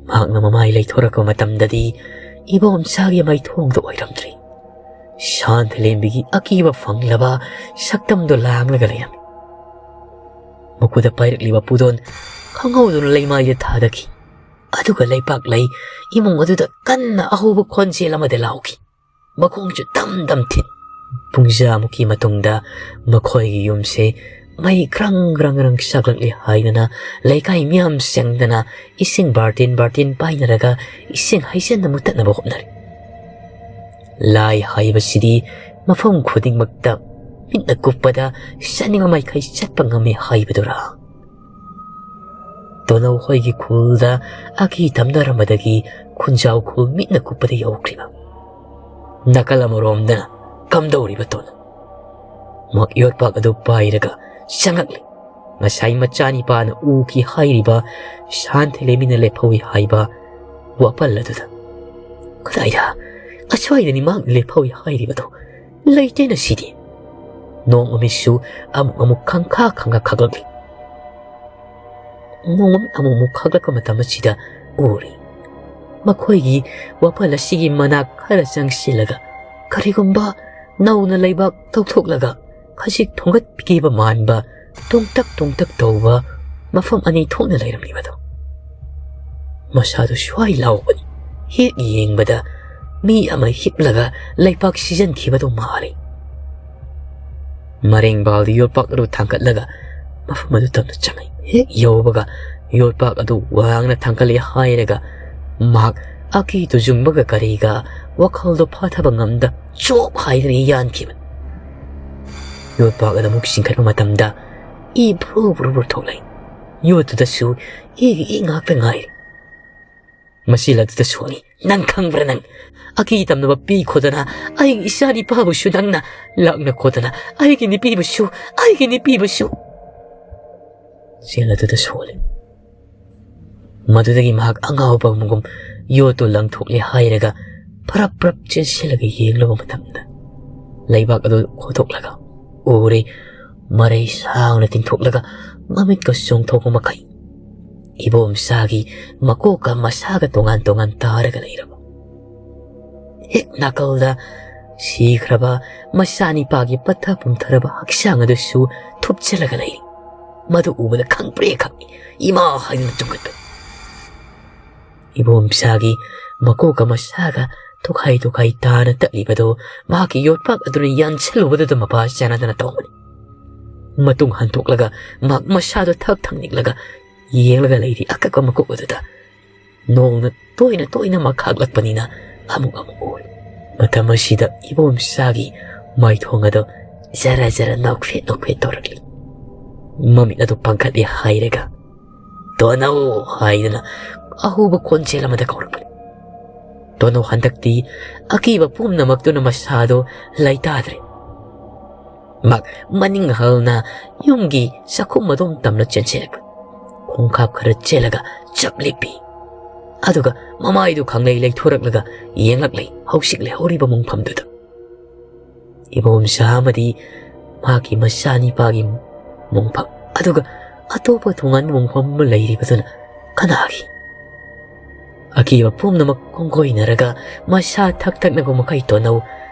ꯃꯍꯥꯛꯅ ꯃꯃꯥꯏ ꯂꯩꯊꯣꯔꯛꯄ ꯃꯇꯝꯗꯗꯤ ꯏꯕꯣꯝꯆꯥꯒꯤ ꯃꯥꯏꯊꯣꯡꯗꯨ ꯑꯣꯏꯔꯝꯗ꯭ꯔꯤ꯫ ꯁꯥꯟꯊꯂꯦꯝꯕꯤꯒꯤ ꯑꯀꯤꯕ ꯐꯪꯂꯕ ꯁꯛꯇꯝꯗꯨ ꯂꯥꯡꯂꯒ ꯂꯩꯔꯝꯃꯤ꯫ ꯃꯈꯨꯠꯇ ꯄꯥꯏꯔꯛꯂꯤꯕ ꯄꯨꯗꯣꯟ ꯈꯪꯍꯧꯗꯅ ꯂꯩꯃꯥꯏꯗ ꯊꯥꯗꯈꯤ꯫ ꯑꯗꯨꯒ ꯂꯩꯄꯥꯛꯂꯩ ꯏꯃꯨꯡ ꯑꯗꯨꯗ ꯀꯟꯅ ꯑꯍꯧꯕ ꯈꯣꯟꯖꯦꯜ ꯑꯃꯗ ꯂꯥꯎꯈꯤ꯫ ꯃꯈꯣꯡꯁꯨ ꯗꯝ ꯗꯝ ꯊꯤꯟ꯫ ꯄꯨꯡꯖꯥꯃꯨꯛꯀꯤ ꯃꯇꯨꯡꯗ ꯃꯈꯣꯏꯒꯤ ꯌꯨꯝꯁꯦ ꯃꯩ ꯒ꯭ꯔꯪ ꯒ꯭ꯔꯪ ꯒ꯭ꯔꯪ ꯆꯥꯛꯂꯛꯂꯤ ꯍꯥꯏꯗꯅ ꯂꯩꯀꯥꯏ ꯃꯤꯌꯥꯝ ꯆꯪꯗꯅ ꯏꯁꯤꯡ ꯕꯥꯔꯇꯤꯟ ꯕꯥꯔꯇꯤꯟ ꯄꯥꯏꯅꯔꯒ ꯏꯁꯤꯡ ꯍꯩꯖꯤꯟꯅ ꯃꯨꯊꯠꯅꯕ ꯍꯣꯠꯅꯔꯤ꯫ ꯂꯥꯏ ꯍꯥꯏꯕꯁꯤꯗꯤ ꯃꯐꯝ ꯈꯨꯗꯤꯡꯃꯛꯇ ꯃꯤꯠꯅ ꯀꯨꯞꯄꯗ ꯆꯠꯅꯤꯡꯕ ꯃꯥꯏꯀꯩ ꯆꯠꯄ ꯉꯝꯃꯤ ꯍꯥꯏꯕꯗꯨꯔꯥ? ꯇꯣꯅꯧ ꯍꯣꯏꯒꯤ ꯈꯨꯜꯗ ꯑꯀꯤ ꯇꯝꯅꯔꯝꯕꯗꯒꯤ ꯈꯨꯟꯖꯥꯎ ꯈꯨꯜ ꯃꯤꯠꯅ ꯀꯨꯞꯄꯗ ꯌꯧꯈ꯭ꯔꯤꯕ꯫ ꯅꯥꯀꯜ ꯑꯃꯔꯣꯝꯗꯅ ꯀꯝꯗꯧꯔꯤꯕ ꯇꯣꯅꯧ? ꯃꯍꯥꯛ ꯌꯣꯠꯄꯥꯛ ꯑꯗꯨ ꯄꯥꯏꯔꯒ ꯆꯪꯂꯛꯂꯤ꯫ ꯉꯁꯥꯏ ꯃꯆꯥꯅꯤꯄꯥꯅ ꯎꯈꯤ ꯍꯥꯏꯔꯤꯕ ꯁꯥꯟꯊꯂꯦꯝꯕꯤꯅ ꯂꯦꯞꯍꯧꯏ ꯍꯥꯏꯕ ꯋꯥꯄꯜ ꯑꯗꯨꯗ꯫ "ꯀꯗꯥꯏꯗ? ꯑꯁ꯭ꯋꯥꯏꯗꯅꯤ ꯃꯍꯥꯛ ꯂꯦꯞꯍꯧꯏ ꯍꯥꯏꯔꯤꯕꯗꯣ꯫ ꯂꯩꯇꯦꯅ ꯁꯤꯗꯤ!" ꯅꯣꯡ ꯃꯃꯤꯠꯁꯨ ꯑꯃꯨꯛ ꯑꯃꯨꯛ ꯈꯪꯈꯥ ꯈꯪꯈꯥ ꯈꯥꯛꯂꯛꯂꯤ꯫ ꯅꯣꯡ ꯃꯃꯤꯠ ꯑꯃꯨꯛ ꯑꯃꯨꯛ ꯈꯥꯛꯂꯛꯄ ꯃꯇꯝ ꯑꯁꯤꯗ ꯎꯔꯤ꯫ ꯃꯈꯣꯏꯒꯤ ꯋꯥꯄꯜ ꯑꯁꯤꯒꯤ ꯃꯅꯥꯛ ꯈꯔ ꯆꯪꯁꯤꯜꯂꯒ ꯀꯔꯤꯒꯨꯝꯕ ꯅꯧꯅ ꯂꯩꯕꯥꯛ ꯇꯧꯊꯣꯛꯂꯒ ꯈꯖꯤꯛ ꯊꯣꯡꯒꯠꯄꯤꯈꯤꯕ ꯃꯥꯟꯕ ꯇꯣꯡꯇꯛ ꯇꯣꯡꯇꯛ ꯇꯧꯕ ꯃꯐꯝ ꯑꯅꯤ ꯊꯣꯛꯅ ꯂꯩꯔꯝꯂꯤꯕꯗꯣ꯫ ꯃꯁꯥꯗꯨ ꯁ꯭ꯋꯥꯏ ꯂꯥꯎꯕꯅꯤ꯫ ꯍꯦꯛ ꯌꯦꯡꯕꯗ ꯃꯤ ꯑꯃ ꯍꯤꯞꯂꯒ ꯂꯩꯄꯥꯛ ꯁꯤꯖꯤꯟꯈꯤꯕꯗꯨ ꯃꯥꯜꯂꯤ꯫ ꯃꯔꯦꯡꯕꯥꯜꯗ ꯌꯣꯠꯄꯥꯛ ꯑꯗꯨ ꯊꯥꯡꯒꯠꯂꯒ ꯃꯐꯝ ꯑꯗꯨ ꯇꯞꯅ ꯆꯪꯉꯛꯏ꯫ ꯍꯦꯛ ꯌꯧꯕꯒ ꯌꯣꯠꯄꯥꯛ ꯑꯗꯨ ꯋꯥꯡꯅ ꯊꯥꯡꯒꯠꯂꯦ ꯍꯥꯏꯔꯒ ꯃꯍꯥꯛ ꯑꯀꯤ ꯇꯨꯖꯨꯡꯕꯒ ꯀꯔꯤꯒ ꯋꯥꯈꯜꯗꯣ ꯐꯥꯊꯕ ꯉꯝꯗ ꯆꯣꯞ ꯍꯥꯏꯗꯅ ꯌꯥꯟꯈꯤꯕꯅꯤ꯫ ꯌꯣꯠꯄꯥꯛ ꯑꯗꯨ ꯑꯃꯨꯛ ꯆꯤꯡꯈꯠꯄ ꯃꯇꯝꯗ ꯏ ꯕ꯭ꯔꯨ ꯕ꯭ꯔꯨ ꯕ꯭ꯔꯨ ꯊꯣꯛꯂꯛꯏ꯫ ꯌꯣꯠꯇꯨꯗꯁꯨ ꯏꯒꯤ ꯏ ꯉꯥꯛꯇ ꯉꯥꯏꯔꯤ꯫ ꯃꯁꯤ ꯂꯛꯇꯨꯗ ꯁꯣꯛꯅꯤ꯫ ꯅꯪ ꯈꯪꯕ꯭ꯔꯥ ꯅꯪ? ꯑꯀꯤ ꯇꯝꯅꯕ ꯄꯤ ꯈꯣꯗꯅ ꯑꯩꯒꯤ ꯏꯆꯥ ꯅꯤꯄꯥꯕꯨꯁꯨ ꯅꯪꯅ ꯂꯥꯛꯅ ꯈꯣꯗꯅ ꯑꯩꯒꯤ ꯅꯨꯄꯤꯕꯨꯁꯨ, ꯑꯩꯒꯤ ꯅꯨꯄꯤꯕꯨꯁꯨ꯫ ꯆꯦꯜ ꯑꯗꯨꯗ ꯁꯣꯜꯂꯤ꯫ ꯃꯗꯨꯗꯒꯤ ꯃꯍꯥꯛ ꯑꯉꯥꯎꯕ ꯑꯃꯒꯨꯝ ꯌꯣꯠꯇꯨ ꯂꯪꯊꯣꯛꯂꯦ ꯍꯥꯏꯔꯒ ꯐꯔꯞ ꯐꯔꯞ ꯆꯦꯟꯁꯤꯜꯂꯒ ꯌꯦꯡꯂꯨꯕ ꯃꯇꯝꯗ ꯂꯩꯕꯥꯛ ꯑꯗꯨ ꯈꯣꯠꯇꯣꯛꯂꯒ ꯎꯔꯦ꯫ ꯃꯔꯩ ꯁꯥꯡꯅ ꯇꯤꯡꯊꯣꯛꯂꯒ ꯃꯃꯤꯠꯀ ꯆꯣꯡꯊꯣꯛꯄ ꯃꯈꯩ ꯏꯕꯣꯝꯆꯥꯒꯤ ꯃꯀꯣꯛꯀ ꯃꯁꯥꯒ ꯇꯣꯉꯥꯟ ꯇꯣꯉꯥꯟ ꯇꯥꯔꯒ ꯂꯩꯔꯕ꯫ ꯍꯦꯛ ꯅꯥꯀꯜꯗ ꯁꯤꯈ꯭ꯔꯕ ꯃꯆꯥꯅꯤꯄꯥꯒꯤ ꯄꯠꯊ ꯄꯨꯝꯊꯔꯕ ꯍꯛꯆꯥꯡ ꯑꯗꯨꯁꯨ ꯊꯨꯞꯆꯜꯂꯒ ꯂꯩꯔꯤ꯫ ꯃꯗꯨ ꯎꯕꯗ ꯈꯪꯄ꯭ꯔꯦ ꯈꯪꯏ꯫ ꯏꯃꯥ ꯍꯥꯏꯗꯨꯅ ꯆꯣꯡꯈꯠꯄ꯫ ꯏꯕꯣꯝꯆꯥꯒꯤ ꯃꯀꯣꯛꯀ ꯃꯁꯥꯒ ꯇꯣꯈꯥꯏ ꯇꯣꯈꯥꯏ ꯇꯥꯅ ꯇꯠꯂꯤꯕꯗꯨ ꯃꯍꯥꯛꯀꯤ ꯌꯣꯠꯄꯥꯛ ꯑꯗꯨꯅ ꯌꯥꯟꯁꯤꯜꯂꯨꯕꯗꯨꯗ ꯃꯄꯥ ꯆꯥꯟꯅꯗꯅ ꯇꯧꯕꯅꯤ꯫ ꯃꯇꯨꯡ ꯍꯟꯗꯣꯛꯂꯒ ꯃꯍꯥꯛ ꯃꯁꯥꯗꯨ ꯊꯛ ꯊꯛ ꯅꯤꯛꯂꯒ ꯌꯦꯡꯂꯒ ꯂꯩꯔꯤ ꯑꯀꯛꯄ ꯃꯀꯣꯛ ꯑꯗꯨꯗ꯫ ꯅꯣꯡꯅ ꯇꯣꯏꯅ ꯇꯣꯏꯅ ꯃꯈꯥꯛꯂꯛꯄꯅꯤꯅ ꯑꯃꯨꯛ ꯑꯃꯨꯛ ꯎꯔꯤ꯫ ꯃꯇꯝ ꯑꯁꯤꯗ ꯏꯕꯣꯝꯆꯥꯒꯤ ꯃꯥꯏꯊꯣꯡ ꯑꯗꯨ ꯖꯔ ꯖꯔ ꯅꯣꯛꯐꯦꯠ ꯅꯣꯛꯐꯦꯠ ꯇꯧꯔꯛꯂꯤ꯫ ꯃꯃꯤꯠ ꯑꯗꯨ ꯄꯥꯡꯈꯠꯂꯦ ꯍꯥꯏꯔꯒ "ꯇꯣꯅꯧ" ꯍꯥꯏꯗꯨꯅ ꯑꯍꯧꯕ ꯈꯣꯟꯖꯦꯜ ꯑꯃꯗ ꯀꯧꯔꯛꯄꯅꯤ꯫ ꯇꯣꯅꯧ ꯍꯟꯗꯛꯇꯤ ꯑꯀꯤꯕ ꯄꯨꯝꯅꯃꯛꯇꯨꯅ ꯃꯁꯥꯗꯣ ꯂꯩꯇꯥꯗ꯭ꯔꯦ꯫ ꯃꯍꯥꯛ ꯃꯅꯤꯡ ꯍꯜꯅ ꯌꯨꯝꯒꯤ ꯆꯥꯛꯈꯨꯝ ꯑꯗꯣꯝ ꯇꯝꯅ ꯆꯦꯟꯁꯤꯜꯂꯛꯄ꯫ ꯈꯣꯡꯀꯥꯞ ꯈꯔ ꯆꯦꯜꯂꯒ ꯆꯞ ꯂꯦꯞꯄꯤ꯫ ꯑꯗꯨꯒ ꯃꯃꯥꯏꯗꯨ ꯈꯪꯂꯩ ꯂꯩꯊꯣꯔꯛꯂꯒ ꯌꯦꯡꯂꯛꯂꯤ ꯍꯧꯖꯤꯛ ꯂꯩꯍꯧꯔꯤꯕ ꯃꯣꯡꯐꯝꯗꯨꯗ꯫ ꯏꯕꯣꯝꯆꯥ ꯑꯃꯗꯤ ꯃꯍꯥꯛꯀꯤ ꯃꯆꯥꯅꯤꯄꯥꯒꯤ ꯃꯣꯡꯐꯝ, ꯑꯗꯨꯒ ꯑꯇꯣꯞꯄ ꯇꯣꯉꯥꯟꯕ ꯃꯣꯡꯐꯝ ꯑꯃ ꯂꯩꯔꯤꯕꯗꯨꯅ ꯀꯅꯥꯒꯤ? ꯑꯀꯤꯕ ꯄꯨꯝꯅꯃꯛ ꯀꯣꯡꯒꯣꯏꯅꯔꯒ ꯃꯁꯥ ꯊꯛ ꯊꯛꯅꯕ ꯃꯈꯩ ꯇꯣꯟꯅꯧ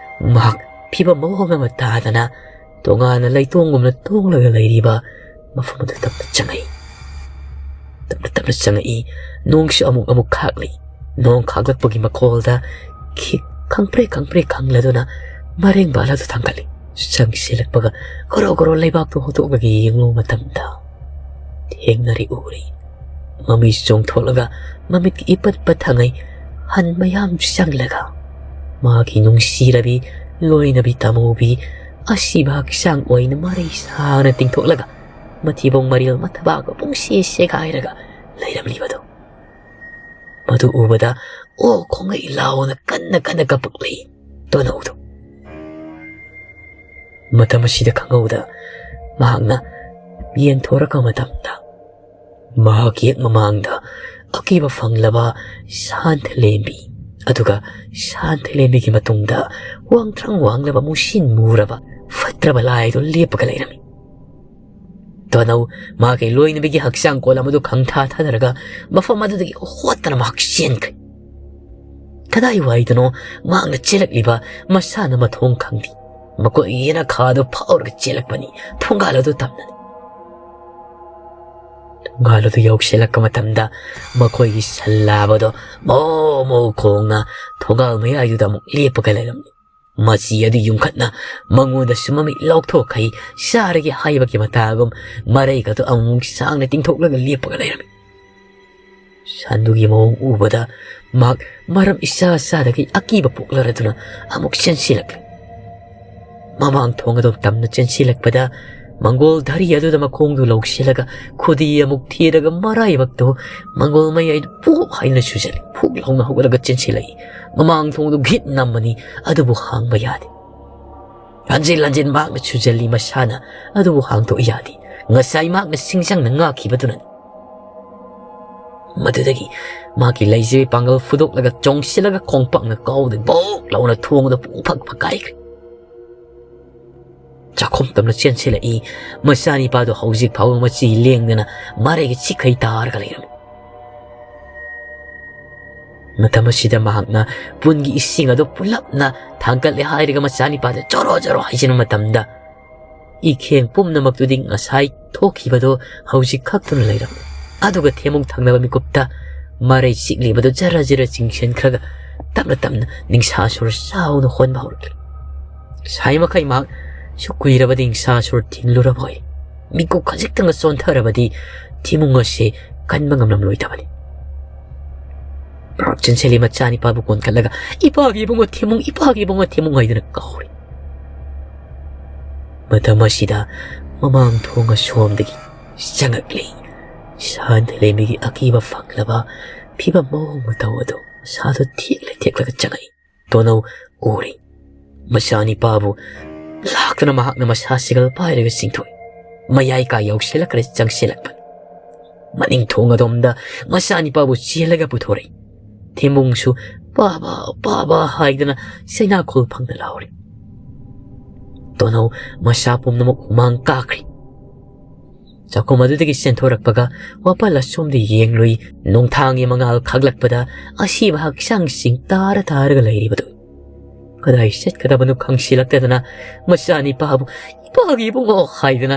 ꯃꯍꯥꯛ ꯐꯤꯕꯝ ꯃꯑꯣꯡ ꯑꯃ ꯇꯥꯗꯅ ꯇꯣꯉꯥꯟꯅ ꯂꯩꯇꯣꯡꯒꯨꯝꯅ ꯇꯣꯡꯂꯒ ꯂꯩꯔꯤꯕ ꯃꯐꯝ ꯑꯗꯨ ꯇꯞꯅ ꯆꯪꯉꯛꯏ꯫ ꯇꯞꯅ ꯇꯞꯅ ꯆꯪꯉꯛꯏ꯫ ꯅꯣꯡꯁꯨ ꯑꯃꯨꯛ ꯑꯃꯨꯛ ꯈꯥꯛꯂꯤ꯫ ꯅꯣꯡ ꯈꯥꯛꯂꯛꯄꯒꯤ ꯃꯈꯣꯜꯗ ꯈꯤꯛ ꯈꯪꯄ꯭ꯔꯦꯛ ꯈꯪꯄ꯭ꯔꯦꯛ ꯈꯪꯂꯗꯨꯅ ꯃꯔꯦꯡ ꯕꯥꯂꯗꯨ ꯊꯥꯡꯒꯠꯂꯤ꯫ ꯆꯪꯁꯤꯜꯂꯛꯄꯒ ꯒꯣꯔꯣ ꯒꯣꯔꯣ ꯂꯩꯕꯥꯛꯇꯨ ꯍꯨꯠꯇꯣꯛꯂꯒ ꯌꯦꯡꯂꯨꯕ ꯃꯇꯝꯗ ꯊꯦꯡꯅꯔꯤ ꯎꯔꯤ꯫ ꯃꯃꯤꯠ ꯆꯣꯡꯊꯣꯛꯂꯒ ꯃꯃꯤꯠꯀꯤ ꯏꯄꯠ ꯄꯠꯊꯉꯩ ꯍꯟ ꯃꯌꯥꯝ ꯆꯪꯂꯒ ꯃꯥꯒꯤ ꯅꯨꯡꯁꯤꯔꯕꯤ ꯂꯣꯏꯅꯕꯤ ꯇꯥꯃꯨꯕꯤ ꯑꯁꯤꯕ ꯍꯛꯆꯥꯡ ꯑꯣꯏꯅ ꯃꯔꯩ ꯁꯥꯅ ꯇꯤꯡꯊꯣꯛꯂꯒ ꯃꯊꯤꯕꯣꯡ ꯃꯔꯤꯜ ꯃꯊꯕꯥꯛꯀ ꯄꯨꯡꯁꯤ ꯁꯦꯒꯥꯏꯔꯒ ꯂꯩꯔꯝꯂꯤꯕꯗꯨ꯫ ꯃꯗꯨ ꯎꯕꯗ ꯑꯣ ꯈꯣꯡꯉꯩ ꯂꯥꯎꯅ ꯀꯟꯅ ꯀꯟꯅ ꯀꯞꯄꯛꯂꯤ ꯇꯣꯅꯧꯗꯨ꯫ ꯃꯇꯝ ꯑꯁꯤꯗ ꯈꯪꯍꯧꯗ ꯃꯍꯥꯛꯅ ꯌꯦꯡꯊꯣꯔꯛꯄ ꯃꯇꯝꯗ ꯃꯍꯥꯛꯀꯤ ꯍꯦꯛ ꯃꯃꯥꯡꯗ ꯑꯀꯤꯕ ꯐꯪꯂꯕ ꯁꯥꯟꯊꯂꯦꯝꯕꯤ, ꯑꯗꯨꯒ ꯁꯥꯟꯊꯂꯦꯝꯕꯤꯒꯤ ꯃꯇꯨꯡꯗ ꯋꯥꯡꯊ꯭ꯔꯪ ꯋꯥꯡꯂꯕ ꯃꯨꯁꯤꯟ ꯃꯨꯔꯕ ꯐꯠ ꯂꯩꯔꯛꯇ꯭ꯔꯕ ꯂꯥꯏꯗꯨ ꯂꯦꯞꯄꯒ ꯂꯩꯔꯝꯃꯤ꯫ ꯇꯣꯅꯧ ꯃꯍꯥꯛꯀꯤ ꯂꯣꯏꯅꯕꯤꯒꯤ ꯍꯛꯆꯥꯡ ꯀꯣꯜ ꯑꯃꯗꯨ ꯈꯪꯊꯥ ꯊꯥꯗꯔꯒ ꯃꯐꯝ ꯑꯗꯨꯗꯒꯤ ꯍꯣꯠꯇꯅ ꯃꯍꯥꯛ ꯆꯦꯟꯈ꯭ꯔꯦ꯫ ꯀꯗꯥꯏꯋꯥꯏꯗꯅꯣ ꯃꯍꯥꯛꯅ ꯆꯦꯜꯂꯛꯂꯤꯕ ꯃꯁꯥꯅ ꯃꯊꯣꯡ ꯈꯪꯗꯦ꯫ ꯃꯈꯣꯏ ꯌꯦꯅꯈꯥꯗꯨ ꯐꯥꯎꯔꯒ ꯆꯦꯜꯂꯛꯄꯅꯤ꯫ ꯊꯣꯡꯒꯥꯜ ꯑꯗꯨ ꯇꯝꯅꯅꯤ꯫ ꯊꯣꯡꯒꯥꯜ ꯑꯗꯨ ꯌꯧꯁꯤꯜꯂꯛꯄ ꯃꯇꯝꯗ ꯃꯈꯣꯏꯒꯤ ꯁꯜ ꯂꯥꯕꯗꯣ ꯃꯣ ꯃꯣ ꯈꯣꯡꯅ ꯊꯣꯡꯒꯥꯜ ꯃꯌꯥꯏꯗꯨꯗ ꯑꯃꯨꯛ ꯂꯦꯞꯄꯒ ꯂꯩꯔꯝꯃꯤ꯫ ꯃꯆꯤ ꯑꯗꯨ ꯌꯨꯡꯈꯠꯅ ꯃꯉꯣꯟꯗꯁꯨ ꯃꯃꯤꯠ ꯂꯥꯎꯊꯣꯛꯈꯩ ꯆꯥꯔꯒꯦ ꯍꯥꯏꯕꯒꯤ ꯃꯇꯥꯒꯨꯝ ꯃꯔꯩꯒꯗꯨ ꯑꯃꯨꯛ ꯁꯥꯡꯅ ꯇꯤꯡꯊꯣꯛꯂꯒ ꯂꯦꯞꯄꯒ ꯂꯩꯔꯝꯃꯤ꯫ ꯁꯟꯗꯨꯒꯤ ꯃꯑꯣꯡ ꯎꯕꯗ ꯃꯍꯥꯛ ꯃꯔꯝ ꯏꯆꯥ ꯆꯥꯗꯒꯩ ꯑꯀꯤꯕ ꯄꯣꯛꯂꯔꯗꯨꯅ ꯑꯃꯨꯛ ꯆꯦꯟꯁꯤꯜꯂꯛꯂꯦ꯫ ꯃꯃꯥꯡ ꯊꯣꯡ ꯑꯗꯨ ꯇꯝꯅ ꯆꯦꯟꯁꯤꯜꯂꯛꯄꯗ ꯃꯪꯒꯣꯜ ꯙꯔꯤ ꯑꯗꯨꯗ ꯃꯈꯣꯡꯗꯨ ꯂꯧꯁꯤꯜꯂꯒ ꯈꯨꯗꯤ ꯑꯃꯨꯛ ꯊꯤꯔꯒ ꯃꯔꯥꯏꯕꯛꯇꯨ ꯃꯪꯒꯣꯜ ꯃꯌꯥꯏꯗ ꯄꯨꯛ ꯍꯥꯏꯅ ꯁꯨꯖꯜꯂꯤ꯫ ꯐꯨꯛ ꯂꯥꯎꯅ ꯍꯧꯒꯠꯂꯒ ꯆꯦꯟꯁꯤꯜꯂꯛꯏ꯫ ꯃꯃꯥꯡ ꯊꯣꯡꯗꯨ ꯘꯤꯠ ꯅꯝꯃꯅꯤ, ꯑꯗꯨꯕꯨ ꯍꯥꯡꯕ ꯌꯥꯗꯦ꯫ ꯍꯟꯖꯤꯟ ꯍꯟꯖꯤꯟ ꯃꯍꯥꯛꯅ ꯁꯨꯖꯜꯂꯤ ꯃꯁꯥꯅ, ꯑꯗꯨꯕꯨ ꯍꯥꯡꯗꯣꯛ ꯌꯥꯗꯦ꯫ ꯉꯁꯥꯏ ꯃꯍꯥꯛꯅ ꯁꯤꯡꯁꯪꯅ ꯉꯥꯛꯈꯤꯕꯗꯨꯅꯅꯤ꯫ ꯃꯗꯨꯗꯒꯤ ꯃꯍꯥꯛꯀꯤ ꯂꯩꯖꯕꯤ ꯄꯥꯡꯒꯜ ꯐꯨꯗꯣꯛꯂꯒ ꯆꯣꯡꯁꯤꯜꯂꯒ ꯈꯣꯡꯄꯥꯛꯅ ꯀꯥꯎꯗ ꯕꯣꯛ ꯂꯥꯎꯅ ꯊꯣꯡꯗ ꯄꯨꯡꯐꯛ ꯐꯛꯀꯥꯏꯈ꯭ꯔꯦ꯫ ꯆꯥꯛꯈꯨꯝ ꯇꯝꯅ ꯆꯦꯟꯁꯤꯜꯂꯛꯏ꯫ ꯃꯆꯥꯅꯤꯄꯥꯗꯨ ꯍꯧꯖꯤꯛ ꯐꯥꯎꯕ ꯃꯆꯤ ꯂꯦꯡꯗꯅ ꯃꯔꯩꯒ ꯆꯤꯛꯈꯩ ꯇꯥꯔꯒ ꯂꯩꯔꯝꯃꯤ꯫ ꯃꯇꯝ ꯑꯁꯤꯗ ꯃꯍꯥꯛꯅ ꯄꯨꯟꯒꯤ ꯏꯁꯤꯡ ꯑꯗꯨ ꯄꯨꯂꯞꯅ ꯊꯥꯡꯒꯠꯂꯦ ꯍꯥꯏꯔꯒ ꯃꯆꯥꯅꯤꯄꯥꯗ ꯖꯣꯔꯣ ꯖꯣꯔꯣ ꯍꯩꯖꯤꯟꯕ ꯃꯇꯝꯗ ꯏꯈꯦꯡ ꯄꯨꯝꯅꯃꯛꯇꯨꯗꯤ ꯉꯁꯥꯏ ꯊꯣꯛꯈꯤꯕꯗꯣ ꯍꯧꯖꯤꯛ ꯈꯛꯇꯅ ꯂꯩꯔꯝꯃꯤ꯫ ꯑꯗꯨꯒ ꯊꯦꯝꯃꯨꯡ ꯊꯪꯅꯕ ꯃꯤꯀꯨꯞꯇ ꯃꯔꯩ ꯆꯤꯛꯂꯤꯕꯗꯨ ꯖꯔ ꯖꯔ ꯆꯤꯡꯁꯤꯟꯈ꯭ꯔꯒ ꯇꯞꯅ ꯇꯞꯅ ꯅꯤꯡꯁꯥ ꯁꯣꯔ ꯆꯥꯎꯅ ꯍꯣꯟꯕ ꯍꯧꯔꯛꯂꯤ꯫ ꯁꯥꯏ ꯃꯈꯩ ꯃꯍꯥꯛ ꯁꯨꯛ ꯀꯨꯏꯔꯕꯗꯤ ꯅꯤꯡꯁꯥ ꯁꯣꯔ ꯊꯤꯡꯂꯨꯔꯕꯣꯏ꯫ ꯃꯤꯀꯨꯞ ꯈꯖꯤꯛꯇꯪꯒ ꯆꯣꯟꯊꯔꯕꯗꯤ ꯊꯤꯃꯨꯡ ꯑꯁꯤ ꯀꯟꯕ ꯉꯝꯂꯝꯂꯣꯏꯗꯕꯅꯤ꯫ ꯃꯍꯥꯛ ꯆꯦꯟꯁꯤꯜꯂꯤ ꯃꯆꯥꯅꯤꯄꯥꯕꯨ ꯀꯣꯟꯈꯠꯂꯒ, "ꯏꯄꯥꯒꯤ ꯏꯕꯨꯡꯉꯣ ꯊꯤꯃꯨꯡ, ꯏꯄꯥꯒꯤ ꯏꯕꯨꯡꯉꯣ ꯊꯤꯃꯨꯡ" ꯍꯥꯏꯗꯨꯅ ꯀꯧꯔꯤ꯫ ꯃꯇꯝ ꯑꯁꯤꯗ ꯃꯃꯥꯡ ꯊꯣꯡ ꯑꯁꯣꯝꯗꯒꯤ ꯆꯪꯉꯛꯂꯤ꯫ ꯁꯥꯟꯊ ꯂꯩꯃꯤꯒꯤ ꯑꯀꯤꯕ ꯐꯪꯂꯕ ꯐꯤꯕꯝ ꯃꯑꯣꯡ ꯃꯇꯧ ꯑꯗꯨ ꯃꯁꯥꯗꯨ ꯊꯦꯛꯂ ꯊꯦꯛꯂꯒ ꯆꯪꯉꯛꯏ꯫ ꯇꯣꯅꯧ ꯎꯔꯤ꯫ ꯃꯆꯥꯅꯤꯄꯥꯕꯨ ꯂꯥꯛꯇꯨꯅ ꯃꯍꯥꯛꯅ ꯃꯁꯥ ꯁꯤꯒꯜ ꯄꯥꯏꯔꯒ ꯆꯤꯡꯊꯣꯛꯏ꯫ ꯃꯌꯥꯏ ꯀꯥ ꯌꯧꯁꯤꯜꯂꯛꯈ꯭ꯔꯦ ꯆꯪꯁꯤꯜꯂꯛꯄꯅꯤ꯫ ꯃꯅꯤꯡ ꯊꯣꯡ ꯑꯗꯣꯝꯗ ꯃꯆꯥꯅꯤꯄꯥꯕꯨ ꯆꯦꯜꯂꯒ ꯄꯨꯊꯣꯔꯛꯏ꯫ ꯊꯦꯝꯕꯨꯡꯁꯨ "ꯄꯥꯕ, ꯄꯥꯕ" ꯍꯥꯏꯗꯨꯅ ꯆꯩꯅꯥꯈꯣꯜ ꯐꯪꯅ ꯂꯥꯎꯔꯤ꯫ ꯇꯣꯅꯧ ꯃꯁꯥ ꯄꯨꯝꯅꯃꯛ ꯍꯨꯃꯥꯡ ꯀꯥꯈ꯭ꯔꯤ꯫ ꯆꯥꯛꯈꯨꯝ ꯑꯗꯨꯗꯒꯤ ꯆꯦꯟꯊꯣꯔꯛꯄꯒ ꯋꯥꯄꯜ ꯑꯁꯣꯝꯗ ꯌꯦꯡꯂꯨꯏ꯫ ꯅꯣꯡꯊꯥꯡꯒꯤ ꯃꯉꯥꯜ ꯈꯥꯛꯂꯛꯄꯗ ꯑꯁꯤꯕ ꯍꯛꯆꯥꯡꯁꯤꯡ ꯇꯥꯔ ꯇꯥꯔꯒ ꯂꯩꯔꯤꯕꯗꯨ꯫ ꯀꯗꯥꯏ ꯆꯠꯀꯗꯕꯅꯣ ꯈꯪꯁꯤꯜꯂꯛꯇꯗꯅ ꯃꯆꯥꯅꯤꯄꯥꯕꯨ "ꯏꯄꯥꯒꯤ ꯏꯕꯨꯡꯉꯣ" ꯍꯥꯏꯗꯅ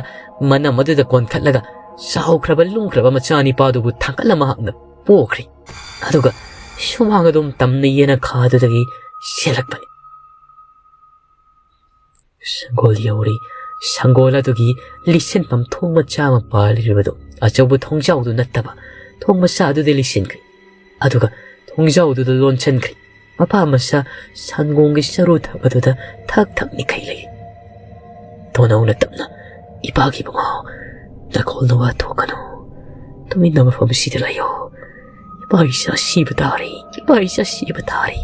ꯃꯅꯝ ꯑꯗꯨꯗ ꯀꯣꯟꯈꯠꯂꯒ ꯆꯥꯎꯈ꯭ꯔꯕ ꯂꯨꯝꯈ꯭ꯔꯕ ꯃꯆꯥꯅꯤꯄꯥꯗꯨꯕꯨ ꯊꯥꯡꯒꯠꯂ ꯃꯍꯥꯛꯅ ꯄꯣꯈ꯭ꯔꯤ꯫ ꯑꯗꯨꯒ ꯁꯨꯃꯥꯡ ꯑꯗꯨꯝ ꯇꯝꯅ ꯌꯦꯅꯈꯥꯗꯨꯗꯒꯤ ꯆꯦꯜꯂꯛꯄꯅꯤ꯫ ꯁꯪꯒꯣꯜ ꯌꯧꯔꯤ꯫ ꯁꯪꯒꯣꯜ ꯑꯗꯨꯒꯤ ꯂꯤꯁꯤꯟꯐꯝ ꯊꯣꯡ ꯃꯆꯥ ꯑꯃ ꯄꯥꯜꯂꯤꯕꯗꯨ ꯑꯆꯧꯕ ꯊꯣꯡꯖꯥꯎꯗꯨ ꯅꯠꯇꯕ ꯊꯣꯡ ꯃꯆꯥ ꯑꯗꯨꯗ ꯂꯤꯁꯤꯟꯈ꯭ꯔꯤ꯫ ꯑꯗꯨꯒ ꯊꯣꯡꯖꯥꯎꯗꯨꯗ ꯂꯣꯟꯁꯤꯟꯈ꯭ꯔꯤ꯫ ꯃꯄꯥ ꯃꯆꯥ ꯁꯟꯒꯣꯡꯒꯤ ꯆꯔꯨ ꯊꯛ ꯑꯗꯨꯗ ꯊꯛ ꯊꯛ ꯅꯤꯛꯈꯩ ꯂꯩ꯫ ꯇꯣꯅꯧꯅ ꯇꯞꯅ, "ꯏꯄꯥꯒꯤ ꯏꯕꯨꯡꯉꯣ, ꯅꯈꯣꯜ ꯅꯋꯥ ꯊꯣꯛꯀꯅꯨ꯫ ꯇꯨꯃꯤꯟꯅ ꯃꯐꯝꯁꯤꯗ ꯂꯩꯌꯣ꯫ ꯏꯄꯥ ꯏꯆꯥ ꯁꯤꯕ ꯇꯥꯔꯦ, ꯏꯄꯥ ꯏꯆꯥ ꯁꯤꯕ ꯇꯥꯔꯦ꯫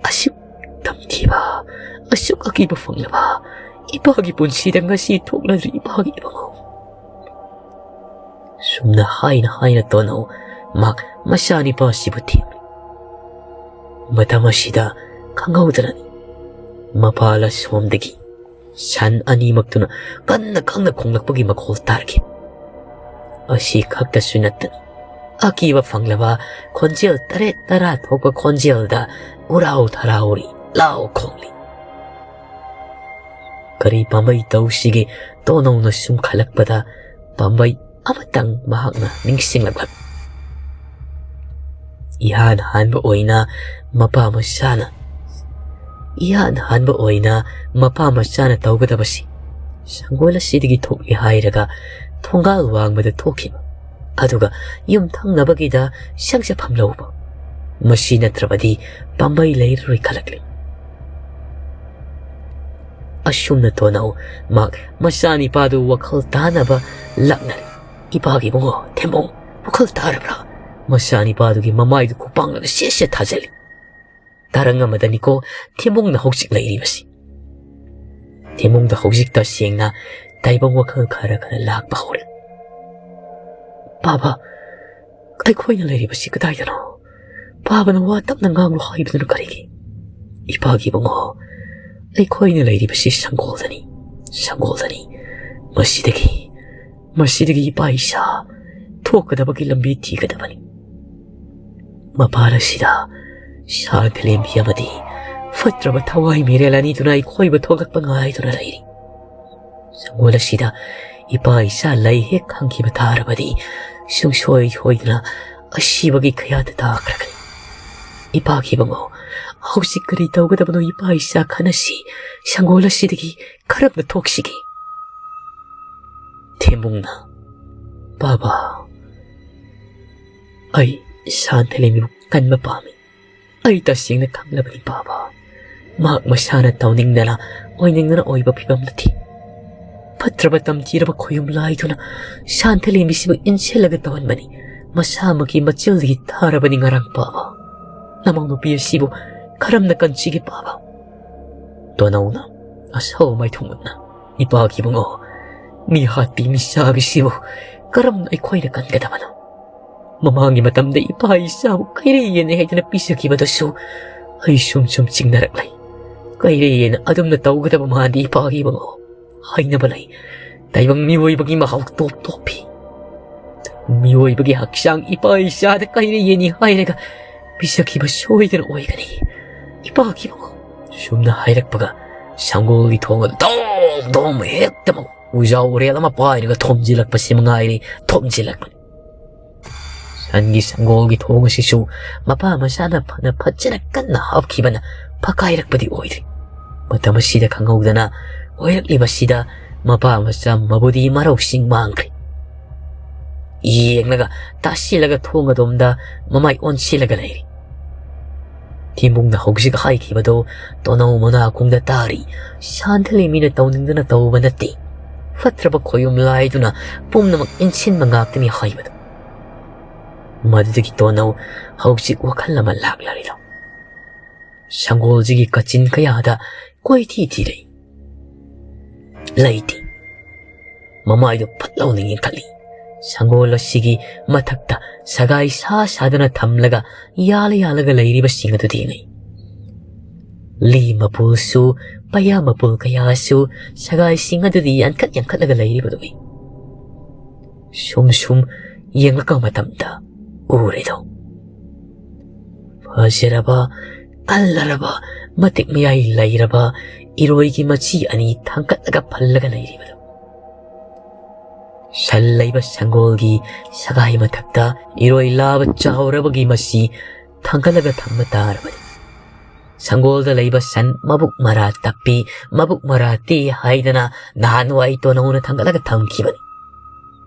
ꯑꯁꯨꯛ ꯇꯝꯊꯤꯕ, ꯑꯁꯨꯛ ꯑꯀꯤꯕ ꯐꯪꯂꯕ ꯏꯄꯥꯒꯤ ꯄꯨꯟꯁꯤꯗ ꯉꯁꯤ ꯊꯣꯛꯂꯗ꯭ꯔꯤ ꯏꯄꯥꯒꯤ ꯏꯕꯨꯡꯉꯣ꯫" ꯁꯨꯝꯅ ꯍꯥꯏꯅ ꯍꯥꯏꯅ ꯇꯣꯅꯧ ꯃꯍꯥꯛ ꯃꯆꯥꯅꯤꯄꯥꯁꯤꯕꯨ ꯊꯦꯝꯂꯤ꯫ ꯃꯇꯝ ꯑꯁꯤꯗ ꯈꯪꯍꯧꯗꯅ ꯃꯄꯥꯜ ꯑꯁꯣꯝꯗꯒꯤ ꯁꯟ ꯑꯅꯤꯃꯛꯇꯨꯅ ꯀꯟꯅ ꯀꯟꯅ ꯈꯣꯡꯂꯛꯄꯒꯤ ꯃꯈꯣꯜ ꯇꯥꯔꯛꯈꯤ꯫ ꯑꯁꯤ ꯈꯛꯇꯁꯨ ꯅꯠꯇꯅ ꯑꯀꯤꯕ ꯐꯪꯂꯕ ꯈꯣꯟꯖꯦꯜ ꯇꯔꯦꯠ ꯇꯔꯥ ꯊꯣꯛꯄ ꯈꯣꯟꯖꯦꯜꯗ ꯎꯔꯥꯎ ꯊꯔꯥꯎꯔꯤ, ꯂꯥꯎ ꯈꯣꯡꯂꯤ꯫ ꯀꯔꯤ ꯄꯥꯝꯕꯩ ꯇꯧꯁꯤꯒꯦ? ꯇꯣꯅꯧꯅ ꯁꯨꯝ ꯈꯜꯂꯛꯄꯗ ꯄꯥꯝꯕꯩ ꯑꯃꯇꯪ ꯃꯍꯥꯛꯅ ꯅꯤꯡꯁꯤꯡꯂꯛꯂꯝꯃꯤ꯫ ꯏꯍꯥꯟ ꯍꯥꯟꯕ ꯑꯣꯏꯅ ꯃꯄꯥ ꯃꯆꯥꯅ, ꯏꯍꯥꯟ ꯍꯥꯟꯕ ꯑꯣꯏꯅ ꯃꯄꯥ ꯃꯆꯥꯅ ꯇꯧꯒꯗꯕꯁꯤ ꯁꯪꯒꯣꯜ ꯑꯁꯤꯗꯒꯤ ꯊꯣꯛꯂꯦ ꯍꯥꯏꯔꯒ ꯊꯣꯡꯒꯥꯜ ꯋꯥꯡꯃꯗ ꯊꯣꯛꯈꯤꯕ, ꯑꯗꯨꯒ ꯌꯨꯝ ꯊꯪꯅꯕꯒꯤꯗ ꯆꯪꯖꯐꯝ ꯂꯧꯕ꯫ ꯃꯁꯤ ꯅꯠꯇ꯭ꯔꯕꯗꯤ ꯄꯥꯝꯕꯩ ꯂꯩꯔꯔꯣꯏ ꯈꯜꯂꯛꯂꯤ꯫ ꯑꯁꯨꯝꯅ ꯇꯣꯅꯧ ꯃꯍꯥꯛ ꯃꯆꯥꯅꯤꯄꯥꯗꯨ ꯋꯥꯈꯜ ꯇꯥꯅꯕ ꯂꯥꯛꯅꯔꯤ꯫ "ꯏꯄꯥꯒꯤ ꯏꯕꯨꯡꯉꯣ, ꯊꯦꯝꯕꯧ, ꯋꯥꯈꯜ ꯇꯥꯔꯕ꯭ꯔꯥ?" ꯃꯆꯥꯅꯤꯄꯥꯗꯨꯒꯤ ꯃꯃꯥꯏꯗꯨ ꯈꯨꯄꯥꯡꯂꯒ ꯁꯦꯠ ꯁꯦꯠ ꯊꯥꯖꯤꯜꯂꯤ꯫ ꯇꯔꯪ ꯑꯃꯗꯅꯤꯀꯣ ꯊꯦꯝꯕꯧꯅ ꯍꯧꯖꯤꯛ ꯂꯩꯔꯤꯕꯁꯤ꯫ ꯊꯦꯝꯕꯧꯗ ꯍꯧꯖꯤꯛ ꯇꯁꯦꯡꯅ ꯇꯥꯏꯕꯪ ꯋꯥꯈꯜ ꯈꯔ ꯈꯔ ꯂꯥꯛꯄ ꯍꯧꯔꯦ꯫ "ꯄꯥꯕ, ꯑꯩꯈꯣꯏꯅ ꯂꯩꯔꯤꯕꯁꯤ ꯀꯗꯥꯏꯗꯅꯣ? ꯄꯥꯕꯅ ꯋꯥ ꯇꯞꯅ ꯉꯥꯡꯂꯨ ꯍꯥꯏꯕꯗꯨꯅ ꯀꯔꯤꯒꯤ? ꯏꯄꯥꯒꯤ ꯏꯕꯨꯡꯉꯣ, ꯑꯩꯈꯣꯏꯅ ꯂꯩꯔꯤꯕꯁꯤ ꯁꯪꯒꯣꯜꯗꯅꯤ, ꯁꯪꯒꯣꯜꯗꯅꯤ꯫ ꯃꯁꯤꯗꯒꯤ, ꯃꯁꯤꯗꯒꯤ ꯏꯄꯥ ꯏꯆꯥ ꯊꯣꯛꯀꯗꯕꯒꯤ ꯂꯝꯕꯤ ꯊꯤꯒꯗꯕꯅꯤ꯫ ꯃꯄꯥꯜ ꯑꯁꯤꯗ ꯁꯥꯟꯊꯂꯦꯝꯕꯤ ꯑꯃꯗꯤ ꯐꯠꯇ꯭ꯔꯕ ꯊꯋꯥꯏ ꯃꯤꯔꯦꯜ ꯑꯅꯤꯗꯨꯅ ꯑꯩꯈꯣꯏꯕꯨ ꯊꯣꯛꯂꯛꯄ ꯉꯥꯏꯗꯨꯅ ꯂꯩꯔꯤ꯫ ꯁꯪꯒꯣꯜ ꯑꯁꯤꯗ ꯏꯄꯥ ꯏꯆꯥ ꯂꯩ ꯍꯦꯛ ꯈꯪꯈꯤꯕ ꯇꯥꯔꯕꯗꯤ, ꯁꯨꯡꯁꯣꯏ ꯁꯣꯏꯗꯅ ꯑꯁꯤꯕꯒꯤ ꯀꯌꯥꯗ ꯇꯥꯈ꯭ꯔꯒꯅꯤ꯫ ꯏꯄꯥꯒꯤ ꯏꯕꯨꯡꯉꯣ, ꯍꯧꯖꯤꯛ ꯀꯔꯤ ꯇꯧꯒꯗꯕꯅꯣ? ꯏꯄꯥ ꯏꯆꯥ ꯈꯟꯅꯁꯤ꯫ ꯁꯪꯒꯣꯜ ꯑꯁꯤꯗꯒꯤ ꯀꯔꯝꯅ ꯊꯣꯛꯁꯤꯒꯦ? ꯊꯦꯝꯕꯨꯡꯅ, "ꯕꯥꯕꯥ, ꯑꯩ ꯁꯥꯟꯊꯂꯦꯝꯕꯤꯕꯨ ꯀꯟꯕ ꯄꯥꯝꯃꯤ꯫ ꯑꯩ ꯇꯁꯦꯡꯅ ꯈꯪꯂꯕꯅꯤ ꯕꯥꯕꯥ꯫ ꯃꯍꯥꯛ ꯃꯁꯥꯅ ꯇꯧꯅꯤꯡꯗꯅ ꯑꯣꯏꯅꯤꯡꯗꯅ ꯑꯣꯏꯕ ꯐꯤꯕꯝ ꯅꯠꯇꯦ꯫ ꯐꯠꯇ꯭ꯔꯕ ꯇꯝꯊꯤꯔꯕ ꯈꯣꯌꯨꯝ ꯂꯥꯏꯗꯨꯅ ꯁꯥꯟꯊꯂꯦꯝꯕꯤꯁꯤꯕꯨ ꯏꯟꯁꯤꯜꯂꯒ ꯇꯧꯍꯟꯕꯅꯤ꯫ ꯃꯁꯥꯃꯛꯀꯤ ꯃꯆꯤꯜꯗꯒꯤ ꯊꯥꯔꯕꯅꯤ ꯉꯔꯥꯡ ꯕꯥꯕꯥ꯫ ꯅꯃꯧ ꯅꯨꯄꯤ ꯑꯁꯤꯕꯨ ꯀꯔꯝꯅ ꯀꯟꯁꯤꯒꯦ ꯕꯥꯕꯥ?" ꯇꯣꯅꯧꯅ ꯑꯁꯧ ꯃꯥꯏꯊꯣꯡ ꯎꯠꯅ, "ꯏꯄꯥꯒꯤ ꯏꯕꯨꯡꯉꯣ, ꯃꯤ ꯍꯥꯠꯄꯤ ꯃꯤ ꯆꯥꯕꯤꯁꯤꯕꯨ ꯀꯔꯝꯅ ꯑꯩꯈꯣꯏꯅ ꯀꯟꯒꯗꯕꯅꯣ? ꯃꯃꯥꯡꯒꯤ ꯃꯇꯝꯗ ꯏꯄꯥ ꯏꯆꯥꯕꯨ ꯀꯩꯔꯩ ꯌꯦꯟꯅꯩ ꯍꯥꯏꯗꯨꯅ ꯄꯤꯖꯈꯤꯕꯗꯨꯁꯨ ꯑꯩ ꯁꯨꯝ ꯁꯨꯝ ꯆꯤꯡꯅꯔꯛꯂꯦ꯫ ꯀꯩꯔꯩ ꯌꯦꯟꯅ ꯑꯗꯨꯝꯅ ꯇꯧꯒꯗꯕ ꯃꯥꯟꯗꯦ ꯏꯄꯥꯒꯤ ꯏꯕꯨꯡꯉꯣ꯫ ꯍꯥꯏꯅꯕ ꯂꯩ, ꯇꯥꯏꯕꯪ ꯃꯤꯑꯣꯏꯕꯒꯤ ꯃꯍꯥꯎ ꯇꯣꯞ ꯇꯣꯞꯄꯤ꯫ ꯃꯤꯑꯣꯏꯕꯒꯤ ꯍꯛꯆꯥꯡ ꯏꯄꯥ ꯏꯆꯥꯗ ꯀꯩꯔꯩ ꯌꯦꯟꯅꯤ ꯍꯥꯏꯔꯒ ꯄꯤꯖꯈꯤꯕ ꯁꯣꯏꯗꯅ ꯑꯣꯏꯒꯅꯤ ꯏꯄꯥꯒꯤ ꯏꯕꯨꯡꯉꯣ꯫" ꯁꯨꯝꯅ ꯍꯥꯏꯔꯛꯄꯒ ꯁꯪꯒꯣꯜꯒꯤ ꯊꯣꯡ ꯑꯗꯨ ꯗꯣꯝ ꯗꯣꯝ ꯍꯦꯛꯇꯃꯛ ꯎꯖꯥꯎ ꯎꯔꯦꯜ ꯑꯃ ꯄꯥꯏꯔꯒ ꯊꯣꯝꯖꯤꯜꯂꯛꯄꯁꯤ ꯃꯉꯥꯏꯔꯦ, ꯊꯣꯝꯖꯤꯜꯂꯛꯄꯅꯤ꯫ ꯁꯟꯒꯤ ꯁꯪꯒꯣꯜꯒꯤ ꯊꯣꯡ ꯑꯁꯤꯁꯨ ꯃꯄꯥ ꯃꯆꯥꯅ ꯐꯅ ꯐꯖꯅ ꯀꯟꯅ ꯍꯥꯞꯈꯤꯕꯅ ꯐꯀꯥꯏꯔꯛꯄꯗꯤ ꯑꯣꯏꯗ꯭ꯔꯤ꯫ ꯃꯇꯝ ꯑꯁꯤꯗ ꯈꯪꯍꯧꯗꯅ ꯑꯣꯏꯔꯛꯂꯤꯕꯁꯤꯗ ꯃꯄꯥ ꯃꯆꯥ ꯃꯕꯨꯗꯤ ꯃꯔꯧꯁꯤꯡ ꯃꯥꯡꯈ꯭ꯔꯦ꯫ ꯌꯦꯡꯂꯒ, ꯇꯥꯁꯤꯜꯂꯒ ꯊꯣꯡ ꯑꯗꯣꯝꯗ ꯃꯃꯥꯏ ꯑꯣꯟꯁꯤꯜꯂꯒ ꯂꯩꯔꯤ꯫ ꯊꯦꯝꯕꯨꯡꯅ ꯍꯧꯖꯤꯛ ꯍꯥꯏꯈꯤꯕꯗꯨ ꯇꯣꯅꯧ ꯃꯅꯥꯀꯣꯡꯗ ꯇꯥꯔꯤ꯫ ꯁꯥꯟꯊꯂꯦꯝꯕꯤꯅ ꯇꯧꯅꯤꯡꯗꯅ ꯇꯧꯕ ꯅꯠꯇꯦ꯫ ꯐꯠꯇ꯭ꯔꯕ ꯈꯣꯌꯨꯝ ꯂꯥꯏꯗꯨꯅ ꯄꯨꯝꯅꯃꯛ ꯏꯟꯁꯤꯟꯕ ꯉꯥꯛꯇꯅꯤ ꯍꯥꯏꯕꯗꯨ꯫ ꯃꯗꯨꯗꯒꯤ ꯇꯣꯅꯧ ꯍꯧꯖꯤꯛ ꯋꯥꯈꯜ ꯑꯃ ꯂꯥꯛꯂꯔꯤꯗꯣ꯫ ꯁꯪꯒꯣꯜꯁꯤꯒꯤ ꯀꯥꯆꯤꯟ ꯀꯌꯥꯗ ꯀꯣꯏꯊꯤ ꯊꯤꯔꯛꯏ꯫ ꯂꯩꯇꯦ꯫ ꯃꯃꯥꯏꯗꯨ ꯐꯠ ꯂꯥꯎꯅ ꯌꯦꯡꯈꯠꯂꯤ꯫ ꯁꯪꯒꯣꯜ ꯑꯁꯤꯒꯤ ꯃꯊꯛꯇ ꯁꯒꯥꯏ ꯁꯥ ꯁꯥꯗꯨꯅ ꯊꯝꯂꯒ ꯌꯥꯜꯂ ꯌꯥꯜꯂꯒ ꯂꯩꯔꯤꯕꯁꯤꯡ ꯑꯗꯨ ꯊꯦꯡꯅꯩ꯫ ꯂꯤ ꯃꯄꯨꯜꯁꯨ, ꯄꯩꯌꯥ ꯃꯄꯨꯜ ꯀꯌꯥꯁꯨ ꯁꯒꯥꯏꯁꯤꯡ ꯑꯗꯨꯗꯤ ꯌꯥꯟꯈꯠ ꯌꯥꯟꯈꯠꯂꯒ ꯂꯩꯔꯤꯕꯗꯨ ꯎꯏ꯫ ꯁꯨꯝ ꯁꯨꯝ ꯌꯦꯡꯂꯛꯄ ꯃꯇꯝꯗ ꯎꯔꯦꯗꯣ꯫ ꯐꯖꯔꯕ, ꯀꯜꯂꯔꯕ, ꯃꯇꯤꯛ ꯃꯌꯥꯏ ꯂꯩꯔꯕ ꯏꯔꯣꯏꯒꯤ ꯃꯆꯤ ꯑꯅꯤ ꯊꯥꯡꯒꯠꯂꯒ ꯐꯜꯂꯒ ꯂꯩꯔꯤꯕꯗꯨ꯫ ꯁꯟ ꯂꯩꯕ ꯁꯪꯒꯣꯜꯒꯤ ꯁꯒꯥꯏ ꯃꯊꯛꯇ ꯏꯔꯣꯏ ꯂꯥꯕ ꯆꯥꯎꯔꯕꯒꯤ ꯃꯆꯤ ꯊꯥꯡꯒꯠꯂꯒ ꯊꯝꯕ ꯇꯥꯔꯕꯅꯤ꯫ ꯁꯪꯒꯣꯜꯗ ꯂꯩꯕ ꯁꯟ ꯃꯕꯨꯛ ꯃꯔꯥ ꯇꯞꯄꯤ, ꯃꯕꯨꯛ ꯃꯔꯥ ꯇꯦꯛꯏ ꯍꯥꯏꯗꯅ ꯅꯍꯥꯟꯋꯥꯏ ꯇꯣꯅꯧꯅ ꯊꯥꯡꯒꯠꯂꯒ ꯊꯝꯈꯤꯕꯅꯤ꯫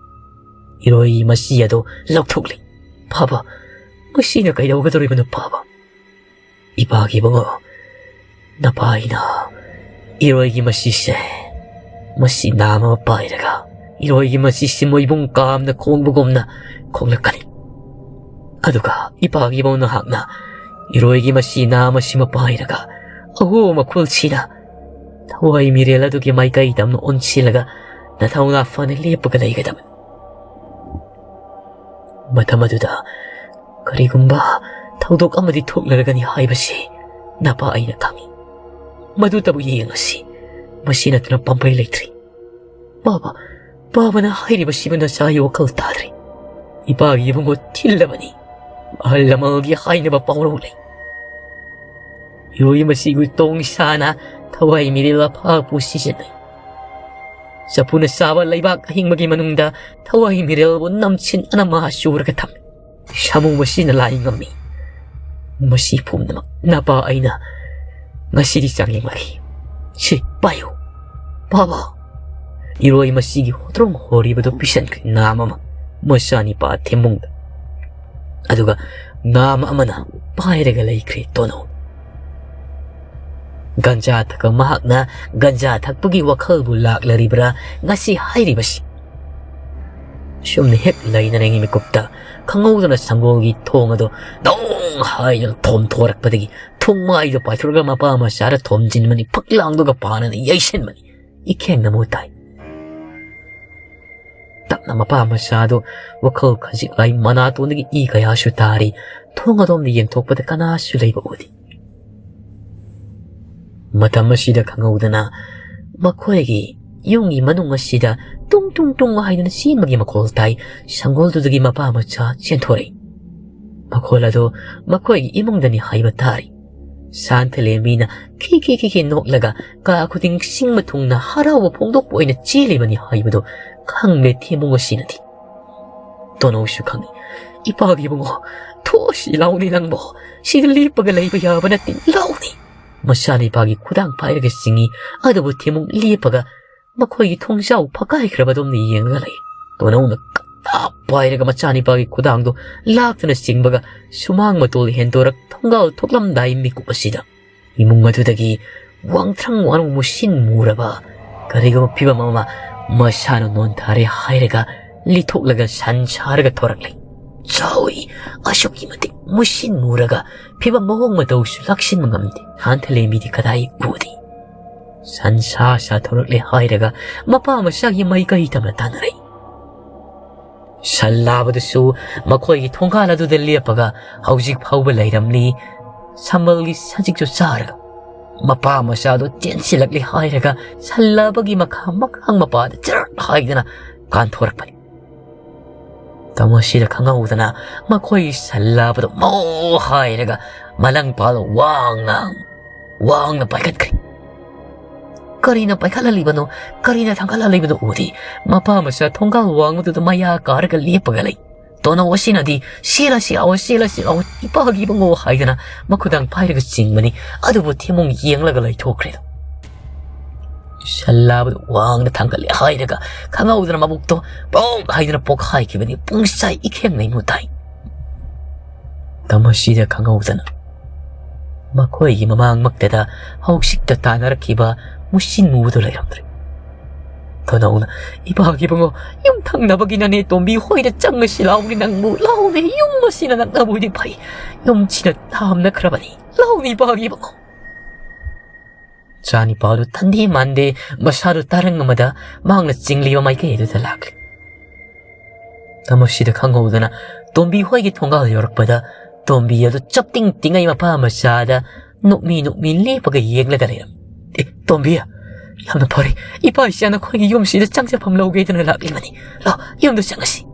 ꯏꯔꯣꯏ ꯃꯆꯤ ꯑꯗꯨ ꯂꯧꯊꯣꯛꯂꯤ꯫ ꯐꯕ, ꯃꯁꯤꯅ ꯀꯩꯗꯧꯒꯗꯧꯔꯤꯕꯅꯣ ꯐꯕ? ꯏꯄꯥꯒꯤ ꯏꯕꯨꯡꯉꯣ, ꯅꯄꯥꯏꯅ ꯏꯔꯣꯏꯒꯤ ꯃꯆꯤꯁꯦ, ꯃꯆꯤ ꯅꯥꯝ ꯑꯃ ꯄꯥꯏꯔꯒ, ꯏꯔꯣꯏꯒꯤ ꯃꯆꯤꯁꯤ ꯃꯣꯏꯕꯨꯡ ꯀꯥꯝꯅ ꯈꯣꯡꯕꯒꯨꯝꯅ ꯈꯣꯡꯂꯛꯀꯅꯤ꯫ ꯑꯗꯨꯒ ꯏꯄꯥꯒꯤ ꯏꯕꯨꯡꯉꯣ ꯅꯍꯥꯛꯅ ꯏꯔꯣꯏꯒꯤ ꯃꯆꯤ ꯅꯥꯝ ꯑꯁꯤꯃ ꯄꯥꯏꯔꯒ ꯑꯍꯣ ꯃꯈꯨꯜꯁꯤꯅ ꯊꯋꯥꯏ ꯃꯤꯔꯦꯜ ꯑꯗꯨꯒꯤ ꯃꯥꯏꯀꯩ ꯇꯝꯅ ꯑꯣꯟꯁꯤꯜꯂꯒ ꯅꯊꯧꯅꯥ ꯐꯅ ꯂꯦꯞꯄꯒ ꯂꯩꯒꯗꯕꯅꯤ꯫ ꯃꯇꯝ ꯑꯗꯨꯗ ꯀꯔꯤꯒꯨꯝꯕ ꯊꯧꯗꯣꯛ ꯑꯃꯗꯤ ꯊꯣꯛꯂꯔꯒꯅꯤ ꯍꯥꯏꯕꯁꯤ ꯅꯄꯥ ꯑꯩꯅ ꯈꯪꯏ꯫ ꯃꯗꯨꯇꯕꯨ ꯌꯦꯡꯉꯁꯤ, ꯃꯁꯤ ꯅꯠꯇꯅ ꯄꯥꯝꯕꯩ ꯂꯩꯇ꯭ꯔꯤ꯫ ꯄꯥꯕ, ꯄꯥꯕꯅ ꯍꯥꯏꯔꯤꯕꯁꯤꯕꯨ ꯅꯆꯥꯒꯤ ꯋꯥꯈꯜ ꯇꯥꯗ꯭ꯔꯤ꯫ ꯏꯄꯥꯒꯤ ꯏꯕꯨꯡꯉꯣ ꯊꯤꯜꯂꯕꯅꯤ꯫ ꯑꯍꯜ ꯂꯃꯟꯒꯤ ꯍꯥꯏꯅꯕ ꯄꯥꯎꯔꯧ ꯂꯩ꯫ ꯏꯔꯣꯏ ꯃꯆꯤꯒꯤ ꯇꯣꯡ ꯏꯁꯥꯅ ꯊꯋꯥꯏ ꯃꯤꯔꯦꯜ ꯑꯐꯥꯕꯕꯨ ꯁꯤꯖꯤꯟꯅꯩ꯫ ꯆꯐꯨꯅ ꯆꯥꯕ ꯂꯩꯕꯥꯛ ꯑꯍꯤꯡꯕꯒꯤ ꯃꯅꯨꯡꯗ ꯊꯋꯥꯏ ꯃꯤꯔꯦꯜꯕꯨ ꯅꯝꯁꯤꯟ ꯑꯅꯃ ꯆꯨꯔꯒ ꯊꯝꯃꯤ꯫ ꯁꯥꯃꯨ ꯃꯁꯤꯅ ꯂꯥꯏ ꯉꯝꯃꯤ꯫ ꯃꯁꯤ ꯄꯨꯝꯅꯃꯛ ꯅꯄꯥ ꯑꯩꯅ ꯉꯁꯤꯗꯤ ꯆꯥꯡꯌꯦꯡꯂꯛꯈꯤ꯫ ꯁꯤ ꯄꯥꯏꯌꯨ, ꯄꯥꯕ꯫ ꯏꯔꯣꯏ ꯃꯆꯤꯒꯤ ꯍꯣꯇ꯭ꯔꯣꯡ ꯍꯣꯔꯤꯕꯗꯨ ꯄꯤꯁꯟꯈ꯭ꯔꯦ ꯅꯥꯝ ꯑꯃ ꯃꯆꯥꯅꯤꯄꯥ ꯊꯦꯝꯕꯨꯡꯗ꯫ ꯑꯗꯨꯒ ꯅꯥꯝ ꯑꯃꯅ ꯄꯥꯏꯔꯒ ꯂꯩꯈ꯭ꯔꯦ ꯇꯣꯅꯧ꯫ ꯒꯟꯖꯥ ꯊꯛꯄ ꯃꯍꯥꯛꯅ ꯒꯟꯖꯥ ꯊꯛꯄꯒꯤ ꯋꯥꯈꯜꯕꯨ ꯂꯥꯛꯂꯔꯤꯕ꯭ꯔꯥ ꯉꯁꯤ ꯍꯥꯏꯔꯤꯕꯁꯤ? ꯁꯨꯝꯅ ꯍꯦꯛ ꯂꯩꯅꯔꯤꯉꯩ ꯃꯤꯀꯨꯞꯇ ꯈꯪꯍꯧꯗꯅ ꯁꯪꯒꯣꯜꯒꯤ ꯊꯣꯡ ꯑꯗꯨ ꯗꯣꯡ ꯍꯥꯏꯅ ꯊꯣꯝꯊꯣꯔꯛꯄꯗꯒꯤ ꯊꯣꯡꯃꯥꯏꯗꯨ ꯄꯥꯏꯊꯣꯔꯒ ꯃꯄꯥ ꯃꯆꯥꯗ ꯊꯣꯝꯖꯤꯟꯕꯅꯤ, ꯐꯛꯂꯥꯡꯗꯨꯒ ꯄꯥꯅꯅ ꯌꯩꯁꯤꯟꯕꯅꯤ꯫ ꯏꯈꯦꯡꯅ ꯃꯨ ꯇꯥꯏ꯫ ꯇꯞꯅ ꯃꯄꯥ ꯃꯆꯥꯗꯨ ꯋꯥꯈꯜ ꯈꯖꯤꯛ ꯂꯥꯏ ꯃꯅꯥꯇꯣꯟꯗꯒꯤ ꯏ ꯀꯌꯥꯁꯨ ꯇꯥꯔꯤ꯫ ꯊꯣꯡ ꯑꯗꯣꯝꯗ ꯌꯦꯡꯊꯣꯛꯄꯗ ꯀꯅꯥꯁꯨ ꯂꯩꯕ ꯎꯗꯦ꯫ ꯃꯇꯝ ꯑꯁꯤꯗ ꯈꯪꯍꯧꯗꯅ ꯃꯈꯣꯏꯒꯤ ꯌꯨꯝꯒꯤ ꯃꯅꯨꯡ ꯑꯁꯤꯗ ꯇꯨꯡ ꯇꯨꯡ ꯇꯨꯡ ꯍꯥꯏꯗꯨꯅ ꯆꯦꯟꯕꯒꯤ ꯃꯈꯣꯜ ꯇꯥꯏ꯫ ꯁꯪꯒꯣꯜꯗꯨꯗꯒꯤ ꯃꯄꯥ ꯃꯆꯥ ꯆꯦꯟꯊꯣꯔꯛꯏ꯫ ꯃꯈꯣꯜ ꯑꯗꯨ ꯃꯈꯣꯏꯒꯤ ꯏꯃꯨꯡꯗꯅꯤ ꯍꯥꯏꯕ ꯇꯥꯔꯤ꯫ ꯁꯥꯟꯊꯂꯦꯝꯕꯤꯅ ꯈꯤ ꯈꯤ ꯈꯤ ꯈꯤ ꯅꯣꯛꯂꯒ ꯀꯥ ꯈꯨꯗꯤꯡ ꯁꯤꯡꯕ ꯊꯨꯡꯅ ꯍꯔꯥꯎꯕ ꯐꯣꯡꯗꯣꯛꯄ ꯑꯣꯏꯅ ꯆꯦꯜꯂꯤꯕꯅꯤ ꯍꯥꯏꯕꯗꯨ ꯈꯪꯂꯦ ꯊꯦꯝꯃꯨ ꯑꯁꯤꯅꯗꯤ꯫ ꯇꯣꯅꯧꯁꯨ ꯈꯪꯏ꯫ "ꯏꯄꯥꯒꯤ ꯏꯕꯨꯡꯉꯣ, ꯊꯣꯛꯑꯁꯤ ꯂꯥꯎꯅꯤ ꯅꯪꯕꯣ꯫ ꯁꯤꯗ ꯂꯦꯞꯄꯒ ꯂꯩꯕ ꯌꯥꯕ ꯅꯠꯇꯦ, ꯂꯥꯎꯅꯤ!" ꯃꯆꯥꯅꯤꯄꯥꯒꯤ ꯈꯨꯗꯥꯡ ꯄꯥꯏꯔꯒ ꯆꯤꯡꯏ꯫ ꯑꯗꯨꯕꯨ ꯊꯦꯝꯃꯨ ꯂꯦꯞꯄꯒ ꯃꯈꯣꯏꯒꯤ ꯊꯣꯡꯖꯥꯎ ꯐꯛꯀꯥꯏꯈ꯭ꯔꯕꯗꯣꯝꯗ ꯌꯦꯡꯂꯒ ꯂꯩ꯫ ꯇꯣꯅꯧꯅ ꯀꯟꯅ ꯄꯥꯏꯔꯒ ꯃꯆꯥꯅꯤꯄꯥꯒꯤ ꯈꯨꯗꯥꯡꯗꯨ ꯂꯥꯛꯇꯨꯅ ꯆꯤꯡꯕꯒ ꯁꯨꯃꯥꯡ ꯃꯇꯣꯜ ꯍꯦꯟꯗꯣꯔꯛ ꯊꯣꯡꯒꯥꯜ ꯊꯣꯛꯂꯝꯗꯥꯏ ꯃꯤꯀꯨꯞ ꯑꯁꯤꯗ ꯏꯃꯨꯡ ꯑꯗꯨꯗꯒꯤ ꯋꯥꯡꯊ꯭ꯔꯪ ꯋꯥꯡ ꯃꯨꯁꯤꯟ ꯃꯨꯔꯕ ꯀꯔꯤꯒꯨꯝꯕ ꯐꯤꯕꯝ ꯑꯃ ꯃꯁꯥꯅ ꯅꯣꯟꯊꯔꯦ ꯍꯥꯏꯔꯒ ꯂꯤꯊꯣꯛꯂꯒ ꯁꯟ ꯁꯥꯔꯒ ꯊꯣꯔꯛꯂꯦ꯫ ꯆꯥꯎꯏ, ꯑꯁꯨꯛꯀꯤ ꯃꯇꯤꯛ ꯃꯨꯁꯤꯟ ꯃꯨꯔꯒ ꯐꯤꯕꯝ ꯃꯑꯣꯡ ꯃꯇꯧꯁꯨ ꯂꯥꯛꯁꯤꯟꯕ ꯉꯝꯗꯦ꯫ ꯁꯥꯟꯊꯂꯦꯝꯕꯤꯗꯤ ꯀꯗꯥꯏ ꯎꯗꯦ꯫ ꯁꯟ ꯁꯥ ꯁꯥ ꯊꯣꯔꯛꯂꯦ ꯍꯥꯏꯔꯒ ꯃꯄꯥ ꯃꯆꯥꯒꯤ ꯃꯥꯏꯀꯩ ꯇꯝꯅ ꯇꯥꯟꯅꯔꯛꯏ꯫ ꯁꯟ ꯂꯥꯕꯗꯨꯁꯨ ꯃꯈꯣꯏꯒꯤ ꯊꯣꯡꯒꯥꯜ ꯑꯗꯨꯗ ꯂꯦꯞꯄꯒ ꯍꯧꯖꯤꯛ ꯐꯥꯎꯕ ꯂꯩꯔꯝꯂꯤ꯫ ꯁꯝꯕꯜꯒꯤ ꯁꯖꯤꯛꯁꯨ ꯆꯥꯔꯒ ꯃꯄꯥ ꯃꯆꯥꯗꯨ ꯆꯦꯟꯁꯤꯜꯂꯛꯂꯦ ꯍꯥꯏꯔꯒ ꯁꯟ ꯂꯥꯕꯒꯤ ꯃꯈꯥ ꯃꯈꯥꯡ ꯃꯄꯥꯗ ꯆꯔꯠ ꯍꯥꯏꯗꯅ ꯀꯥꯟꯊꯣꯔꯛꯄꯅꯤ꯫ ꯇꯃꯣꯁꯤꯗ ꯈꯪꯍꯧꯗꯅ ꯃꯈꯣꯏꯒꯤ ꯁꯟ ꯂꯥꯕꯗꯨ ꯃꯣ ꯍꯥꯏꯔꯒ ꯃꯂꯪꯄꯥꯜ ꯋꯥꯡꯅ ꯋꯥꯡꯅ ꯄꯥꯏꯈꯠꯈ꯭ꯔꯦ꯫ ꯀꯔꯤꯅ ꯄꯥꯏꯈꯠꯍꯜꯂꯤꯕꯅꯣ, ꯀꯔꯤꯅ ꯊꯥꯡꯒꯠꯍꯜꯂꯤꯕꯅꯣ ꯎꯗꯦ꯫ ꯃꯄꯥ ꯃꯆꯥ ꯊꯣꯡꯒꯥꯜ ꯋꯥꯡꯃꯗꯨꯗ ꯃꯌꯥ ꯀꯥꯔꯒ ꯂꯦꯞꯄꯒ ꯂꯩ꯫ ꯇꯣꯅꯧ ꯑꯁꯤꯅꯗꯤ "ꯁꯤꯔꯁꯤ ꯂꯥꯛꯑꯣ, ꯁꯤꯔꯁꯤ ꯂꯥꯛꯑꯣ, ꯏꯄꯥꯒꯤ ꯏꯕꯨꯡꯉꯣ" ꯍꯥꯏꯗꯅ ꯃꯈꯨꯗꯥꯡ ꯄꯥꯏꯔꯒ ꯆꯤꯡꯕꯅꯤ꯫ ꯑꯗꯨꯕꯨ ꯊꯦꯝꯃꯨ ꯌꯦꯡꯂꯒ ꯂꯩꯊꯣꯛꯈ꯭ꯔꯦ꯫ ꯁꯟ ꯂꯥꯕꯗꯨ ꯋꯥꯡꯅ ꯊꯥꯡꯒꯠꯂꯦ ꯍꯥꯏꯔꯒ ꯈꯪꯍꯧꯗꯅ ꯃꯕꯨꯛꯇꯣ ꯄꯣꯛ ꯍꯥꯏꯗꯅ ꯄꯣꯛꯈꯥꯏꯈꯤꯕꯅꯤ꯫ ꯄꯨꯡꯆꯥꯏ ꯏꯈꯦꯡ ꯂꯩꯃꯨ ꯇꯥꯏ꯫ ꯇꯃꯁꯤꯗ ꯈꯪꯍꯧꯗꯅ ꯃꯈꯣꯏꯒꯤ ꯃꯃꯥꯡꯃꯛꯇꯗ ꯍꯧꯖꯤꯛꯇ ꯇꯥꯟꯅꯔꯛꯈꯤꯕ ꯃꯨꯁꯤꯟ ꯃꯨꯕꯗꯨ ꯂꯩꯔꯝꯗ꯭ꯔꯦ꯫ ꯇꯣꯅꯧꯅ "ꯏꯄꯥꯒꯤ ꯏꯕꯨꯡꯉꯣ, ꯌꯨꯝ ꯊꯪꯅꯕꯒꯤꯅꯅꯦ ꯇꯣꯝꯕꯤ ꯍꯣꯏꯗ ꯆꯪꯉꯁꯤ ꯂꯥꯎꯅꯦ ꯅꯪꯕꯨ, ꯂꯥꯎꯅꯦ, ꯌꯨꯝ ꯑꯁꯤꯅ ꯅꯛꯅꯕ ꯑꯣꯏꯗꯤ ꯐꯩ, ꯌꯨꯝꯁꯤꯅ ꯂꯥꯝꯅꯈ꯭ꯔꯕꯅꯤ, ꯂꯥꯎꯅꯦ ꯏꯄꯥꯒꯤ ꯏꯕꯨꯡꯉꯣ"꯫ ꯆꯥꯅꯤꯄꯥꯗꯨ ꯊꯟꯗꯦ ꯃꯥꯟꯗꯦ ꯃꯁꯥꯗꯨ ꯇꯔꯪ ꯑꯃꯗ ꯃꯍꯥꯛꯅ ꯆꯤꯡꯂꯤꯕ ꯃꯥꯏꯀꯩ ꯑꯗꯨꯗ ꯂꯥꯛꯂꯤ꯫ ꯇꯃꯁꯤꯗ ꯈꯪꯍꯧꯗꯅ ꯇꯣꯝꯕꯤ ꯍꯣꯏꯒꯤ ꯊꯣꯡꯒꯥꯜ ꯌꯧꯔꯛꯄꯗ ꯇꯣꯝꯕꯤ ꯑꯗꯨ ꯆꯞꯇꯤꯡ ꯇꯤꯡꯉꯩ ꯃꯄꯥ ꯃꯆꯥꯗ ꯅꯣꯛꯃꯤ ꯅꯣꯛꯃꯤ ꯂꯦꯞꯄꯒ ꯌꯦꯡꯂꯒ ꯂꯩꯔꯝꯃꯤ꯫ "ꯑꯦ, ꯇꯣꯝꯕꯤ, ꯌꯥꯝꯅ ꯐꯔꯦ꯫ ꯏꯄꯥ ꯏꯆꯥ ꯅꯈꯣꯏꯒꯤ ꯌꯨꯝꯁꯤꯗ ꯆꯪꯖꯐꯝ ꯂꯧꯒꯦꯗꯅ ꯂꯥꯛꯂꯤꯕꯅꯤ꯫ ꯂꯥꯛ, ꯌꯨꯝꯗ ꯆꯪꯉꯁꯤ꯫"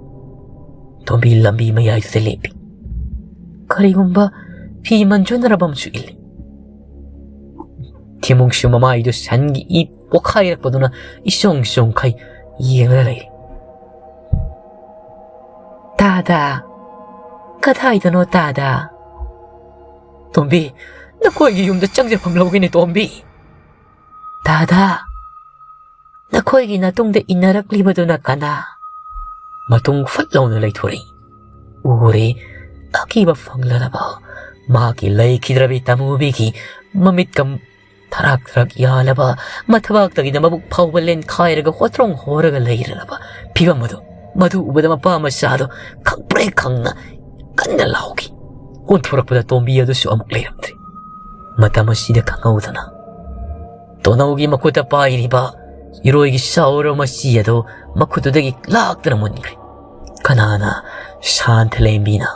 ꯇꯣꯝꯕꯤ ꯂꯝꯕꯤ ꯃꯌꯥꯏꯗꯨꯗ ꯂꯦꯞꯄꯤ꯫ ꯀꯔꯤꯒꯨꯝꯕ ꯐꯤ ꯃꯟꯖꯨꯅꯔꯕ ꯑꯃꯁꯨ ꯏꯜꯂꯤ꯫ ꯊꯦꯃꯨꯡꯁꯨ ꯃꯃꯥꯏꯗꯨ ꯁꯟꯒꯤ ꯏ ꯄꯣꯛꯈꯥꯏꯔꯛꯄꯗꯨꯅ ꯏꯁꯣꯡ ꯏꯁꯣꯡꯈꯩ ꯌꯦꯡꯂꯒ ꯂꯩꯔꯤ꯫ "ꯇꯥꯗꯥ, ꯀꯗꯥꯏꯗꯅꯣ ꯇꯥꯗꯥ?" "ꯇꯣꯝꯕꯤ, ꯅꯈꯣꯏꯒꯤ ꯌꯨꯝꯗ ꯆꯪꯖꯐꯝ ꯂꯧꯒꯦꯅꯦ, ꯇꯣꯝꯕꯤ꯫" "ꯇꯥꯗꯥ, ꯅꯈꯣꯏꯒꯤ ꯅꯇꯨꯡꯗ ꯏꯟꯅꯔꯛꯂꯤꯕꯗꯨꯅ ꯀꯅꯥ?" ꯃꯇꯨꯡ ꯐꯠ ꯂꯥꯎꯅ ꯂꯩꯊꯣꯔꯛꯏ꯫ ꯎꯔꯦ, ꯑꯀꯤꯕ ꯐꯪꯂꯔꯕ ꯃꯍꯥꯛꯀꯤ ꯂꯩꯈꯤꯗ꯭ꯔꯕꯤ ꯇꯥꯃꯨꯕꯤꯒꯤ ꯃꯃꯤꯠꯀ ꯊꯔꯥꯛ ꯊꯔꯥꯛ ꯌꯥꯜꯂꯕ, ꯃꯊꯕꯥꯛꯇꯒꯤꯅ ꯃꯕꯨꯛ ꯐꯥꯎꯕ ꯂꯦꯟꯈꯥꯏꯔꯒ ꯍꯣꯇ꯭ꯔꯣꯡ ꯍꯣꯔꯒ ꯂꯩꯔꯔꯕ ꯐꯤꯕꯝ ꯑꯗꯨ, ꯃꯗꯨ ꯎꯕꯗ ꯃꯄꯥ ꯃꯆꯥꯗꯣ ꯈꯪꯄ꯭ꯔꯦꯛ ꯈꯪꯅ ꯀꯟꯅ ꯂꯥꯎꯈꯤ꯫ ꯑꯣꯟꯊꯣꯔꯛꯄꯗ ꯇꯣꯝꯕꯤ ꯑꯗꯨꯁꯨ ꯑꯃꯨꯛ ꯂꯩꯔꯝꯗ꯭ꯔꯦ꯫ ꯃꯇꯝ ꯑꯁꯤꯗ ꯈꯪꯍꯧꯗꯅ ꯇꯣꯅꯧꯒꯤ ꯃꯈꯨꯠꯇ ꯄꯥꯏꯔꯤꯕ ꯏꯔꯣꯏꯒꯤ ꯁꯥꯎꯔ ꯃꯆꯤ ꯑꯗꯨ ꯃꯈꯨꯠꯇꯨꯗꯒꯤ ꯂꯥꯛꯇꯅ ꯃꯨꯟꯈ꯭ꯔꯦ꯫ ꯀꯅꯥꯅ ꯁꯥꯟꯊ ꯂꯦꯝꯕꯤꯅ?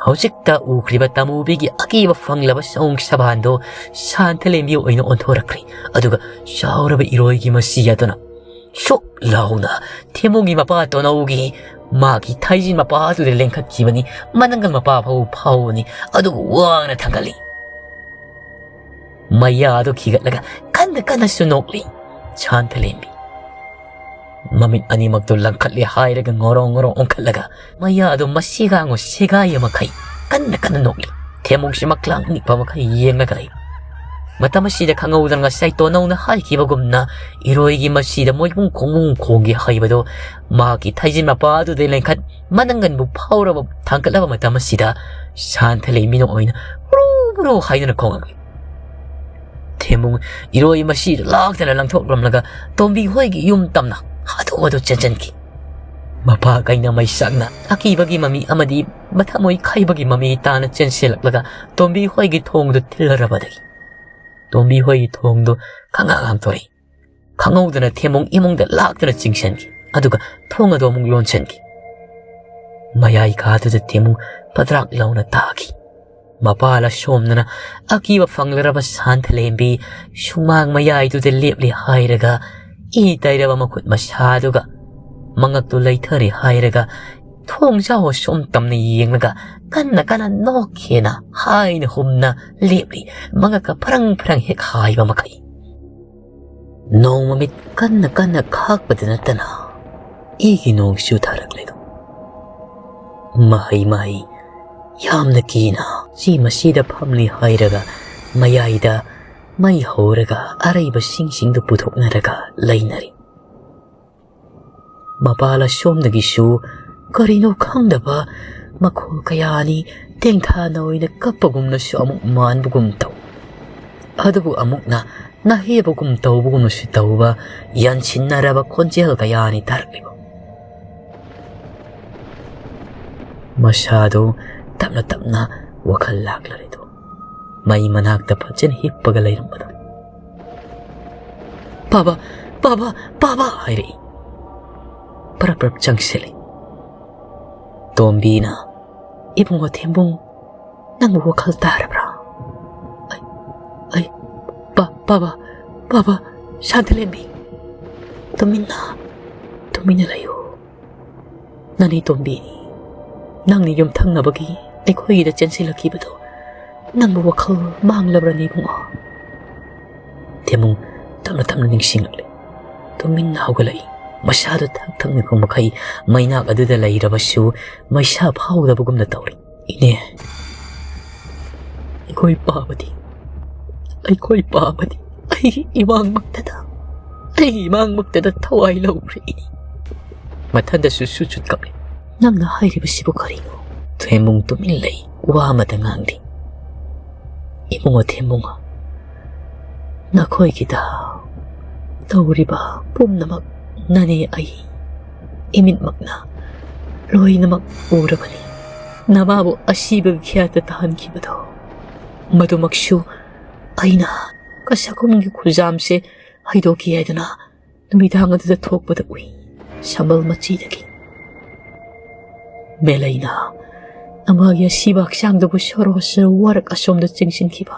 ꯍꯧꯖꯤꯛꯇ ꯎꯈ꯭ꯔꯤꯕ ꯇꯥꯃꯨꯕꯤꯒꯤ ꯑꯀꯤꯕ ꯐꯪꯂꯕ ꯁꯑꯣꯡ ꯁꯕꯥꯟꯗꯣ ꯁꯥꯟꯊ ꯂꯦꯝꯕꯤ ꯑꯣꯏꯅ ꯑꯣꯟꯊꯣꯔꯛꯈ꯭ꯔꯦ꯫ ꯑꯗꯨꯒ ꯆꯥꯎꯔꯕ ꯏꯔꯣꯏꯒꯤ ꯃꯆꯤ ꯑꯗꯨꯅ ꯁꯨꯛ ꯂꯥꯎꯅ ꯊꯦꯝꯕꯨꯡꯒꯤ ꯃꯄꯥ ꯇꯣꯅꯧꯒꯤ ꯃꯥꯒꯤ ꯊꯥꯏꯖꯤꯟ ꯃꯄꯥ ꯑꯗꯨꯗ ꯂꯦꯡꯈꯠꯈꯤꯕꯅꯤ꯫ ꯃꯅꯪꯒꯜ ꯃꯄꯥ ꯐꯥꯎ ꯐꯥꯎꯕꯅꯤ꯫ ꯑꯗꯨꯕꯨ ꯋꯥꯡꯅ ꯊꯥꯡꯒꯠꯂꯤ꯫ ꯃꯌꯥꯗꯨ ꯈꯤꯒꯠꯂꯒ ꯀꯟꯅ ꯀꯟꯅꯁꯨ ꯅꯣꯛꯂꯤ꯫ ꯁꯥꯟꯊ ꯂꯦꯝꯕꯤ ꯃꯃꯤꯠ ꯑꯅꯤꯃꯛꯇꯨ ꯂꯪꯈꯠꯂꯦ ꯍꯥꯏꯔꯒ ꯉꯣꯔꯣꯡ ꯉꯣꯔꯣꯡ ꯑꯣꯟꯈꯠꯂꯒ ꯃꯌꯥꯗꯨ ꯃꯁꯤꯒꯥꯡꯉꯨ ꯁꯦꯒꯥꯏ ꯑꯃꯈꯩ ꯀꯟꯅ ꯀꯟꯅ ꯅꯣꯛꯂꯤ꯫ ꯊꯦꯝꯃꯨꯡꯁꯤ ꯃꯛꯂꯥꯡ ꯅꯤꯛꯄ ꯃꯈꯩ ꯌꯦꯡꯂꯒ ꯂꯩ꯫ ꯃꯇꯝ ꯑꯁꯤꯗ ꯈꯪꯍꯧꯗꯅ ꯉꯁꯥꯏ ꯇꯣꯅꯧꯅ ꯍꯥꯏꯈꯤꯕꯒꯨꯝꯅ ꯏꯔꯣꯏꯒꯤ ꯃꯆꯤꯗ ꯃꯣꯏꯕꯨꯡ ꯈꯣꯡꯕꯨꯡ ꯈꯣꯡꯒꯦ ꯍꯥꯏꯕꯗꯣ ꯃꯍꯥꯛꯀꯤ ꯊꯥꯏꯖꯤꯟ ꯃꯄꯥ ꯑꯗꯨꯗꯩ ꯂꯦꯡꯈꯠ ꯃꯅꯪꯒꯟꯕꯨ ꯐꯥꯎꯔꯕ ꯊꯥꯡꯒꯠꯂꯕ ꯃꯇꯝ ꯑꯁꯤꯗ ꯁꯥꯟꯊ ꯂꯩꯃꯤꯅ ꯑꯣꯏꯅ ꯕ꯭ꯔꯨ ꯕ꯭ꯔꯨ ꯍꯥꯏꯗꯨꯅ ꯈꯣꯡꯂꯛꯂꯤ꯫ ꯊꯦꯝꯕꯨꯡ ꯏꯔꯣꯏ ꯃꯆꯤꯗꯨ ꯂꯥꯛꯇꯅ ꯂꯪꯊꯣꯛꯂꯝꯂꯒ ꯇꯣꯝꯕꯤ ꯍꯣꯏꯒꯤ ꯌꯨꯝ ꯇꯝꯅ ꯍꯥꯊꯨ ꯍꯥꯊꯨ ꯆꯦꯟꯁꯤꯟꯈꯤ꯫ ꯃꯄꯥ ꯀꯩꯅ ꯃꯩꯁꯥꯛꯅ ꯑꯀꯤꯕꯒꯤ ꯃꯃꯤ ꯑꯃꯗꯤ ꯃꯊꯃꯣꯏ ꯈꯥꯏꯕꯒꯤ ꯃꯃꯤ ꯇꯥꯅ ꯆꯦꯟꯁꯤꯜꯂꯛꯂꯒ ꯇꯣꯝꯕꯤ ꯍꯣꯏꯒꯤ ꯊꯣꯡꯗꯨ ꯊꯤꯜꯂꯔꯕꯗꯒꯤ ꯇꯣꯝꯕꯤ ꯍꯣꯏꯒꯤ ꯊꯣꯡꯗꯨ ꯈꯪꯍꯥꯡ ꯍꯥꯡꯗꯣꯔꯛꯏ꯫ ꯈꯪꯍꯧꯗꯅ ꯊꯦꯝꯕꯨꯡ ꯏꯃꯨꯡꯗ ꯂꯥꯛꯇꯨꯅ ꯆꯤꯡꯁꯤꯟꯈꯤ꯫ ꯑꯗꯨꯒ ꯊꯣꯡ ꯑꯗꯨ ꯑꯃꯨꯛ ꯂꯣꯟꯁꯤꯟꯈꯤ꯫ ꯃꯌꯥꯏ ꯀꯥꯗꯨꯗ ꯊꯦꯝꯕꯨꯡ ꯐꯗ꯭ꯔꯥꯛ ꯂꯥꯎꯅ ꯇꯥꯈꯤ꯫ ꯃꯄꯥ ꯂꯁꯣꯝꯗꯅ ꯑꯀꯤꯕ ꯐꯪꯂꯔꯕ ꯁꯥꯟꯊꯂꯦꯝꯕꯤ ꯁꯨꯃꯥꯡ ꯃꯌꯥꯏꯗꯨꯗ ꯂꯦꯞꯂꯤ ꯍꯥꯏꯔꯒ ꯏ ꯇꯩꯔꯕ ꯃꯈꯨꯠ ꯃꯁꯥꯗꯨꯒ ꯃꯉꯛꯇꯨ ꯂꯩꯊꯔꯤ ꯍꯥꯏꯔꯒ ꯊꯣꯡꯖꯥꯎ ꯑꯁꯣꯝ ꯇꯝꯅ ꯌꯦꯡꯂꯒ ꯀꯟꯅ ꯀꯟꯅ ꯅꯣꯛꯈꯤꯅ ꯍꯥꯏꯅ ꯍꯨꯝꯅ ꯂꯦꯞꯂꯤ, ꯃꯉꯛꯀ ꯐꯔꯪ ꯐꯔꯪ ꯍꯦꯛ ꯍꯥꯏꯕ ꯃꯈꯩ꯫ ꯅꯣꯡꯃꯃꯤꯠ ꯀꯟꯅ ꯀꯟꯅ ꯈꯥꯛꯄꯗ ꯅꯠꯇꯅ ꯏꯒꯤ ꯅꯣꯡꯁꯨ ꯊꯥꯔꯛꯂꯦꯗꯣ꯫ ꯃꯍꯩ ꯃꯍꯩ ꯌꯥꯝꯅ ꯀꯤꯅ ꯆꯤ ꯃꯁꯤꯗ ꯐꯝꯂꯤ ꯍꯥꯏꯔꯒ ꯃꯌꯥꯏꯗ ꯃꯩ ꯍꯧꯔꯒ ꯑꯔꯩꯕꯁꯤꯡꯁꯤꯡꯗꯨ ꯄꯨꯊꯣꯛꯅꯔꯒ ꯂꯩꯅꯔꯤ꯫ ꯃꯄꯥꯜ ꯑꯁꯣꯝꯗꯒꯤꯁꯨ ꯀꯔꯤꯅꯣ ꯈꯪꯗꯕ ꯃꯈꯣꯜ ꯀꯌꯥꯅꯤ ꯇꯦꯡꯊꯥꯅ ꯑꯣꯏꯅ ꯀꯞꯄꯒꯨꯝꯅꯁꯨ ꯑꯃꯨꯛ ꯃꯥꯟꯕꯒꯨꯝ ꯇꯧ꯫ ꯑꯗꯨꯕꯨ ꯑꯃꯨꯛꯅ ꯅꯥꯍꯦꯕꯒꯨꯝ ꯇꯧꯕꯒꯨꯝꯅꯁꯨ ꯇꯧꯕ ꯌꯥꯟꯁꯤꯟꯅꯔꯕ ꯈꯣꯟꯖꯦꯜ ꯀꯌꯥꯅꯤ ꯇꯥꯔꯛꯂꯤꯕ꯫ ꯃꯁꯥꯗꯨ ꯇꯞꯅ ꯇꯞꯅ ꯋꯥꯈꯜ ꯂꯥꯛꯂꯔꯦꯗꯣ꯫ ꯃꯩ ꯃꯅꯥꯛꯇ ꯐꯖꯅ ꯍꯤꯞꯄꯒ ꯂꯩꯔꯝꯕꯗꯣ꯫ "ꯄꯥꯕ, ꯄꯥꯕ, ꯄꯥꯕ!" ꯍꯥꯏꯔꯛꯏ꯫ ꯄꯔꯞ ꯄꯔꯞ ꯆꯪꯁꯤꯜꯂꯤ꯫ ꯇꯣꯝꯕꯤꯅ, "ꯏꯕꯨꯡꯉꯣ ꯊꯦꯝꯕꯨꯡ, ꯅꯪꯕꯨ ꯋꯥꯈꯜ ꯇꯥꯔꯕ꯭ꯔꯥ?" "ꯑꯩ, ꯑꯩ, ꯄꯥ-, ꯄꯥꯕ, ꯄꯥꯕ, ꯁꯥꯟꯊꯂꯦꯝꯕꯤ, ꯇꯨꯃꯤꯟꯅ, ꯇꯨꯃꯤꯟꯅ ꯂꯩꯌꯨ꯫ ꯅꯅꯦ ꯇꯣꯝꯕꯤꯅꯤ꯫ ꯅꯪꯅ ꯌꯨꯝꯊꯪꯅꯕꯒꯤ ꯑꯩꯈꯣꯏꯒꯤꯗ ꯆꯦꯟꯁꯤꯜꯂꯛꯈꯤꯕꯗꯣ ꯅꯪꯕꯨ ꯋꯥꯈꯜ ꯃꯥꯡꯂꯕ꯭ꯔꯅꯦ ꯏꯕꯨꯡꯉꯣ?" ꯊꯦꯝꯕꯨꯡ ꯇꯞꯅ ꯇꯞꯅ ꯅꯤꯡꯁꯤꯡꯂꯛꯂꯦ꯫ ꯇꯨꯃꯤꯟꯅ ꯍꯧꯒꯠꯂꯛꯏ꯫ ꯃꯁꯥꯗꯨ ꯊꯛ ꯊꯛ ꯅꯤꯛꯄ ꯃꯈꯩ ꯃꯩꯅꯥꯛ ꯑꯗꯨꯗ ꯂꯩꯔꯕꯁꯨ ꯃꯩꯁꯥ ꯐꯥꯎꯗꯕꯒꯨꯝꯅ ꯇꯧꯔꯤ꯫ "ꯏꯅꯦ, ꯑꯩꯈꯣꯏ ꯄꯥꯕꯗꯤ, ꯑꯩꯈꯣꯏ ꯄꯥꯕꯗꯤ ꯑꯩꯒꯤ ꯏꯃꯥꯡꯃꯛꯇꯗ, ꯑꯩꯒꯤ ꯏꯃꯥꯡꯃꯛꯇꯗ ꯊꯋꯥꯏ ꯂꯧꯈ꯭ꯔꯦ ꯏꯅꯦ꯫" ꯃꯊꯟꯗꯁꯨ ꯁꯨꯠ ꯁꯨꯠ ꯀꯞꯂꯤ꯫ "ꯅꯪꯅ ꯍꯥꯏꯔꯤꯕꯁꯤꯕꯨ ꯀꯔꯤꯅꯣ?" ꯊꯦꯝꯕꯨꯡ ꯇꯨꯃꯤꯟ ꯂꯩ, ꯋꯥ ꯑꯃꯇ ꯉꯥꯡꯗꯦ꯫ "ꯏꯕꯨꯡꯉꯣ ꯊꯦꯝꯕꯨꯡ, ꯅꯈꯣꯏꯒꯤꯗ ꯇꯧꯔꯤꯕ ꯄꯨꯝꯅꯃꯛ ꯅꯅꯦ ꯑꯩ ꯏꯃꯤꯠꯃꯛꯅ ꯂꯣꯏꯅꯃꯛ ꯎꯔꯕꯅꯤ꯫ ꯅꯃꯥꯕꯨ ꯑꯁꯤꯕꯒꯤ ꯈ꯭ꯌꯥꯠꯇ ꯇꯥꯍꯟꯈꯤꯕꯗꯣ, ꯃꯗꯨꯃꯛꯁꯨ ꯑꯩꯅ ꯀꯁꯥꯀꯨꯝꯒꯤ ꯈꯨꯖꯥꯝꯁꯦ ꯍꯩꯗꯣꯛꯈꯤ ꯍꯥꯏꯗꯨꯅ ꯅꯨꯃꯤꯗꯥꯡ ꯑꯗꯨꯗ ꯊꯣꯛꯄꯗ ꯎꯏ, ꯁꯝꯕꯜ ꯃꯆꯤꯗꯒꯤ꯫" ꯃꯦꯂꯩꯅ ꯑꯃꯒꯤ ꯑꯁꯤꯕ ꯍꯛꯆꯥꯡꯗꯨꯕꯨ ꯁꯣꯔꯣ ꯁꯣꯔꯣ ꯋꯥꯔꯛ ꯑꯁꯣꯝꯗ ꯆꯤꯡꯁꯤꯟꯈꯤꯕ꯫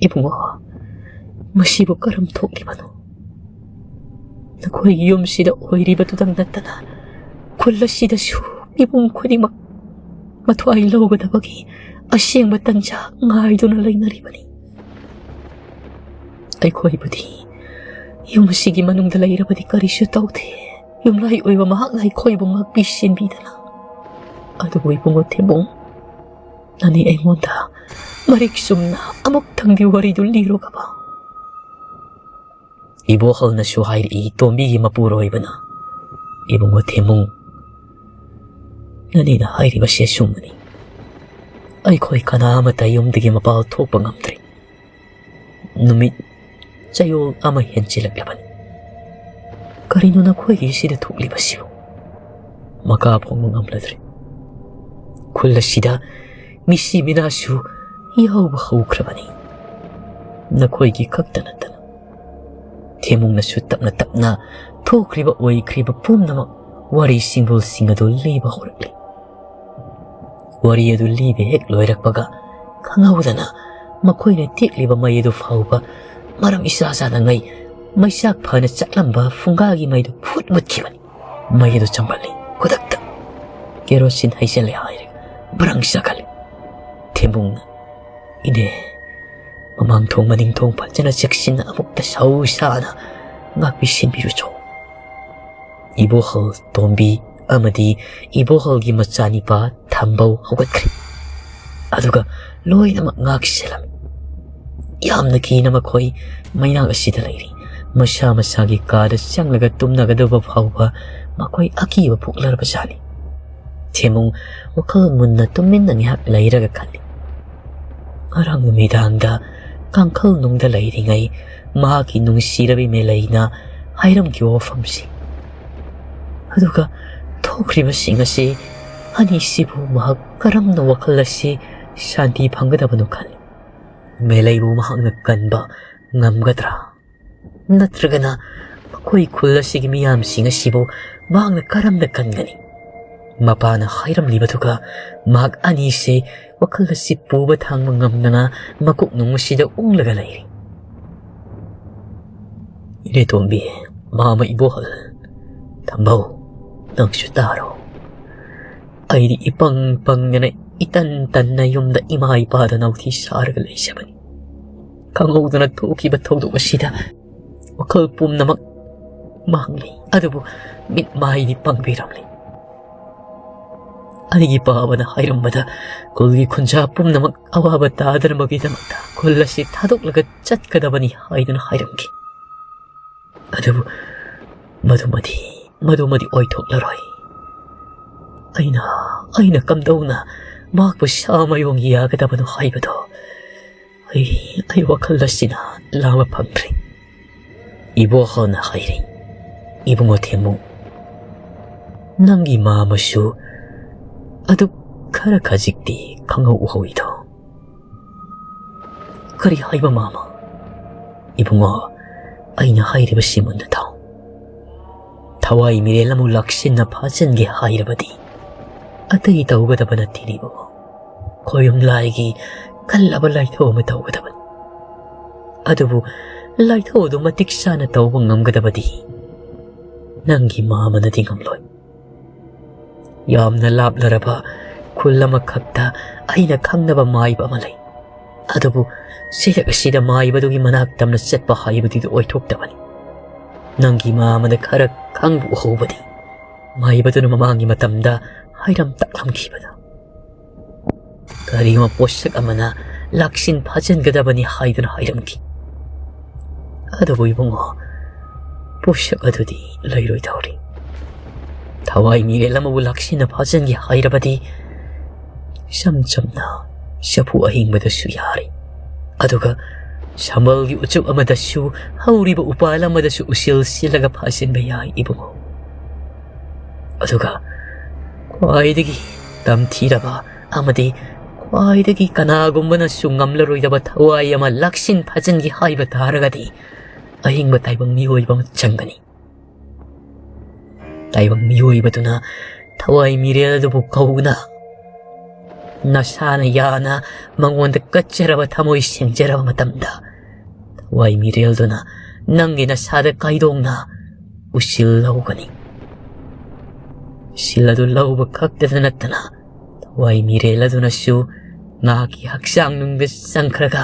"ꯏꯕꯨꯡꯉꯣ, ꯃꯁꯤꯕꯨ ꯀꯔꯝ ꯊꯣꯛꯂꯤꯕꯅꯣ? ꯅꯈꯣꯏꯒꯤ ꯌꯨꯝꯁꯤꯗ ꯑꯣꯏꯔꯤꯕꯗꯨꯗꯪ ꯅꯠꯇꯅ ꯈꯨꯜ ꯑꯁꯤꯗꯁꯨ ꯃꯤꯄꯨꯝ ꯈꯨꯗꯤꯡꯃꯛ ꯃꯊ꯭ꯋꯥꯏ ꯂꯧꯒꯗꯕꯒꯤ ꯑꯁꯦꯡꯕ ꯇꯟꯖꯥ ꯉꯥꯏꯗꯨꯅ ꯂꯩꯅꯔꯤꯕꯅꯤ꯫ ꯑꯩꯈꯣꯏꯕꯨꯗꯤ ꯌꯨꯝ ꯑꯁꯤꯒꯤ ꯃꯅꯨꯡꯗ ꯂꯩꯔꯕꯗꯤ ꯀꯔꯤꯁꯨ ꯇꯧꯗꯦ꯫ ꯌꯨꯝꯂꯥꯏ ꯑꯣꯏꯕ ꯃꯍꯥꯛꯅ ꯑꯩꯈꯣꯏꯕꯨ ꯉꯥꯛꯄꯤ ꯁꯦꯟꯕꯤꯗꯅ꯫ ꯑꯗꯨꯕꯨ ꯏꯕꯨꯡꯉꯣ ꯊꯦꯝꯕꯨꯡ, ꯅꯅꯤ ꯑꯩꯉꯣꯟꯗ ꯃꯔꯤꯛ ꯆꯨꯝꯅ ꯑꯃꯨꯛꯇꯪꯗꯤ ꯋꯥꯔꯤꯗꯨ ꯂꯤꯔꯣꯒꯕ꯫" ꯏꯕꯣꯍꯜꯅꯁꯨ ꯍꯥꯏꯔꯛꯏ, ꯇꯣꯝꯕꯤꯒꯤ ꯃꯄꯨꯔꯣꯏꯕꯅ, "ꯏꯕꯨꯡꯉꯣ ꯊꯦꯝꯕꯨꯡ, ꯅꯅꯤꯅ ꯍꯥꯏꯔꯤꯕꯁꯤ ꯑꯆꯨꯝꯕꯅꯤ꯫ ꯑꯩꯈꯣꯏ ꯀꯅꯥ ꯑꯃꯠꯇ ꯌꯨꯝꯗꯒꯤ ꯃꯄꯥꯜ ꯊꯣꯛꯄ ꯉꯝꯗ꯭ꯔꯤ꯫ ꯅꯨꯃꯤꯠ ꯆꯌꯣꯜ ꯑꯃ ꯍꯦꯟꯖꯤꯜꯂꯛꯂꯕꯅꯤ꯫ ꯀꯔꯤꯅꯣ ꯅꯈꯣꯏꯒꯤ ꯁꯤꯗ ꯊꯣꯛꯂꯤꯕꯁꯤꯕꯨ?" ꯃꯀꯥ ꯐꯣꯡꯕ ꯉꯝꯂꯗ꯭ꯔꯦ꯫ ꯈꯨꯜ ꯑꯁꯤꯗ ꯃꯤꯁꯤ ꯃꯤꯅꯥꯁꯨ ꯌꯥꯎꯕ ꯍꯧꯈ꯭ꯔꯕꯅꯤ꯫ ꯅꯈꯣꯏꯒꯤ ꯈꯛꯇ ꯅꯠꯇꯅ ꯊꯦꯝꯃꯨꯡꯅꯁꯨ ꯇꯞꯅ ꯇꯞꯅ ꯊꯣꯛꯈ꯭ꯔꯤꯕ ꯑꯣꯏꯈ꯭ꯔꯤꯕ ꯄꯨꯝꯅꯃꯛ ꯋꯥꯔꯤ ꯁꯤꯡꯕꯨꯜꯁꯤꯡ ꯑꯗꯨ ꯂꯤꯕ ꯍꯧꯔꯛꯂꯤ꯫ ꯋꯥꯔꯤ ꯑꯗꯨ ꯂꯤꯕ ꯍꯦꯛ ꯂꯣꯏꯔꯛꯄꯒ ꯈꯪꯍꯧꯗꯅ ꯃꯈꯣꯏꯅ ꯇꯦꯛꯂꯤꯕ ꯃꯩ ꯑꯗꯨ ꯐꯥꯎꯕ ꯃꯔꯝ ꯏꯆꯥ ꯆꯥꯗꯉꯩ ꯃꯩꯆꯥꯛ ꯐꯅ ꯆꯠꯂꯝꯕ ꯐꯨꯡꯒꯥꯒꯤ ꯃꯩꯗꯨ ꯐꯨꯠ ꯃꯨꯠꯈꯤꯕꯅꯤ꯫ ꯃꯩ ꯑꯗꯨ ꯆꯪꯕꯜꯂꯤ꯫ ꯈꯨꯗꯛꯇ ꯀꯦꯔꯣꯁꯤꯟ ꯍꯩꯖꯤꯜꯂꯦ ꯍꯥꯏꯔꯒ ꯕ꯭ꯔꯪ ꯆꯥꯈꯠꯂꯤ꯫ ꯊꯦꯝꯕꯨꯡꯅ, "ꯏꯅꯦ, ꯃꯃꯥꯡ ꯊꯣꯡ ꯃꯅꯤꯡ ꯊꯣꯡ ꯐꯖꯅ ꯆꯦꯛꯁꯤꯟꯅ ꯑꯃꯨꯛꯇ ꯁꯧ ꯁꯥꯅ ꯉꯥꯛꯄꯤ ꯁꯦꯟꯕꯤꯔꯨꯆꯣ꯫" ꯏꯕꯣꯍꯜ ꯇꯣꯝꯕꯤ ꯑꯃꯗꯤ ꯏꯕꯣꯍꯜꯒꯤ ꯃꯆꯥꯅꯤꯄꯥ ꯊꯝꯕꯧ ꯍꯧꯒꯠꯈ꯭ꯔꯦ꯫ ꯑꯗꯨꯒ ꯂꯣꯏꯅꯃꯛ ꯉꯥꯛ ꯁꯦꯜꯂꯝꯃꯤ꯫ ꯌꯥꯝꯅ ꯀꯤꯅ ꯃꯈꯣꯏ ꯃꯩꯅꯥꯛ ꯑꯁꯤꯗ ꯂꯩꯔꯤ꯫ ꯃꯁꯥ ꯃꯁꯥꯒꯤ ꯀꯥꯗ ꯆꯪꯂꯒ ꯇꯨꯝꯅꯒꯗꯕ ꯐꯥꯎꯕ ꯃꯈꯣꯏ ꯑꯀꯤꯕ ꯄꯣꯛꯂꯔꯕꯖꯥꯠꯅꯤ꯫ ꯊꯦꯝꯃꯨꯡ ꯋꯥꯈꯜ ꯃꯨꯟꯅ ꯇꯨꯃꯤꯟꯅ ꯉꯥꯏꯍꯥꯛ ꯂꯩꯔꯒ ꯈꯜꯂꯤ꯫ ꯉꯔꯥꯡ ꯅꯨꯃꯤꯗꯥꯡꯗ ꯀꯥꯡꯈꯜ ꯅꯨꯡꯗ ꯂꯩꯔꯤꯉꯩ ꯃꯍꯥꯛꯀꯤ ꯅꯨꯡꯁꯤꯔꯕꯤ ꯃꯦꯂꯩꯅ ꯍꯥꯏꯔꯝꯈꯤꯕ ꯋꯥꯐꯝꯁꯤ, ꯑꯗꯨꯒ ꯊꯣꯛꯈ꯭ꯔꯤꯕꯁꯤꯡ ꯑꯁꯤ ꯑꯅꯤꯁꯤꯕꯨ ꯃꯍꯥꯛ ꯀꯔꯝꯅ ꯋꯥꯈꯜ ꯑꯁꯤ ꯁꯥꯟꯇꯤ ꯐꯪꯒꯗꯕꯅꯣ ꯈꯜꯂꯤ꯫ ꯃꯦꯂꯩꯕꯨ ꯃꯍꯥꯛꯅ ꯀꯟꯕ ꯉꯝꯒꯗ꯭ꯔꯥ? ꯅꯠꯇ꯭ꯔꯒꯅ ꯃꯈꯣꯏ ꯈꯨꯜ ꯑꯁꯤꯒꯤ ꯃꯤꯌꯥꯝꯁꯤꯡ ꯑꯁꯤꯕꯨ ꯃꯍꯥꯛꯅ ꯀꯔꯝꯅ ꯀꯟꯒꯅꯤ? ꯃꯄꯥꯅ ꯍꯥꯏꯔꯝꯂꯤꯕꯗꯨꯒ ꯃꯍꯥꯛ ꯑꯅꯤꯁꯦ ꯋꯥꯈꯜ ꯑꯁꯤ ꯄꯨꯕ ꯊꯥꯡꯕ ꯉꯝꯗꯅ ꯃꯀꯣꯛ ꯅꯨꯡ ꯑꯁꯤꯗ ꯎꯪꯂꯒ ꯂꯩꯔꯤ꯫ "ꯏꯅꯦꯇꯣꯝꯕꯤ, ꯃꯥꯃ ꯏꯕꯣꯍꯜ, ꯊꯝꯕꯧ, ꯅꯪꯁꯨ ꯇꯥꯔꯣ꯫ ꯑꯩꯗꯤ ꯏꯄꯪ ꯄꯪꯗꯅ ꯏꯇꯟ ꯇꯟꯅ ꯌꯨꯝꯗ ꯏꯃꯥ ꯏꯄꯥꯗ ꯅꯥꯎꯊꯤ ꯁꯥꯔꯒ ꯂꯩꯖꯕꯅꯤ꯫ ꯈꯪꯍꯧꯗꯅ ꯊꯣꯛꯈꯤꯕ ꯊꯧꯗꯣꯛ ꯑꯁꯤꯗ ꯋꯥꯈꯜ ꯄꯨꯝꯅꯃꯛ ꯃꯥꯡꯂꯤ, ꯑꯗꯨꯕꯨ ꯃꯤꯠ ꯃꯥꯏꯗꯤ ꯄꯥꯡꯕꯤꯔꯝꯂꯤ꯫ ꯑꯩꯒꯤ ꯄꯥꯕꯅ ꯍꯥꯏꯔꯝꯕꯗ ꯈꯨꯜꯒꯤ ꯈꯨꯟꯖꯥ ꯄꯨꯝꯅꯃꯛ ꯑꯋꯥꯕ ꯇꯥꯗꯅꯕꯒꯤꯗꯃꯛꯇ ꯈꯨꯜ ꯑꯁꯤ ꯊꯥꯗꯣꯛꯂꯒ ꯆꯠꯀꯗꯕꯅꯤ ꯍꯥꯏꯗꯨꯅ ꯍꯥꯏꯔꯝꯈꯤ꯫ ꯑꯗꯨꯕꯨ ꯃꯗꯨꯃꯗꯤ, ꯃꯗꯨꯃꯗꯤ ꯑꯣꯏꯊꯣꯛꯂꯔꯣꯏ꯫ ꯑꯩꯅ, ꯑꯩꯅ ꯀꯝꯗꯧꯅ ꯃꯍꯥꯛꯄꯨ ꯁꯥ ꯃꯌꯣꯡ ꯌꯥꯒꯗꯕꯅꯣ ꯍꯥꯏꯕꯗꯣ ꯑꯩ, ꯑꯩ ꯋꯥꯈꯜ ꯑꯁꯤꯅ ꯂꯥꯡꯕ ꯐꯪꯗ꯭ꯔꯦ꯫" ꯏꯕꯣꯍꯜꯅ ꯍꯥꯏꯔꯤ, "ꯏꯕꯨꯡꯉꯣ ꯊꯦꯝꯃꯨ, ꯅꯪꯒꯤ ꯃꯥꯃꯁꯨ ꯑꯗꯨ ꯈꯔ ꯈꯖꯤꯛꯇꯤ ꯈꯪꯍꯧ ꯎꯍꯧꯏꯗꯣ꯫" "ꯀꯔꯤ ꯍꯥꯏꯕ ꯃꯥꯃ?" "ꯏꯕꯨꯡꯉꯣ, ꯑꯩꯅ ꯍꯥꯏꯔꯤꯕꯁꯤ ꯃꯨꯟꯅ ꯇꯥꯎ꯫ ꯊꯋꯥꯏ ꯃꯤꯔꯦꯜ ꯑꯃꯕꯨ ꯂꯥꯛꯁꯤꯟꯅ ꯐꯥꯖꯤꯟꯒꯦ ꯍꯥꯏꯔꯕꯗꯤ ꯑꯇꯩ ꯇꯧꯒꯗꯕ ꯅꯠꯇꯦꯅꯦ ꯏꯕꯨꯡꯉꯣ꯫ ꯈꯣꯌꯨꯝ ꯂꯥꯏꯒꯤ ꯀꯜꯂꯕ ꯂꯥꯏꯊꯧ ꯑꯃ ꯇꯧꯒꯗꯕꯅꯤ꯫ ꯑꯗꯨꯕꯨ ꯂꯥꯏꯊꯧ ꯑꯗꯨ ꯃꯇꯤꯛ ꯆꯥꯅ ꯇꯧꯕ ꯉꯝꯒꯗꯕꯗꯤ ꯅꯪꯒꯤ ꯃꯥꯃꯅꯗꯤ ꯉꯝꯂꯣꯏ꯫ ꯌꯥꯝꯅ ꯂꯥꯞꯂꯔꯕ ꯈꯨꯜ ꯑꯃꯈꯛꯇ ꯑꯩꯅ ꯈꯪꯅꯕ ꯃꯥꯏꯕ ꯑꯃ ꯂꯩ꯫ ꯑꯗꯨꯕꯨ ꯆꯩꯔꯛ ꯑꯁꯤꯗ ꯃꯥꯏꯕꯗꯨꯒꯤ ꯃꯅꯥꯛ ꯇꯝꯅ ꯆꯠꯄ ꯍꯥꯏꯕꯗꯨꯗꯤ ꯑꯣꯏꯊꯣꯛꯇꯕꯅꯤ꯫ ꯅꯪꯒꯤ ꯃꯥꯃꯗ ꯈꯔ ꯈꯪꯕ ꯎꯍꯧꯕꯗꯤ ꯃꯥꯏꯕꯗꯨꯅ ꯃꯃꯥꯡꯒꯤ ꯃꯇꯝꯗ ꯍꯥꯏꯔꯝ ꯇꯥꯛꯂꯝꯈꯤꯕꯗꯣ꯫ ꯀꯔꯤꯒꯨꯝꯕ ꯄꯣꯠꯁꯛ ꯑꯃꯅ ꯂꯥꯛꯁꯤꯟ ꯐꯥꯖꯤꯟꯒꯗꯕꯅꯤ ꯍꯥꯏꯗꯨꯅ ꯍꯥꯏꯔꯝꯈꯤ꯫ ꯑꯗꯨꯕꯨ ꯏꯕꯨꯡꯉꯣ, ꯄꯣꯠꯁꯛ ꯑꯗꯨꯗꯤ ꯂꯩꯔꯣꯏꯗꯧꯔꯤ꯫ ꯊꯋꯥꯏ ꯃꯤꯔꯦꯜ ꯑꯃꯕꯨ ꯂꯥꯛꯁꯤꯟꯅ ꯐꯥꯖꯤꯟꯒꯦ ꯍꯥꯏꯔꯕꯗꯤ ꯏꯆꯝ ꯆꯝꯅ ꯆꯐꯨ ꯑꯍꯤꯡꯕꯗꯁꯨ ꯌꯥꯔꯦ꯫ ꯑꯗꯨꯒ ꯁꯝꯕꯜꯒꯤ ꯎꯆꯨꯞ ꯑꯃꯗꯁꯨ, ꯍꯧꯔꯤꯕ ꯎꯄꯥꯜ ꯑꯃꯗꯁꯨ ꯎꯁꯤꯜ ꯁꯤꯜꯂꯒ ꯐꯥꯖꯤꯟꯕ ꯌꯥꯏ ꯏꯕꯨꯡꯉꯣ꯫ ꯑꯗꯨꯒ ꯈ꯭ꯋꯥꯏꯗꯒꯤ ꯇꯝꯊꯤꯔꯕ ꯑꯃꯗꯤ ꯈ꯭ꯋꯥꯏꯗꯒꯤ ꯀꯅꯥꯒꯨꯝꯕꯅꯁꯨ ꯉꯝꯂꯔꯣꯏꯗꯕ ꯊꯋꯥꯏ ꯑꯃ ꯂꯥꯛꯁꯤꯟ ꯐꯥꯖꯤꯟꯒꯦ ꯍꯥꯏꯕ ꯇꯥꯔꯒꯗꯤ ꯑꯍꯤꯡꯕ ꯇꯥꯏꯕꯪ ꯃꯤꯑꯣꯏꯕ ꯑꯃ ꯆꯪꯒꯅꯤ꯫ ꯇꯥꯏꯕꯪ ꯃꯤꯑꯣꯏꯕꯗꯨꯅ ꯊꯋꯥꯏ ꯃꯤꯔꯦꯜ ꯑꯗꯨꯕꯨ ꯀꯧꯅ, ꯅꯁꯥꯅ ꯌꯥꯅ ꯃꯉꯣꯟꯗ ꯀꯠꯆꯔꯕ, ꯊꯃꯣꯏ ꯁꯦꯡꯖꯔꯕ ꯃꯇꯝꯗ, ꯊꯋꯥꯏ ꯃꯤꯔꯦꯜꯗꯨꯅ ꯅꯪꯒꯤ ꯅꯁꯥꯗ ꯀꯥꯏꯗꯣꯡꯅ ꯎꯁꯤꯜ ꯂꯧꯒꯅꯤ꯫ ꯎꯁꯤꯜ ꯑꯗꯨ ꯂꯧꯕ ꯈꯛꯇꯗ ꯅꯠꯇꯅ, ꯊꯋꯥꯏ ꯃꯤꯔꯦꯜ ꯑꯗꯨꯅꯁꯨ ꯃꯍꯥꯛꯀꯤ ꯍꯛꯆꯥꯡ ꯅꯨꯡꯗ ꯆꯪꯈ꯭ꯔꯒ,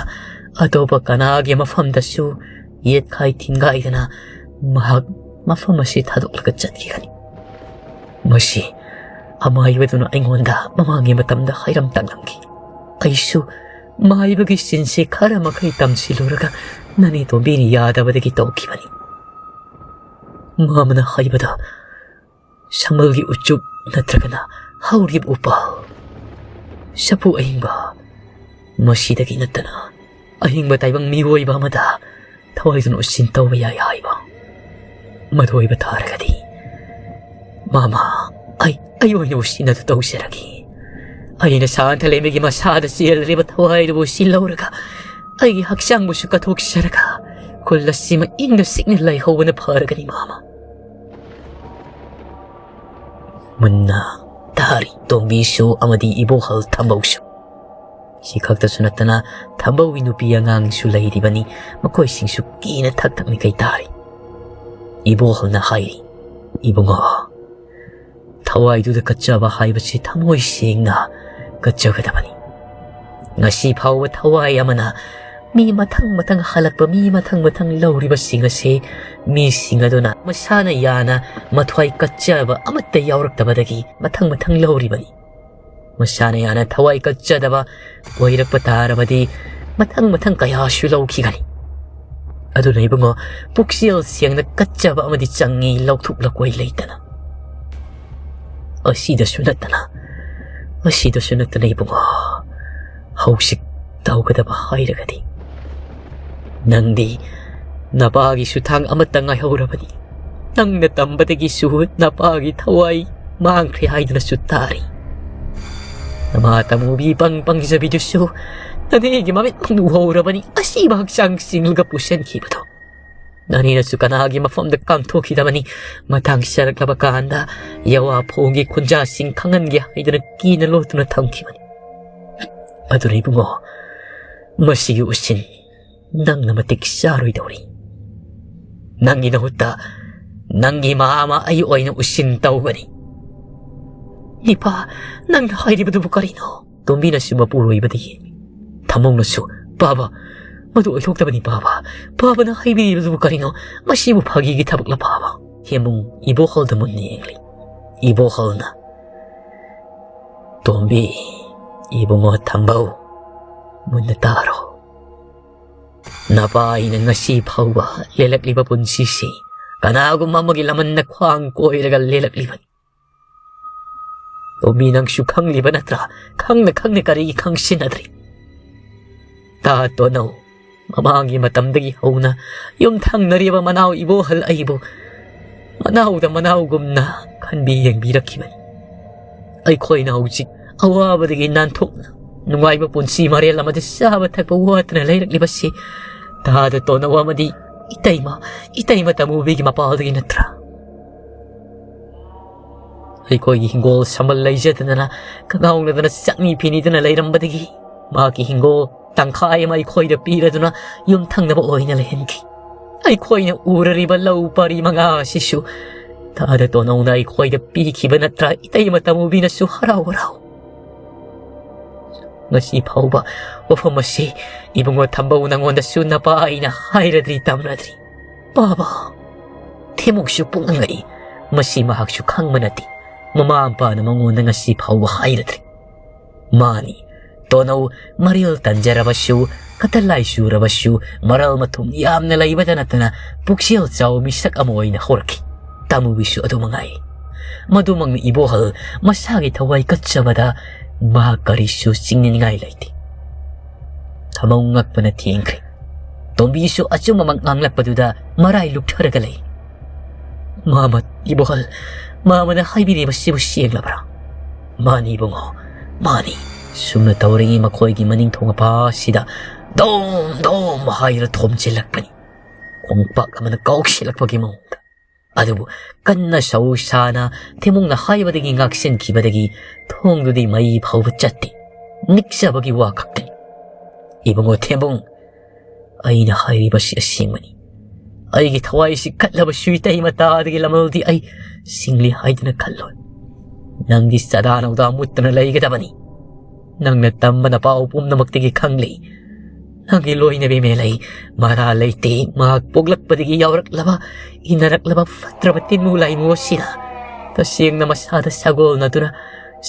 ꯑꯇꯣꯞꯄ ꯀꯅꯥꯒꯤ ꯃꯐꯝꯗꯁꯨ ꯌꯦꯠꯈꯥꯏ ꯊꯤꯡꯒꯥꯏꯗꯅ ꯃꯍꯥꯛ ꯃꯐꯝ ꯑꯁꯤ ꯊꯥꯗꯣꯛꯂꯒ ꯆꯠꯈꯤꯒꯅꯤ꯫ ꯃꯁꯤ ꯑꯃꯥꯏꯕꯗꯨꯅ ꯑꯩꯉꯣꯟꯗ ꯃꯃꯥꯡꯒꯤ ꯃꯇꯝꯗ ꯍꯥꯏꯔꯝ ꯇꯥꯛꯂꯝꯈꯤ꯫ ꯑꯩꯁꯨ ꯃꯥꯏꯕꯒꯤ ꯁꯤꯟꯁꯤ ꯈꯔ ꯃꯈꯩ ꯇꯝꯁꯤꯜꯂꯨꯔꯒ ꯅꯅꯦ ꯇꯣꯝꯕꯤꯅ ꯌꯥꯗꯕꯗꯒꯤ ꯇꯧꯈꯤꯕꯅꯤ꯫ ꯃꯥꯃꯅ ꯍꯥꯏꯕꯗ ꯁꯝꯕꯜꯒꯤ ꯎꯆꯨꯞ ꯅꯠꯇ꯭ꯔꯒꯅ ꯍꯧꯔꯤꯕ ꯎꯄꯥꯜ, ꯆꯐꯨ ꯑꯍꯤꯡꯕ, ꯃꯁꯤꯗꯒꯤ ꯅꯠꯇꯅ ꯑꯍꯤꯡꯕ ꯇꯥꯏꯕꯪ ꯃꯤꯑꯣꯏꯕ ꯑꯃꯗ ꯊꯋꯥꯏꯗꯨꯅ ꯎꯁꯤꯟ ꯇꯧꯕ ꯌꯥꯏ ꯍꯥꯏꯕ꯫ ꯃꯗꯨ ꯑꯣꯏꯕ ꯇꯥꯔꯒꯗꯤ, ꯃꯥꯃ, ꯑꯩ, ꯑꯩ ꯑꯣꯏꯅ ꯎꯁꯤꯟ ꯑꯗꯨ ꯇꯧꯖꯔꯒꯦ꯫ ꯑꯩꯅ ꯁꯥꯟꯊ ꯂꯩꯃꯒꯤ ꯃꯁꯥꯗ ꯆꯦꯜꯂꯤꯕ ꯊꯋꯥꯏꯗꯨꯕꯨ ꯎꯁꯤꯜꯍꯧꯔꯒ, ꯑꯩꯒꯤ ꯍꯛꯆꯥꯡꯕꯨꯁꯨ ꯀꯠꯊꯣꯛꯆꯔꯒ, ꯈꯨꯜ ꯑꯁꯤꯃ ꯏꯪꯅ ꯆꯤꯛꯅ ꯂꯩꯍꯧꯕꯅ ꯐꯔꯒꯅꯤ, ꯃꯥꯃ꯫ ꯃꯨꯟꯅ ꯇꯥꯔꯤ ꯇꯣꯝꯕꯤꯁꯨ ꯑꯃꯗꯤ ꯏꯕꯣꯍꯜ ꯊꯝꯕꯧꯁꯨ꯫ ꯁꯤ ꯈꯛꯇꯁꯨ ꯅꯠꯇꯅ ꯊꯝꯕꯧꯒꯤ ꯅꯨꯄꯤ ꯑꯉꯥꯡꯁꯨ ꯂꯩꯔꯤꯕꯅꯤ꯫ ꯃꯈꯣꯏꯁꯤꯡꯁꯨ ꯀꯤꯅ ꯊꯛ ꯊꯛ ꯃꯤꯀꯩ ꯇꯥꯔꯤ꯫ ꯏꯕꯣꯍꯜꯅ ꯍꯥꯏꯔꯤ, "ꯏꯕꯨꯡꯉꯣ, ꯊꯋꯥꯏꯗꯨꯗ ꯀꯠꯆꯕ ꯍꯥꯏꯕꯁꯤ ꯊꯃꯣꯏ ꯁꯦꯡꯅ ꯀꯠꯆꯒꯗꯕꯅꯤ꯫ ꯉꯁꯤ ꯐꯥꯎꯕ ꯊꯋꯥꯏ ꯑꯃꯅ ꯃꯤ ꯃꯊꯪ ꯃꯊꯪ ꯍꯜꯂꯛꯄ, ꯃꯤ ꯃꯊꯪ ꯃꯊꯪ ꯂꯧꯔꯤꯕꯁꯤꯡ ꯑꯁꯤ ꯃꯤꯁꯤꯡ ꯑꯗꯨꯅ ꯃꯁꯥꯅ ꯌꯥꯅ ꯃꯊ꯭ꯋꯥꯏ ꯀꯠꯆꯕ ꯑꯃꯠꯇ ꯌꯥꯎꯔꯛꯇꯕꯗꯒꯤ ꯃꯊꯪ ꯃꯊꯪ ꯂꯧꯔꯤꯕꯅꯤ꯫ ꯃꯁꯥꯅ ꯌꯥꯅ ꯊꯋꯥꯏ ꯀꯠꯆꯗꯕ ꯑꯣꯏꯔꯛꯄ ꯇꯥꯔꯕꯗꯤ ꯃꯊꯪ ꯃꯊꯪ ꯀꯌꯥꯁꯨ ꯂꯧꯈꯤꯒꯅꯤ꯫ ꯑꯗꯨꯅ ꯏꯕꯨꯡꯉꯣ, ꯄꯨꯛꯆꯦꯜ ꯁꯦꯡꯅ ꯀꯠꯆꯕ ꯑꯃꯗꯤ ꯆꯪꯉꯤ, ꯂꯧꯊꯣꯛ ꯂꯧꯀꯣꯏ ꯂꯩꯇꯅ꯫ ꯑꯁꯤꯗꯁꯨ ꯅꯠꯇꯅ, ꯑꯁꯤꯗꯁꯨ ꯅꯠꯇꯅ ꯏꯕꯨꯡꯉꯣ, ꯍꯧꯖꯤꯛ ꯇꯧꯒꯗꯕ ꯍꯥꯏꯔꯒꯗꯤ, ꯅꯪꯗꯤ ꯅꯄꯥꯒꯤ ꯁꯨꯊꯥꯡ ꯑꯃꯠꯇ ꯉꯥꯏꯍꯧꯔꯕꯅꯤ꯫ ꯅꯪꯅ ꯇꯝꯕꯗꯒꯤꯁꯨ ꯅꯄꯥꯒꯤ ꯊꯋꯥꯏ ꯃꯥꯡꯈ꯭ꯔꯦ ꯍꯥꯏꯗꯨꯅꯁꯨ ꯇꯥꯔꯤ꯫ ꯅꯃꯥ ꯇꯃꯨꯕꯤ ꯄꯪ ꯄꯪꯖꯕꯤꯗꯨꯁꯨ ꯅꯅꯦꯒꯤ ꯃꯃꯤꯠ ꯎꯍꯧꯔꯕꯅꯤ, ꯑꯁꯤꯕ ꯍꯛꯆꯥꯡ ꯆꯤꯡꯂꯒ ꯄꯨꯁꯟꯈꯤꯕꯗꯣ꯫ ꯑꯅꯤꯅꯁꯨ ꯀꯅꯥꯒꯤ ꯃꯐꯝꯗ ꯀꯥꯡꯊꯣꯛꯈꯤꯗꯕꯅꯤ꯫ ꯃꯇꯥꯡ ꯆꯥꯔꯛꯂꯕ ꯀꯥꯟꯗ ꯌꯋꯥ ꯐꯣꯡꯒꯤ ꯈꯨꯟꯖꯥꯁꯤꯡ ꯈꯪꯍꯟꯒꯦ ꯍꯥꯏꯗꯨꯅ ꯀꯤꯅ ꯂꯣꯠꯇꯨꯅ ꯊꯝꯈꯤꯕꯅꯤ꯫ ꯑꯗꯨꯅ ꯏꯕꯨꯡꯉꯣ, ꯃꯁꯤꯒꯤ ꯎꯁꯤꯟ ꯅꯪꯅ ꯃꯇꯤꯛ ꯆꯥꯔꯣꯏꯗꯧꯔꯤ꯫ ꯅꯪꯒꯤ ꯃꯍꯨꯠꯇ ꯅꯪꯒꯤ ꯃꯃꯥ ꯑꯩ ꯑꯣꯏꯅ ꯎꯁꯤꯟ ꯇꯧꯒꯅꯤ꯫ "ꯏꯄꯥ, ꯅꯪꯅ ꯍꯥꯏꯔꯤꯕꯗꯨꯕꯨ ꯀꯔꯤꯅꯣ?" ꯇꯣꯝꯕꯤꯅꯁꯨ ꯃꯄꯨꯔꯣꯏꯕꯗ ꯌꯦꯡꯏ꯫ ꯊꯃꯧꯅꯁꯨ, "ꯄꯥꯕ, ꯃꯗꯨ ꯑꯣꯏꯊꯣꯛꯇꯕꯅꯤ ꯄꯥꯕ꯫ ꯄꯥꯕꯅ ꯍꯥꯏꯕꯤꯔꯤꯕꯗꯨꯕꯨ ꯀꯔꯤꯅꯣ? ꯃꯁꯤꯕꯨ ꯐꯥꯒꯤꯒꯤ ꯊꯕꯛꯂ ꯄꯥꯕ?" ꯍꯦꯃꯨꯡ ꯏꯕꯣꯍꯜꯗ ꯃꯨꯟꯅ ꯌꯦꯡꯂꯤ꯫ ꯏꯕꯣꯍꯜꯅ, "ꯇꯣꯝꯕꯤ, ꯏꯕꯨꯡꯉꯣ ꯊꯝꯕꯧ, ꯃꯨꯟꯅ ꯇꯥꯔꯣ꯫ ꯅꯄꯥ ꯑꯩꯅ ꯉꯁꯤ ꯐꯥꯎꯕ ꯂꯦꯜꯂꯛꯂꯤꯕ ꯄꯨꯟꯁꯤꯁꯤ ꯀꯅꯥꯒꯨꯝꯕ ꯑꯃꯒꯤ ꯂꯃꯟꯅ ꯈ꯭ꯋꯥꯡ ꯀꯣꯏꯔꯒ ꯂꯦꯜꯂꯛꯂꯤꯕꯅꯤ꯫ ꯇꯣꯝꯕꯤ, ꯅꯪꯁꯨ ꯈꯪꯂꯤꯕ ꯅꯠꯇ꯭ꯔꯥ? ꯈꯪꯅ ꯈꯪꯅ ꯀꯔꯤꯒꯤ ꯈꯪꯁꯤꯟꯅꯗ꯭ꯔꯤ? ꯇꯥ ꯇꯣꯅꯧ, ꯃꯃꯥꯡꯒꯤ ꯃꯇꯝꯗꯒꯤ ꯍꯧꯅ ꯌꯨꯝꯊꯪꯅꯔꯤꯕ ꯃꯅꯥꯎ ꯏꯕꯣꯍꯜ ꯑꯩꯕꯨ ꯃꯅꯥꯎꯗ ꯃꯅꯥꯎꯒꯨꯝꯅ ꯈꯟꯕꯤ ꯌꯦꯡꯕꯤꯔꯛꯈꯤꯕꯅꯤ꯫ ꯑꯩꯈꯣꯏꯅ ꯍꯧꯖꯤꯛ ꯑꯋꯥꯕꯗꯒꯤ ꯅꯥꯟꯊꯣꯛꯅ ꯅꯨꯡꯉꯥꯏꯕ ꯄꯨꯟꯁꯤ ꯃꯔꯦꯜ ꯑꯃꯗ ꯆꯥꯕ ꯊꯛꯄ ꯋꯥꯠꯇꯅ ꯂꯩꯔꯛꯂꯤꯕꯁꯤ ꯇꯥꯗ ꯇꯣꯟꯅꯧ ꯑꯃꯗꯤ ꯏꯇꯩꯃ, ꯏꯇꯩꯃ ꯇꯃꯨꯕꯤꯒꯤ ꯃꯄꯥꯜꯗꯒꯤ ꯅꯠꯇ꯭ꯔꯥ? ꯑꯩꯈꯣꯏꯒꯤ ꯍꯤꯡꯒꯣꯜ ꯁꯝꯕꯜ ꯂꯩꯖꯗꯗꯅ ꯀꯉꯥꯎꯅꯗꯅ ꯆꯠꯅꯤ ꯐꯤꯅꯤꯗꯅ ꯂꯩꯔꯝꯕꯗꯒꯤ ꯃꯍꯥꯛꯀꯤ ꯍꯤꯡꯒꯣꯜ ꯇꯪꯈꯥꯏ ꯑꯃ ꯑꯩꯈꯣꯏꯗ ꯄꯤꯔꯗꯨꯅ ꯌꯨꯝꯊꯪꯅꯕ ꯑꯣꯏꯅ ꯂꯩꯍꯟꯈꯤ꯫ ꯑꯩꯈꯣꯏꯅ ꯎꯔꯔꯤꯕ ꯂꯧ ꯄꯔꯤ ꯃꯉꯥ ꯑꯁꯤꯁꯨ ꯇꯥꯗ ꯇꯣꯅꯧꯅ ꯑꯩꯈꯣꯏꯗ ꯄꯤꯈꯤꯕ ꯅꯠꯇ꯭ꯔꯥ? ꯏꯇꯩꯃ ꯇꯃꯨꯕꯤꯅꯁꯨ ꯍꯔꯥꯎ ꯍꯔꯥꯎ꯫ ꯉꯁꯤ ꯐꯥꯎꯕ ꯋꯥꯐꯝ ꯑꯁꯤ ꯏꯕꯨꯡꯉꯣ ꯊꯝꯕꯧ ꯅꯪꯉꯣꯟꯗꯁꯨ ꯅꯄꯥ ꯑꯩꯅ ꯍꯥꯏꯔꯗ꯭ꯔꯤ ꯇꯝꯅꯗ꯭ꯔꯤ꯫ ꯄꯥꯕ, ꯊꯦꯃꯨꯛꯁꯨ ꯄꯨꯛꯅꯤꯡ ꯉꯛꯏ꯫ ꯃꯁꯤ ꯃꯍꯥꯛꯁꯨ ꯈꯪꯕ ꯅꯠꯇꯦ꯫ ꯃꯃꯥ ꯃꯄꯥꯅ ꯃꯉꯣꯟꯗ ꯉꯁꯤ ꯐꯥꯎꯕ ꯍꯥꯏꯔꯗ꯭ꯔꯤ꯫ ꯃꯥꯅꯤ, ꯇꯣꯅꯧ ꯃꯔꯤꯜ ꯇꯟꯖꯔꯕꯁꯨ, ꯀꯇꯜ ꯂꯥꯏ ꯆꯨꯔꯕꯁꯨ, ꯃꯔꯜ ꯃꯊꯨꯝ ꯌꯥꯝꯅ ꯂꯩꯕꯇ ꯅꯠꯇꯅ ꯄꯨꯛꯆꯦꯜ ꯆꯥꯎꯕ ꯃꯤꯁꯛ ꯑꯃ ꯑꯣꯏꯅ ꯍꯧꯔꯛꯈꯤ꯫ ꯇꯥꯃꯨꯕꯤꯁꯨ ꯑꯗꯨ ꯃꯉꯥꯏ꯫ ꯃꯗꯨꯃꯛꯅ ꯏꯕꯣꯍꯜ ꯃꯁꯥꯒꯤ ꯊꯋꯥꯏ ꯀꯠꯆꯕꯗ ꯃꯍꯥꯛ ꯀꯔꯤꯁꯨ ꯆꯤꯡꯅꯅꯤꯡꯉꯥꯏ ꯂꯩꯇꯦ꯫ ꯊꯃꯧ ꯉꯛꯄꯅ ꯊꯦꯡꯈ꯭ꯔꯦ꯫ ꯇꯣꯝꯕꯤꯁꯨ ꯑꯆꯨꯝꯕꯃꯛ ꯉꯥꯡꯂꯛꯄꯗꯨꯗ ꯃꯔꯥꯏ ꯂꯨꯛꯊꯔꯒ ꯂꯩ꯫ "ꯃꯥꯃ, ꯏꯕꯣꯍꯜ, ꯃꯥꯃꯅ ꯍꯥꯏꯕꯤꯔꯤꯕꯁꯤꯕꯨ ꯁꯦꯡꯂꯕ꯭ꯔꯥ?" "ꯃꯥꯅꯤ ꯏꯕꯨꯡꯉꯣ, ꯃꯥꯅꯤ꯫" ꯁꯨꯝꯅ ꯇꯧꯔꯤꯉꯩ ꯃꯈꯣꯏꯒꯤ ꯃꯅꯤꯡ ꯊꯣꯡ ꯃꯄꯥ ꯑꯁꯤꯗ ꯗꯣꯝ ꯗꯣꯝ ꯍꯥꯏꯗꯨꯅ ꯊꯣꯝꯖꯤꯜꯂꯛꯄꯅꯤ꯫ ꯈꯣꯡꯄꯥꯛ ꯑꯃꯅ ꯀꯥꯎꯁꯤꯜꯂꯛꯄꯒꯤ ꯃꯑꯣꯡꯗ꯫ ꯑꯗꯨꯕꯨ ꯀꯟꯅ ꯁꯧ ꯁꯥꯅ ꯊꯦꯝꯕꯨꯡꯅ ꯍꯥꯏꯕꯗꯒꯤ ꯉꯥꯛꯁꯤꯟꯈꯤꯕꯗꯒꯤ ꯊꯣꯡꯗꯨꯗꯤ ꯃꯩ ꯐꯥꯎꯕ ꯆꯠꯇꯦ꯫ ꯅꯤꯛꯆꯕꯒꯤ ꯋꯥ ꯈꯛꯇꯅꯤ꯫ "ꯏꯕꯨꯡꯉꯣ ꯊꯦꯝꯕꯨꯡ, ꯑꯩꯅ ꯍꯥꯏꯔꯤꯕꯁꯤ ꯑꯁꯦꯡꯕꯅꯤ꯫ ꯑꯩꯒꯤ ꯊꯋꯥꯏꯁꯤ ꯀꯠꯂꯕꯁꯨ ꯏꯇꯩ ꯃꯇꯥꯗꯒꯤ ꯂꯃꯜꯗꯤ ꯑꯩ ꯁꯤꯡꯂꯤ ꯍꯥꯏꯗꯨꯅ ꯈꯜꯂꯣꯏ꯫ ꯅꯪꯗꯤ ꯆꯗꯥ ꯅꯧꯗꯥ ꯃꯨꯠꯇꯅ ꯂꯩꯒꯗꯕꯅꯤ꯫ ꯅꯪꯅ ꯇꯝꯕ ꯅꯄꯥꯎ ꯄꯨꯝꯅꯃꯛꯇꯒꯤ ꯈꯪꯂꯤ꯫ ꯅꯪꯒꯤ ꯂꯣꯏꯅꯕꯤ ꯃꯦꯂꯩ ꯃꯔꯥ ꯂꯩꯇꯦ꯫ ꯃꯍꯥꯛ ꯄꯣꯛꯂꯛꯄꯗꯒꯤ ꯌꯥꯎꯔꯛꯂꯕ, ꯏꯟꯅꯔꯛꯂꯕ ꯐꯠꯇ꯭ꯔꯕ ꯇꯤꯟꯃꯨ ꯂꯥꯏꯃꯨ ꯑꯁꯤꯅ ꯇꯁꯦꯡꯅ ꯃꯁꯥꯗ ꯁꯥꯒꯣꯜꯅꯗꯨꯅ,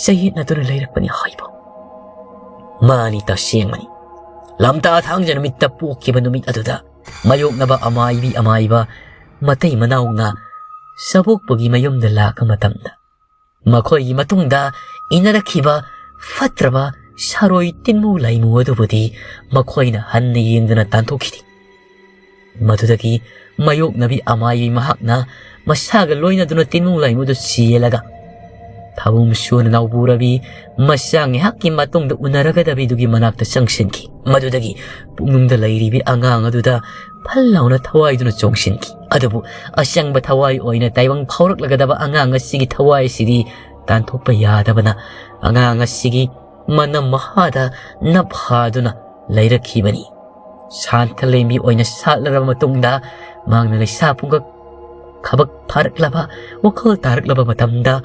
ꯆꯌꯦꯠꯅꯗꯨꯅ ꯂꯩꯔꯛꯄꯅꯤ" ꯍꯥꯏꯕ꯫ ꯃꯥꯅꯤ, ꯇꯁꯦꯡꯕꯅꯤ꯫ ꯂꯝꯇꯥ ꯊꯥꯡꯖ ꯅꯨꯃꯤꯠꯇ ꯄꯣꯛꯈꯤꯕ ꯅꯨꯃꯤꯠ ꯑꯗꯨꯗ ꯃꯥꯌꯣꯛꯅꯕ ꯑꯃꯥꯏꯕꯤ ꯑꯃꯥꯏꯕ ꯃꯇꯩ ꯃꯅꯥꯎꯅ ꯁꯕꯣꯛꯄꯒꯤ ꯃꯌꯨꯝꯗ ꯂꯥꯛꯄ ꯃꯇꯝꯗ, ꯃꯈꯣꯏꯒꯤ ꯃꯇꯨꯡꯗ ꯏꯟꯅꯔꯛꯈꯤꯕ ꯐꯠꯇ꯭ꯔꯕ ꯁꯥꯔꯣꯏ ꯇꯤꯟꯃꯨ ꯂꯥꯏꯃꯨ ꯑꯗꯨꯕꯨꯗꯤ ꯃꯈꯣꯏꯅ ꯍꯟꯅ ꯌꯦꯡꯗꯨꯅ ꯇꯥꯟꯊꯣꯛꯈꯤꯗꯦ꯫ ꯃꯗꯨꯗꯒꯤ ꯃꯥꯌꯣꯛꯅꯕꯤ ꯑꯃꯥꯏꯕꯤ ꯃꯍꯥꯛꯅ ꯃꯁꯥꯒ ꯂꯣꯏꯅꯗꯨꯅ ꯇꯤꯟꯃꯨ ꯂꯥꯏꯃꯨꯗꯨ ꯆꯦꯜꯂꯒ ꯊꯥꯕꯨꯝ ꯁꯨꯅ ꯅꯥꯎꯕꯨꯔꯕꯤ ꯃꯆꯥ ꯉꯥꯏꯍꯥꯛꯀꯤ ꯃꯇꯨꯡꯗ ꯎꯅꯔꯒꯗꯕꯤꯗꯨꯒꯤ ꯃꯅꯥꯛꯇ ꯆꯪꯁꯤꯟꯈꯤ꯫ ꯃꯗꯨꯗꯒꯤ ꯄꯨꯛꯅꯨꯡꯗ ꯂꯩꯔꯤꯕꯤ ꯑꯉꯥꯡ ꯑꯗꯨꯗ ꯐꯜ ꯂꯥꯎꯅ ꯊꯋꯥꯏꯗꯨꯅ ꯆꯣꯡꯁꯤꯟꯈꯤ꯫ ꯑꯗꯨꯕꯨ ꯑꯆꯪꯕ ꯊꯋꯥꯏ ꯑꯣꯏꯅ ꯇꯥꯏꯕꯪ ꯐꯥꯎꯔꯛꯂꯒꯗꯕ ꯑꯉꯥꯡ ꯑꯁꯤꯒꯤ ꯊꯋꯥꯏꯁꯤꯗꯤ ꯇꯥꯟꯊꯣꯛꯄ ꯌꯥꯗꯕꯅ ꯑꯉꯥꯡ ꯑꯁꯤꯒꯤ ꯃꯅꯝ ꯃꯍꯥꯗ ꯅꯞꯍꯥꯗꯨꯅ ꯂꯩꯔꯛꯈꯤꯕꯅꯤ꯫ ꯁꯥꯟꯊ ꯂꯦꯝꯕꯤ ꯑꯣꯏꯅ ꯁꯥꯠꯂꯔꯕ ꯃꯇꯨꯡꯗ ꯃꯍꯥꯛꯅ ꯂꯩꯁꯥ ꯄꯨꯡꯀꯛ ꯈꯕꯛ ꯐꯥꯔꯛꯂꯕ, ꯋꯥꯈꯜ ꯇꯥꯔꯛꯂꯕ ꯃꯇꯝꯗ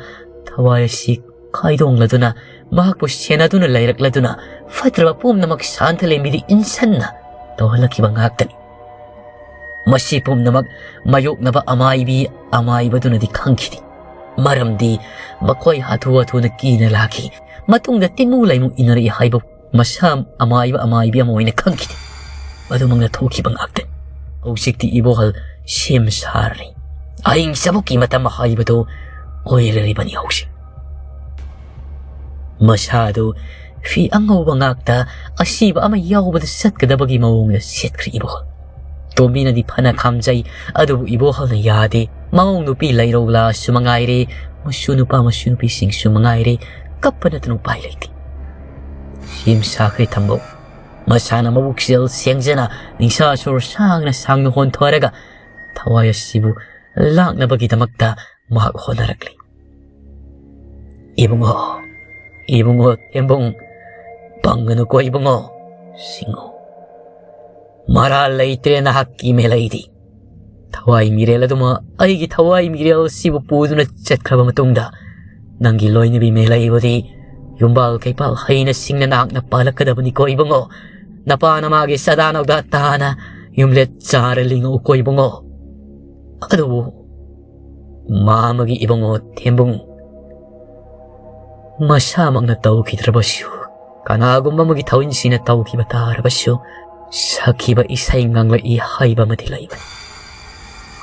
ꯊꯋꯥꯏ ꯑꯁꯤ ꯈꯥꯏꯗꯣꯡꯂꯗꯨꯅ ꯃꯍꯥꯛꯄꯨ ꯁꯦꯟꯅꯗꯨꯅ ꯂꯩꯔꯛꯂꯗꯨꯅ ꯐꯠꯇ꯭ꯔꯕ ꯄꯨꯝꯅꯃꯛ ꯁꯥꯟꯊ ꯂꯦꯝꯕꯤꯗ ꯏꯟꯁꯟꯅ ꯇꯧꯍꯜꯂꯛꯈꯤꯕ ꯉꯥꯛꯇꯅꯤ꯫ ꯃꯁꯤ ꯄꯨꯝꯅꯃꯛ ꯃꯥꯌꯣꯛꯅꯕ ꯑꯃꯥꯏꯕꯤ ꯑꯃꯥꯏꯕꯗꯨꯅꯗꯤ ꯈꯪꯈꯤꯗꯦ꯫ ꯃꯔꯝꯗꯤ ꯃꯈꯣꯏ ꯍꯥꯊꯨ ꯍꯥꯊꯨꯅ ꯀꯤꯅ ꯂꯥꯛꯈꯤ꯫ ꯃꯇꯨꯡꯗ ꯇꯤꯟꯃꯨ ꯂꯥꯏꯃꯨ ꯏꯟꯅꯔꯛꯏ ꯍꯥꯏꯕ ꯃꯁꯥ ꯑꯃꯥꯏꯕ ꯑꯃꯥꯏꯕꯤ ꯑꯃ ꯑꯣꯏꯅ ꯈꯪꯈꯤꯗꯦ꯫ ꯃꯗꯨꯃꯛꯅ ꯊꯣꯛꯈꯤꯕ ꯉꯥꯛꯇꯅꯤ꯫ ꯍꯧꯖꯤꯛꯇꯤ ꯏꯕꯣꯍꯜ ꯁꯦꯝ ꯁꯥꯔꯦ꯫ ꯑꯍꯤꯡ ꯆꯕꯨꯛꯀꯤ ꯃꯇꯝ ꯍꯥꯏꯕꯗꯨ ꯑꯣꯏꯔꯔꯤꯕꯅꯤ ꯍꯧꯖꯤꯛ꯫ ꯃꯁꯥꯗꯨ ꯐꯤ ꯑꯉꯧꯕ ꯉꯥꯛꯇ ꯑꯁꯤꯕ ꯑꯃ ꯌꯥꯎꯕꯗ ꯆꯠꯀꯗꯕꯒꯤ ꯃꯑꯣꯡꯗ ꯁꯦꯠꯈ꯭ꯔꯦ ꯏꯕꯣꯍꯜ꯫ ꯇꯣꯝꯕꯤꯅꯗꯤ ꯐꯅ ꯈꯥꯝꯖꯩ, ꯑꯗꯨꯕꯨ ꯏꯕꯣꯍꯜꯅ ꯌꯥꯗꯦ꯫ ꯃꯑꯣꯡ ꯅꯨꯄꯤ ꯂꯩꯔꯧꯂꯥꯁꯨ ꯃꯉꯥꯏꯔꯦ, ꯃꯁꯨ ꯅꯨꯄꯥ ꯃꯁꯨ ꯅꯨꯄꯤꯁꯤꯡꯁꯨ ꯃꯉꯥꯏꯔꯦ, ꯀꯞꯄ ꯅꯠꯇꯅ ꯎꯄꯥꯏ ꯂꯩꯇꯦ꯫ ꯁꯦꯝ ꯁꯥꯈ꯭ꯔꯦ ꯊꯝꯕꯧ꯫ ꯃꯁꯥꯅ ꯃꯕꯨꯛꯆꯦꯜ ꯁꯦꯡꯖꯅ ꯅꯤꯡꯁꯥ ꯁꯣꯔ ꯁꯥꯡꯅ ꯁꯥꯡꯅ ꯍꯣꯟꯊꯔꯒ ꯊꯋꯥꯏ ꯑꯁꯤꯕꯨ ꯂꯥꯛꯅꯕꯒꯤꯗꯃꯛꯇ ꯃꯍꯥꯛ ꯍꯣꯠꯅꯔꯛꯂꯤ꯫ "ꯏꯕꯨꯡꯉꯣ, ꯏꯕꯨꯡꯉꯣ ꯊꯦꯝꯕꯨꯡ, ꯄꯪꯒꯅꯨꯀꯣ ꯏꯕꯨꯡꯉꯣ, ꯁꯤꯡꯉꯨ꯫ ꯃꯔꯥꯜ ꯂꯩꯇ꯭ꯔꯦ ꯅꯍꯥꯛꯀꯤ ꯃꯦꯂꯩꯗꯤ꯫ ꯊꯋꯥꯏ ꯃꯤꯔꯦꯜ ꯑꯗꯨꯃ ꯑꯩꯒꯤ ꯊꯋꯥꯏ ꯃꯤꯔꯦꯜ ꯑꯁꯤꯕꯨ ꯄꯨꯗꯨꯅ ꯆꯠꯈ꯭ꯔꯕ ꯃꯇꯨꯡꯗ ꯅꯪꯒꯤ ꯂꯣꯏꯅꯕꯤ ꯃꯦꯂꯩꯕꯨꯗꯤ ꯌꯨꯝꯕꯥꯜ ꯀꯩꯄꯥꯜ ꯍꯩꯅ ꯁꯤꯡꯅ ꯅꯍꯥꯛꯅ ꯄꯥꯜꯂꯛꯀꯗꯕꯅꯤꯀꯣ ꯏꯕꯨꯡꯉꯣ꯫ ꯅꯄꯥ ꯅꯃꯥꯒꯤ ꯆꯥꯗꯥ ꯅꯧꯗꯥ ꯇꯥꯅ ꯌꯨꯝꯂꯦꯠ ꯆꯥꯔ ꯂꯤꯡꯉꯛꯎꯀꯣ ꯏꯕꯨꯡꯉꯣ꯫ ꯑꯗꯨꯕꯨ ꯃꯥ ꯑꯃꯒꯤ ꯏꯕꯨꯡꯉꯣ ꯊꯦꯝꯕꯨꯡ, ꯃꯁꯥꯃꯛꯅ ꯇꯧꯈꯤꯗ꯭ꯔꯕꯁꯨ, ꯀꯅꯥꯒꯨꯝꯕ ꯑꯃꯒꯤ ꯊꯧꯏꯟꯁꯤꯅ ꯇꯧꯈꯤꯕ ꯇꯥꯔꯕꯁꯨ, ꯁꯛꯈꯤꯕ ꯏꯁꯩ ꯉꯥꯡꯂꯛꯏ ꯍꯥꯏꯕ ꯑꯃꯗꯤ ꯂꯩꯕꯅꯤ꯫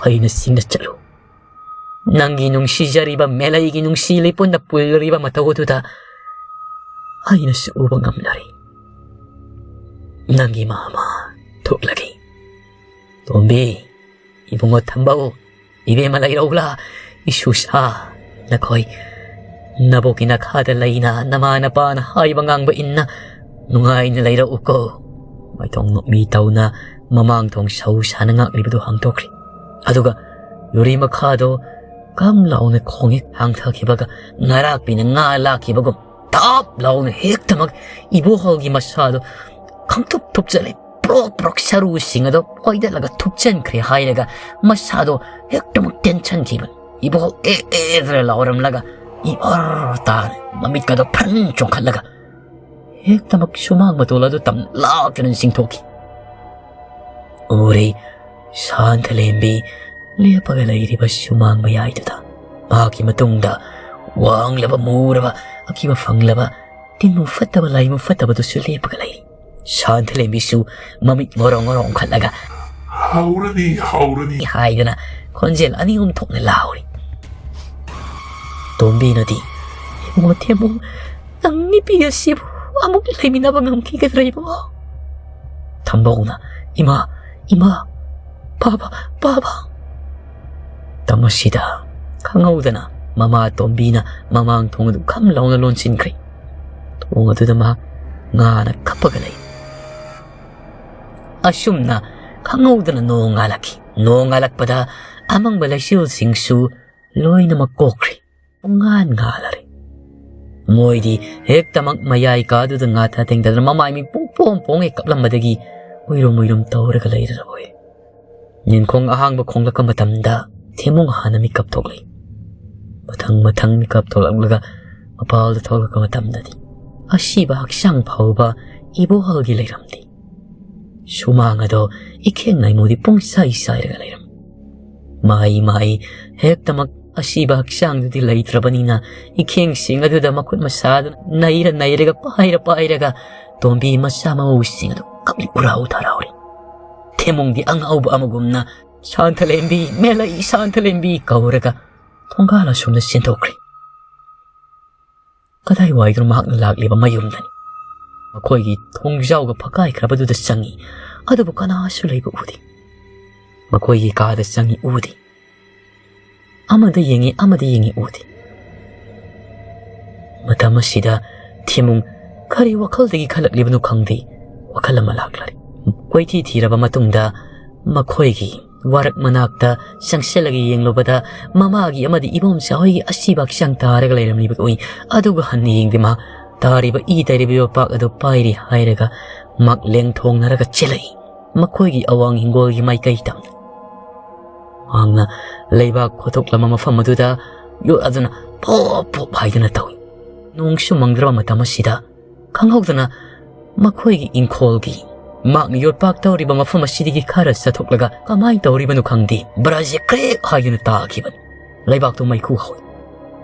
ꯍꯩꯅ ꯁꯤꯡꯅ ꯆꯠꯂꯨ꯫ ꯅꯪꯒꯤ ꯅꯨꯡꯁꯤꯖꯔꯤꯕ ꯃꯦꯂꯩꯒꯤ ꯅꯨꯡꯁꯤ ꯂꯩꯄꯨꯟꯅ ꯄꯨꯜꯂꯔꯤꯕ ꯃꯇꯧ ꯑꯗꯨꯗ ꯑꯩꯅꯁꯨ ꯎꯕ ꯉꯝꯂꯔꯤ꯫ ꯅꯪꯒꯤ ꯃꯥꯃ ꯊꯣꯛꯂꯒꯦ꯫ ꯇꯣꯝꯕꯤ, ꯏꯕꯨꯡꯉꯣ ꯊꯝꯕꯧ, ꯏꯕꯦꯝꯃ ꯂꯩꯔꯧꯂꯥ, ꯏꯁꯨꯁꯥ, ꯅꯈꯣꯏ ꯅꯕꯣꯛꯀꯤ ꯅꯈꯥꯗ ꯂꯩꯅ ꯅꯃꯥ ꯅꯄꯥꯅ ꯍꯥꯏꯕ ꯉꯥꯡꯕ ꯏꯟꯅ ꯅꯨꯡꯉꯥꯏꯅ ꯂꯩꯔꯛꯎꯀꯣ꯫ ꯃꯥꯏꯊꯣꯡ ꯅꯣꯛꯃꯤ ꯇꯧꯅ ꯃꯃꯥꯡ ꯊꯣꯡ ꯁꯧ ꯁꯥꯅ ꯉꯥꯛꯂꯤꯕꯗꯨ ꯍꯥꯡꯗꯣꯛꯈ꯭ꯔꯦ꯫ ꯑꯗꯨꯒ ꯌꯨꯔꯤ ꯃꯈꯥꯗꯣ ꯀꯝ ꯂꯥꯎꯅ ꯈꯣꯡꯉꯦ ꯊꯥꯡꯊꯈꯤꯕꯒ ꯉꯔꯥꯛꯄꯤꯅ ꯉꯥ ꯂꯥꯛꯈꯤꯕꯒꯨꯝ ꯇꯥꯞ ꯂꯥꯎꯅ ꯍꯦꯛꯇꯃꯛ ꯏꯕꯣꯍꯜꯒꯤ ꯃꯁꯥꯗꯣ ꯈꯪꯊꯨꯞ ꯊꯨꯞꯆꯜꯂꯦ꯫ ꯄ꯭ꯔꯣꯛ ꯄ꯭ꯔꯣꯛ ꯁꯔꯨꯁꯤꯡ ꯑꯗꯣ ꯐꯣꯏꯗꯠꯂꯒ ꯊꯨꯞꯆꯟꯈ꯭ꯔꯦ ꯍꯥꯏꯔꯒ ꯃꯁꯥꯗꯣ ꯍꯦꯛꯇꯃꯛ ꯇꯦꯟꯁꯟꯈꯤꯕ꯫ ꯏꯕꯣꯍꯜ ꯑꯦ ꯑꯦ ꯗ꯭ꯔ ꯂꯥꯎꯔꯝꯂꯒ ꯏꯕꯔ ꯇꯥꯔꯦ꯫ ꯃꯃꯤꯠꯀꯗꯣ ꯐ꯭ꯔꯟ ꯆꯣꯡꯈꯠꯂꯒ ꯍꯦꯛꯇꯃꯛ ꯁꯨꯃꯥꯡ ꯃꯇꯣꯜ ꯑꯗꯨ ꯇꯝ ꯂꯥꯛꯇꯨꯅ ꯆꯤꯡꯊꯣꯛꯈꯤ꯫ ꯎꯔꯦ, ꯁꯥꯟꯊꯂꯦꯝꯕꯤ ꯂꯦꯞꯄꯒ ꯂꯩꯔꯤꯕ ꯁꯨꯃꯥꯡ ꯃꯌꯥꯏꯗꯨꯗ꯫ ꯃꯍꯥꯛꯀꯤ ꯃꯇꯨꯡꯗ ꯋꯥꯡꯂꯕ ꯃꯨꯔꯕ ꯑꯀꯤꯕ ꯐꯪꯂꯕ ꯇꯤꯟꯃꯨ ꯐꯠꯇꯕ ꯂꯥꯏꯃꯨ ꯐꯠꯇꯕꯗꯨꯁꯨ ꯂꯦꯞꯄꯒ ꯂꯩꯔꯤ꯫ ꯁꯥꯟꯊꯂꯦꯝꯕꯤꯁꯨ ꯃꯃꯤꯠ ꯉꯣꯔꯣꯡ ꯉꯣꯔꯣꯡ ꯎꯪꯈꯠꯂꯒ "ꯍꯧꯔꯅꯤ, ꯍꯧꯔꯅꯤ" ꯍꯥꯏꯗꯅ ꯈꯣꯟꯖꯦꯜ ꯑꯅꯤ ꯑꯍꯨꯝ ꯊꯣꯛꯅ ꯂꯥꯎꯔꯤ꯫ ꯇꯣꯝꯕꯤꯅꯗꯤ "ꯏꯕꯨꯡꯉꯣ ꯊꯦꯝꯕꯨꯡ, ꯅꯪ ꯅꯨꯄꯤ ꯑꯁꯤꯕꯨ ꯑꯃꯨꯛ ꯂꯩꯃꯤꯟꯅꯕ ꯉꯝꯈꯤꯒꯗ꯭ꯔꯥ ꯏꯕꯨꯡꯉꯣ?" ꯊꯝꯕꯧꯅ "ꯏꯃꯥ, ꯏꯃꯥ, ꯄꯥꯕ, ꯄꯥꯕ" ꯇꯝꯕꯁꯤꯗ ꯈꯪꯍꯧꯗꯅ ꯃꯃꯥ ꯇꯣꯝꯕꯤꯅ ꯃꯃꯥꯡ ꯊꯣꯡ ꯑꯗꯨ ꯈꯝ ꯂꯥꯎꯅ ꯂꯣꯟꯁꯤꯟꯈ꯭ꯔꯦ꯫ ꯊꯣꯡ ꯑꯗꯨꯗ ꯃꯍꯥꯛ ꯉꯥꯅ ꯀꯞꯄꯒ ꯂꯩ꯫ ꯑꯁꯨꯝꯅ ꯈꯪꯍꯧꯗꯅ ꯅꯣꯡ ꯉꯥꯜꯂꯛꯈꯤ꯫ ꯅꯣꯡ ꯉꯥꯜꯂꯛꯄꯗ ꯑꯃꯪꯕ ꯂꯩꯆꯤꯜꯁꯤꯡꯁꯨ ꯂꯣꯏꯅꯃꯛ ꯀꯣꯛꯈ꯭ꯔꯦ꯫ ꯄꯨꯡꯉꯥꯟ ꯉꯥꯜꯂꯔꯦ꯫ ꯃꯣꯏꯗꯤ ꯍꯦꯛꯇꯃꯛ ꯃꯌꯥꯏ ꯀꯥꯗꯨꯗ ꯉꯥ ꯊꯥ ꯊꯦꯡꯗꯗꯅ ꯃꯃꯥꯏ ꯃꯤ ꯄꯨꯡ ꯄꯣꯝ ꯄꯣꯡꯉꯦ ꯀꯞꯂꯝꯕꯗꯒꯤ ꯎꯏꯔꯨꯝ ꯎꯏꯔꯨꯝ ꯇꯧꯔꯒ ꯂꯩꯔꯕ ꯑꯣꯏꯔꯦ꯫ ꯅꯤꯡꯈꯣꯡ ꯑꯍꯥꯡꯕ ꯈꯣꯡꯂꯛꯄ ꯃꯇꯝꯗ ꯊꯦꯃꯨꯡ ꯍꯥꯟꯅ ꯃꯤꯀꯞ ꯊꯣꯛꯂꯛꯏ꯫ ꯃꯊꯪ ꯃꯊꯪ ꯃꯤꯀꯞ ꯊꯣꯛꯂꯛꯂꯒ ꯃꯄꯥꯜꯗ ꯊꯣꯛꯂꯛꯄ ꯃꯇꯝꯗꯗꯤ ꯑꯁꯤꯕ ꯍꯛꯆꯥꯡ ꯐꯥꯎꯕ ꯏꯕꯣꯍꯜꯒꯤ ꯂꯩꯔꯝꯗꯦ꯫ ꯁꯨꯃꯥꯡ ꯑꯗꯣ ꯏꯈꯦꯡ ꯅꯥꯏꯃꯨꯗꯤ ꯄꯨꯡꯁꯥꯏ ꯁꯥꯏꯔꯒ ꯂꯩꯔꯝꯃꯤ꯫ ꯃꯍꯩ ꯃꯍꯩ ꯍꯦꯛꯇꯃꯛ ꯑꯁꯤꯕ ꯍꯛꯆꯥꯡꯗꯨꯗꯤ ꯂꯩꯇ꯭ꯔꯕꯅꯤꯅ ꯏꯈꯦꯡꯁꯤꯡ ꯑꯗꯨꯗ ꯃꯈꯨꯠ ꯃꯁꯥꯗꯨꯅ ꯅꯩꯔ ꯅꯩꯔꯒ ꯄꯥꯏꯔ ꯄꯥꯏꯔꯒ ꯇꯣꯝꯕꯤ ꯃꯆꯥ ꯃꯎꯁꯤꯡ ꯑꯗꯨ ꯀꯞꯂꯤ ꯎꯔꯥꯎ ꯊꯔꯥꯎꯔꯤ꯫ ꯊꯦꯃꯨꯡꯗꯤ ꯑꯉꯥꯎꯕ ꯑꯃꯒꯨꯝꯅ "ꯁꯥꯟꯊꯂꯦꯝꯕꯤ, ꯃꯦꯂꯩ ꯁꯥꯟꯊꯂꯦꯝꯕꯤ" ꯀꯧꯔꯒ ꯊꯣꯡꯒꯥꯜ ꯑꯁꯣꯝꯗ ꯆꯦꯟꯊꯣꯛꯈ꯭ꯔꯦ꯫ ꯀꯗꯥꯏꯋꯥꯏꯗꯅꯣ ꯃꯍꯥꯛꯅ ꯂꯥꯛꯂꯤꯕ ꯃꯌꯨꯝꯗꯅꯤ꯫ ꯃꯈꯣꯏꯒꯤ ꯊꯣꯡꯖꯥꯎꯒ ꯐꯛꯀꯥꯏꯈ꯭ꯔꯕꯗꯨꯗ ꯆꯪꯏ, ꯑꯗꯨꯕꯨ ꯀꯅꯥꯁꯨ ꯂꯩꯕ ꯎꯗꯦ꯫ ꯃꯈꯣꯏꯒꯤ ꯀꯥꯗ ꯆꯪꯏ, ꯎꯗꯦ꯫ ꯑꯃꯗ ꯌꯦꯡꯏ, ꯑꯃꯗ ꯌꯦꯡꯏ, ꯎꯗꯦ꯫ ꯃꯇꯝ ꯑꯁꯤꯗ ꯊꯤꯃꯨꯡ ꯀꯔꯤ ꯋꯥꯈꯜꯗꯒꯤ ꯈꯜꯂꯛꯂꯤꯕꯅꯣ ꯈꯪꯗꯦ, ꯋꯥꯈꯜ ꯑꯃ ꯂꯥꯛꯂꯔꯦ꯫ ꯀꯣꯏꯊꯤ ꯊꯤꯔꯕ ꯃꯇꯨꯡꯗ ꯃꯈꯣꯏꯒꯤ ꯋꯥꯔꯛ ꯃꯅꯥꯛꯇ ꯆꯪꯁꯤꯜꯂꯒ ꯌꯦꯡꯂꯨꯕꯗ ꯃꯃꯥꯒꯤ ꯑꯃꯗꯤ ꯏꯕꯣꯝꯆꯥ ꯍꯣꯏꯒꯤ ꯑꯁꯤꯕ ꯍꯛꯆꯥꯡ ꯇꯥꯔꯒ ꯂꯩꯔꯝꯂꯤꯕ ꯎꯏ꯫ ꯑꯗꯨꯒ ꯍꯟꯅ ꯌꯦꯡꯗꯦ ꯃꯍꯥꯛ꯫ ꯇꯥꯔꯤꯕ ꯏ ꯇꯩꯔꯤꯕ ꯌꯣꯠꯄꯥꯛ ꯑꯗꯨ ꯄꯥꯏꯔꯤ ꯍꯥꯏꯔꯒ ꯃꯍꯥꯛ ꯂꯦꯡꯊꯣꯡꯅꯔꯒ ꯆꯦꯜꯂꯛꯏ꯫ ꯃꯈꯣꯏꯒꯤ ꯑꯋꯥꯡ ꯍꯤꯡꯒꯣꯜꯒꯤ ꯃꯥꯏꯀꯩ ꯇꯝꯅ꯫ ꯃꯍꯥꯛꯅ ꯂꯩꯕꯥꯛ ꯈꯣꯠꯇꯣꯛꯂꯝꯕ ꯃꯐꯝ ꯑꯗꯨꯗ ꯌꯣꯠ ꯑꯗꯨꯅ ꯄꯣꯞ ꯄꯣꯞ ꯍꯥꯏꯗꯨꯅ ꯇꯧꯏ꯫ ꯅꯣꯡꯁꯨ ꯃꯪꯗ꯭ꯔꯕ ꯃꯇꯝ ꯑꯁꯤꯗ ꯈꯪꯍꯧꯗꯅ ꯃꯈꯣꯏꯒꯤ ꯏꯪꯈꯣꯜꯒꯤ ꯃꯍꯥꯛꯅ ꯌꯣꯠꯄꯥꯛ ꯇꯧꯔꯤꯕ ꯃꯐꯝ ꯑꯁꯤꯗꯒꯤ ꯈꯔ ꯆꯠꯊꯣꯛꯂꯒ ꯀꯃꯥꯏꯅ ꯇꯧꯔꯤꯕꯅꯣ ꯈꯪꯗꯦ, ꯕ꯭ꯔꯥꯁꯦ ꯀ꯭ꯔꯦꯛ ꯍꯥꯏꯗꯨꯅ ꯇꯥꯈꯤꯕꯅꯤ꯫ ꯂꯩꯕꯥꯛꯇꯨ ꯃꯩꯈꯨ ꯍꯧꯏ꯫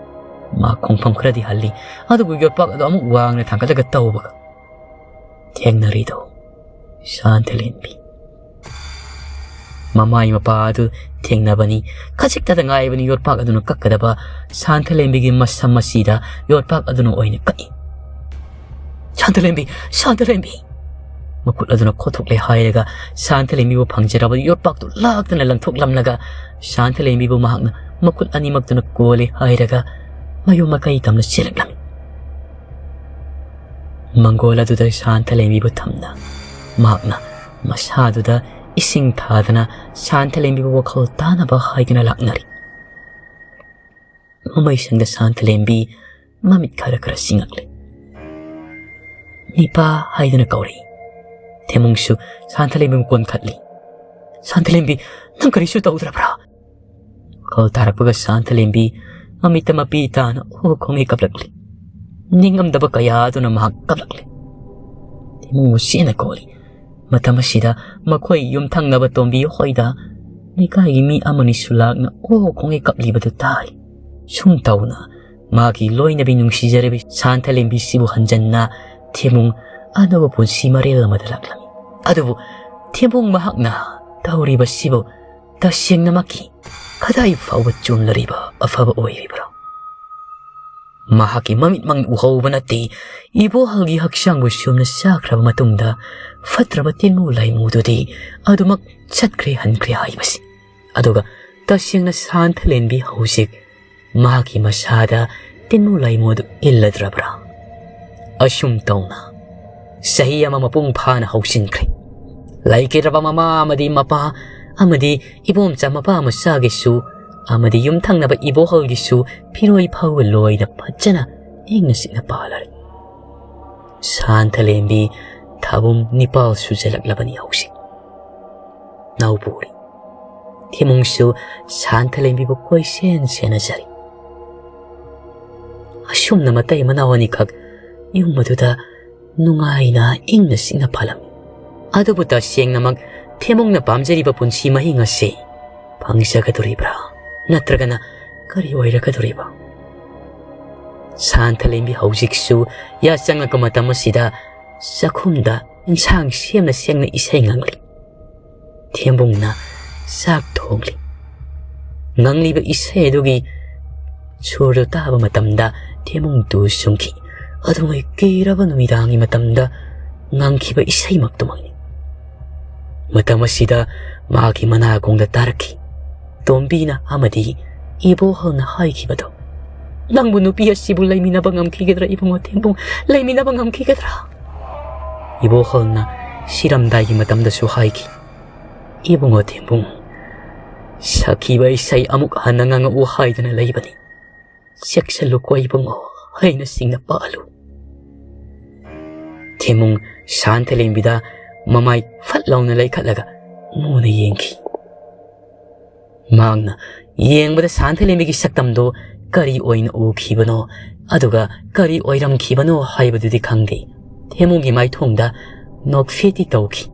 ꯃꯥ ꯈꯣꯡꯐꯝ ꯈꯔꯗꯤ ꯍꯜꯂꯤ, ꯑꯗꯨꯕꯨ ꯌꯣꯠꯄꯥꯛ ꯑꯗꯨ ꯑꯃꯨꯛ ꯋꯥꯡꯅ ꯊꯥꯡꯒꯠꯂꯒ ꯇꯧꯕꯒ ꯊꯦꯡꯅꯔꯤꯗꯨ ꯁꯥꯟꯊꯂꯦꯟꯕꯤ꯫ ꯃꯃꯥꯏ ꯃꯄꯥ ꯑꯗꯨ ꯊꯦꯡꯅꯕꯅꯤ꯫ ꯈꯖꯤꯛꯇꯗ ꯉꯥꯏꯕꯅꯤ ꯌꯣꯠꯄꯥꯛ ꯑꯗꯨꯅ ꯀꯛꯀꯗꯕ꯫ ꯁꯥꯟꯊꯂꯦꯟꯕꯤꯒꯤ ꯃꯁꯝ ꯑꯁꯤꯗ ꯌꯣꯠꯄꯥꯛ ꯑꯗꯨꯅ ꯑꯣꯏꯅ ꯀꯛꯏ꯫ "ꯁꯥꯟꯊꯂꯦꯟꯕꯤ! ꯁꯥꯟꯊꯂꯦꯟꯕꯤ!" ꯃꯈꯨꯠ ꯑꯗꯨꯅ ꯈꯣꯠꯊꯣꯛꯂꯦ ꯍꯥꯏꯔꯒ ꯁꯥꯟꯊꯂꯦꯟꯕꯤꯕꯨ ꯐꯪꯖꯔꯕ ꯌꯣꯠꯄꯥꯛꯇꯨ ꯂꯥꯛꯇꯅ ꯂꯪꯊꯣꯛꯂꯝꯂꯒ ꯁꯥꯟꯊꯂꯦꯟꯕꯤꯕꯨ ꯃꯍꯥꯛꯅ ꯃꯈꯨꯠ ꯑꯅꯤꯃꯛꯇꯨꯅ ꯀꯣꯜꯂꯦ ꯍꯥꯏꯔꯒ ꯃꯌꯨꯝ ꯃꯀꯩ ꯇꯝꯅ ꯆꯦꯜꯂꯛꯂꯝꯃꯤ꯫ ꯃꯪꯒꯣꯜ ꯑꯗꯨꯗ ꯁꯥꯟꯊ ꯂꯩꯃꯤꯕꯨ ꯊꯝꯅ ꯃꯍꯥꯛꯅ ꯃꯁꯥꯗꯨꯗ ꯏꯁꯤꯡ ꯊꯥꯗꯅ ꯁꯥꯟꯊꯂꯦꯝꯕꯤꯕꯨ ꯋꯥꯈꯜ ꯇꯥꯅꯕ ꯍꯥꯏꯗꯨꯅ ꯂꯥꯛꯅꯔꯤ꯫ ꯃꯃꯩꯁꯪꯗ ꯁꯥꯟꯊꯂꯦꯝꯕꯤ ꯃꯃꯤꯠ ꯈꯔ ꯈꯔ ꯁꯤꯡꯉꯛꯂꯦ꯫ "ꯅꯤꯄꯥ" ꯍꯥꯏꯗꯨꯅ ꯀꯧꯔꯛꯏ꯫ ꯊꯦꯃꯨꯡꯁꯨ ꯁꯥꯟꯊꯂꯦꯝꯕꯤꯕꯨ ꯀꯣꯟꯈꯠꯂꯤ꯫ "ꯁꯥꯟꯊꯂꯦꯝꯕꯤ, ꯅꯪ ꯀꯔꯤꯁꯨ ꯇꯧꯗ꯭ꯔꯕ꯭ꯔꯥ?" ꯋꯥꯈꯜ ꯇꯥꯔꯛꯄꯒ ꯁꯥꯟꯊꯂꯦꯝꯕꯤ ꯃꯃꯤꯠꯇ ꯃꯄꯤ ꯇꯥꯅ ꯑꯣ ꯈꯣꯡꯉꯩ ꯀꯞꯂꯛꯂꯤ꯫ ꯅꯤꯡꯉꯝꯗꯕ ꯀꯌꯥ ꯑꯗꯨꯅ ꯃꯍꯥꯛ ꯀꯞꯂꯛꯂꯤ꯫ ꯊꯦꯃꯨꯡꯕꯨ ꯆꯦꯠꯅ ꯀꯣꯜꯂꯤ꯫ ꯃꯇꯝ ꯑꯁꯤꯗ ꯃꯈꯣꯏ ꯌꯨꯝꯊꯪꯅꯕ ꯇꯣꯝꯕꯤ ꯍꯣꯏꯗ ꯂꯩꯀꯥꯏꯒꯤ ꯃꯤ ꯑꯃꯅꯤꯁꯨ ꯂꯥꯛꯅ ꯑꯣ ꯈꯣꯡꯉꯩ ꯀꯞꯂꯤꯕꯗꯨ ꯇꯥꯏ꯫ ꯁꯨꯝ ꯇꯧꯅ ꯃꯥꯒꯤ ꯂꯣꯏꯅꯕꯤ ꯅꯨꯡꯁꯤꯖꯔꯕꯤ ꯁꯥꯟꯊꯂꯦꯝꯕꯤꯁꯤꯕꯨ ꯍꯟꯖꯟꯅ ꯊꯦꯃꯨꯡ ꯑꯅꯧꯕ ꯄꯨꯟꯁꯤ ꯃꯔꯦꯜ ꯑꯃꯗ ꯂꯥꯛꯂꯝꯃꯤ꯫ ꯑꯗꯨꯕꯨ ꯊꯦꯃꯨꯡ ꯃꯍꯥꯛꯅ ꯇꯧꯔꯤꯕꯁꯤꯕꯨ ꯇꯁꯦꯡꯅꯃꯛꯀꯤ ꯀꯗꯥꯏ ꯐꯥꯎꯕ ꯆꯨꯝꯂꯔꯤꯕ ꯑꯐꯕ ꯑꯣꯏꯔꯤꯕ꯭ꯔꯣ? ꯃꯍꯥꯛꯀꯤ ꯃꯃꯤꯠꯃꯛꯅ ꯎꯍꯧꯕ ꯅꯠꯇꯦ, ꯏꯕꯣꯍꯜꯒꯤ ꯍꯛꯆꯥꯡꯕꯨ ꯁꯨꯝꯅ ꯆꯥꯈ꯭ꯔꯕ ꯃꯇꯨꯡꯗ ꯐꯠꯇ꯭ꯔꯕ ꯇꯤꯟꯃꯨ ꯂꯥꯏꯃꯨꯗꯨꯗꯤ ꯑꯗꯨꯃꯛ ꯆꯠꯈ꯭ꯔꯦ ꯍꯟꯈ꯭ꯔꯦ ꯍꯥꯏꯕꯁꯤ꯫ ꯑꯗꯨꯒ ꯇꯁꯦꯡꯅ ꯁꯥꯟꯊꯂꯦꯟꯕꯤ ꯍꯧꯖꯤꯛ ꯃꯍꯥꯛꯀꯤ ꯃꯁꯥꯗ ꯇꯤꯟꯃꯨ ꯂꯥꯏꯃꯨ ꯑꯗꯨ ꯏꯜꯂꯗ꯭ꯔꯕ꯭ꯔꯥ? ꯑꯁꯨꯝ ꯇꯧꯅ ꯆꯍꯤ ꯑꯃ ꯃꯄꯨꯡ ꯐꯥꯅ ꯍꯧꯁꯤꯟꯈ꯭ꯔꯦ꯫ ꯂꯩꯈꯤꯗ꯭ꯔꯕ ꯃꯃꯥ ꯑꯃꯗꯤ ꯃꯄꯥ ꯑꯃꯗꯤ ꯏꯕꯣꯝꯆꯥ ꯃꯄꯥ ꯃꯆꯥꯒꯤꯁꯨ ꯑꯃꯗꯤ ꯌꯨꯝꯊꯪꯅꯕ ꯏꯕꯣꯍꯜꯒꯤꯁꯨ ꯐꯤꯔꯣꯏ ꯐꯥꯎꯕ ꯂꯣꯏꯅ ꯐꯖꯅ ꯏꯪꯅ ꯆꯤꯛꯅ ꯄꯥꯜꯂꯔꯦ꯫ ꯁꯥꯟꯊꯂꯦꯝꯕꯤ ꯊꯥꯕꯨꯝ ꯅꯤꯄꯥꯜ ꯁꯨꯖꯜꯂꯛꯂꯕꯅꯤ ꯍꯧꯖꯤꯛ꯫ ꯅꯥꯎꯄꯨꯔꯤ ꯊꯦꯃꯨꯡꯁꯨ ꯁꯥꯟꯊꯂꯦꯝꯕꯤꯕꯨ ꯀꯣꯏꯁꯦꯟ ꯁꯦꯟꯅꯖꯔꯤ꯫ ꯑꯁꯨꯝꯅ ꯃꯇꯩ ꯃꯅꯥꯎ ꯑꯅꯤꯈꯛ ꯌꯨꯝ ꯑꯗꯨꯗ ꯅꯨꯡꯉꯥꯏꯅ ꯏꯪꯅ ꯆꯤꯛꯅ ꯄꯥꯜꯂꯝꯃꯤ꯫ ꯑꯗꯨꯕꯨ ꯇꯁꯦꯡꯅꯃꯛ ꯊꯦꯃꯨꯡꯅ ꯄꯥꯝꯖꯔꯤꯕ ꯄꯨꯟꯁꯤ ꯃꯍꯤꯡ ꯑꯁꯤ ꯐꯪꯖꯒꯗꯣꯔꯤꯕ꯭ꯔꯥ? ꯅꯠꯇ꯭ꯔꯒꯅ ꯀꯔꯤ ꯑꯣꯏꯔꯒꯗꯣꯔꯤꯕ? ꯁꯥꯟꯊꯂꯦꯝꯕꯤ ꯍꯧꯖꯤꯛꯁꯨ ꯌꯥꯆꯪꯉꯛꯄ ꯃꯇꯝ ꯑꯁꯤꯗ ꯆꯥꯛꯈꯨꯝꯗ ꯏꯟꯁꯥꯡ ꯁꯦꯝꯅ ꯁꯦꯝꯅ ꯏꯁꯩ ꯉꯪꯂꯤ꯫ ꯊꯦꯝꯕꯨꯡꯅ ꯆꯥꯛ ꯊꯣꯡꯂꯤ꯫ ꯉꯪꯂꯤꯕ ꯏꯁꯩ ꯑꯗꯨꯒꯤ ꯁꯨꯔꯗꯨ ꯇꯥꯕ ꯃꯇꯝꯗ ꯊꯦꯝꯕꯨꯡ ꯇꯨ ꯆꯨꯡꯈꯤ꯫ ꯑꯗꯨꯉꯩ ꯀꯤꯔꯕ ꯅꯨꯃꯤꯗꯥꯡꯒꯤ ꯃꯇꯝꯗ ꯉꯪꯈꯤꯕ ꯏꯁꯩꯃꯛꯇꯨꯃꯛꯅꯤ꯫ ꯃꯇꯝ ꯑꯁꯤꯗ ꯃꯍꯥꯛꯀꯤ ꯃꯅꯥꯀꯣꯡꯗ ꯇꯥꯔꯛꯈꯤ꯫ ꯇꯣꯝꯕꯤꯅ ꯑꯃꯗꯤ ꯏꯕꯣꯍꯜꯅ ꯍꯥꯏꯈꯤꯕꯗꯣ, "ꯅꯪꯕꯨ ꯅꯨꯄꯤ ꯑꯁꯤꯕꯨ ꯂꯩꯃꯤꯟꯅꯕ ꯉꯝꯈꯤꯒꯗ꯭ꯔꯥ ꯏꯕꯨꯡꯉꯣ ꯊꯦꯝꯕꯨꯡ? ꯂꯩꯃꯤꯟꯅꯕ ꯉꯝꯈꯤꯒꯗ꯭ꯔꯥ?" ꯏꯕꯣꯍꯜꯅ ꯁꯤꯔꯝꯗꯥꯏꯒꯤ ꯃꯇꯝꯗꯁꯨ ꯍꯥꯏꯈꯤ, "ꯏꯕꯨꯡꯉꯣ ꯊꯦꯝꯕꯨꯡ, ꯁꯛꯈꯤꯕ ꯏꯁꯩ ꯑꯃꯨꯛ ꯍꯟꯅ ꯉꯪꯉꯛꯎ ꯍꯥꯏꯗꯨꯅ ꯂꯩꯕꯅꯤ꯫ ꯆꯦꯛꯁꯤꯜꯂꯨꯀꯣ ꯏꯕꯨꯡꯉꯣ, ꯍꯩꯅ ꯁꯤꯡꯅ ꯄꯥꯜꯂꯨ"꯫ ꯊꯦꯝꯕꯨꯡ ꯁꯥꯟꯊꯂꯦꯝꯕꯤꯗ ꯃꯃꯥꯏ ꯐꯠ ꯂꯥꯎꯅ ꯂꯩꯈꯠꯂꯒ ꯃꯨꯅ ꯌꯦꯡꯈꯤ꯫ ꯃꯍꯥꯛꯅ ꯌꯦꯡꯕꯗ ꯁꯥꯟꯊꯂꯦꯝꯕꯤꯒꯤ ꯁꯛꯇꯝꯗꯨ ꯀꯔꯤ ꯑꯣꯏꯅ ꯎꯈꯤꯕꯅꯣ, ꯑꯗꯨꯒ ꯀꯔꯤ ꯑꯣꯏꯔꯝꯈꯤꯕꯅꯣ ꯍꯥꯏꯕꯗꯨꯗꯤ ꯈꯪꯗꯦ꯫ ꯊꯦꯝꯕꯨꯡꯒꯤ ꯃꯥꯏꯊꯣꯡꯗ ꯅꯣꯛꯐꯦꯠꯇꯤ ꯇꯧꯈꯤ꯫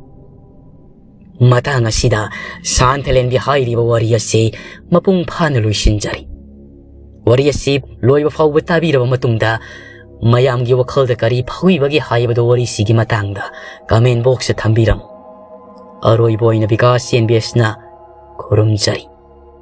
ꯃꯇꯥꯡ ꯑꯁꯤꯗ ꯁꯥꯟꯊꯂꯦꯝꯕꯤ ꯍꯥꯏꯔꯤꯕ ꯋꯥꯔꯤ ꯑꯁꯤ ꯃꯄꯨꯡ ꯐꯥꯅ ꯂꯣꯏꯁꯤꯟꯖꯔꯤ꯫ ꯋꯥꯔꯤ ꯑꯁꯤ ꯂꯣꯏꯕ ꯐꯥꯎꯕ ꯇꯥꯕꯤꯔꯕ ꯃꯇꯨꯡꯗ ꯃꯌꯥꯝꯒꯤ ꯋꯥꯈꯜꯗ ꯀꯔꯤ ꯐꯥꯎꯏꯕꯒꯦ ꯍꯥꯏꯕꯗꯨ ꯋꯥꯔꯤꯁꯤꯒꯤ ꯃꯇꯥꯡꯗ comment boxꯇ ꯊꯝꯕꯤꯔꯝꯃꯨ꯫ ꯑꯔꯣꯏꯕ ꯑꯣꯏꯅ ꯕꯤꯀꯥꯁ ꯑꯦꯟ ꯕꯤ ꯑꯦꯁꯅ ꯈꯨꯔꯨꯝꯖꯔꯤ꯫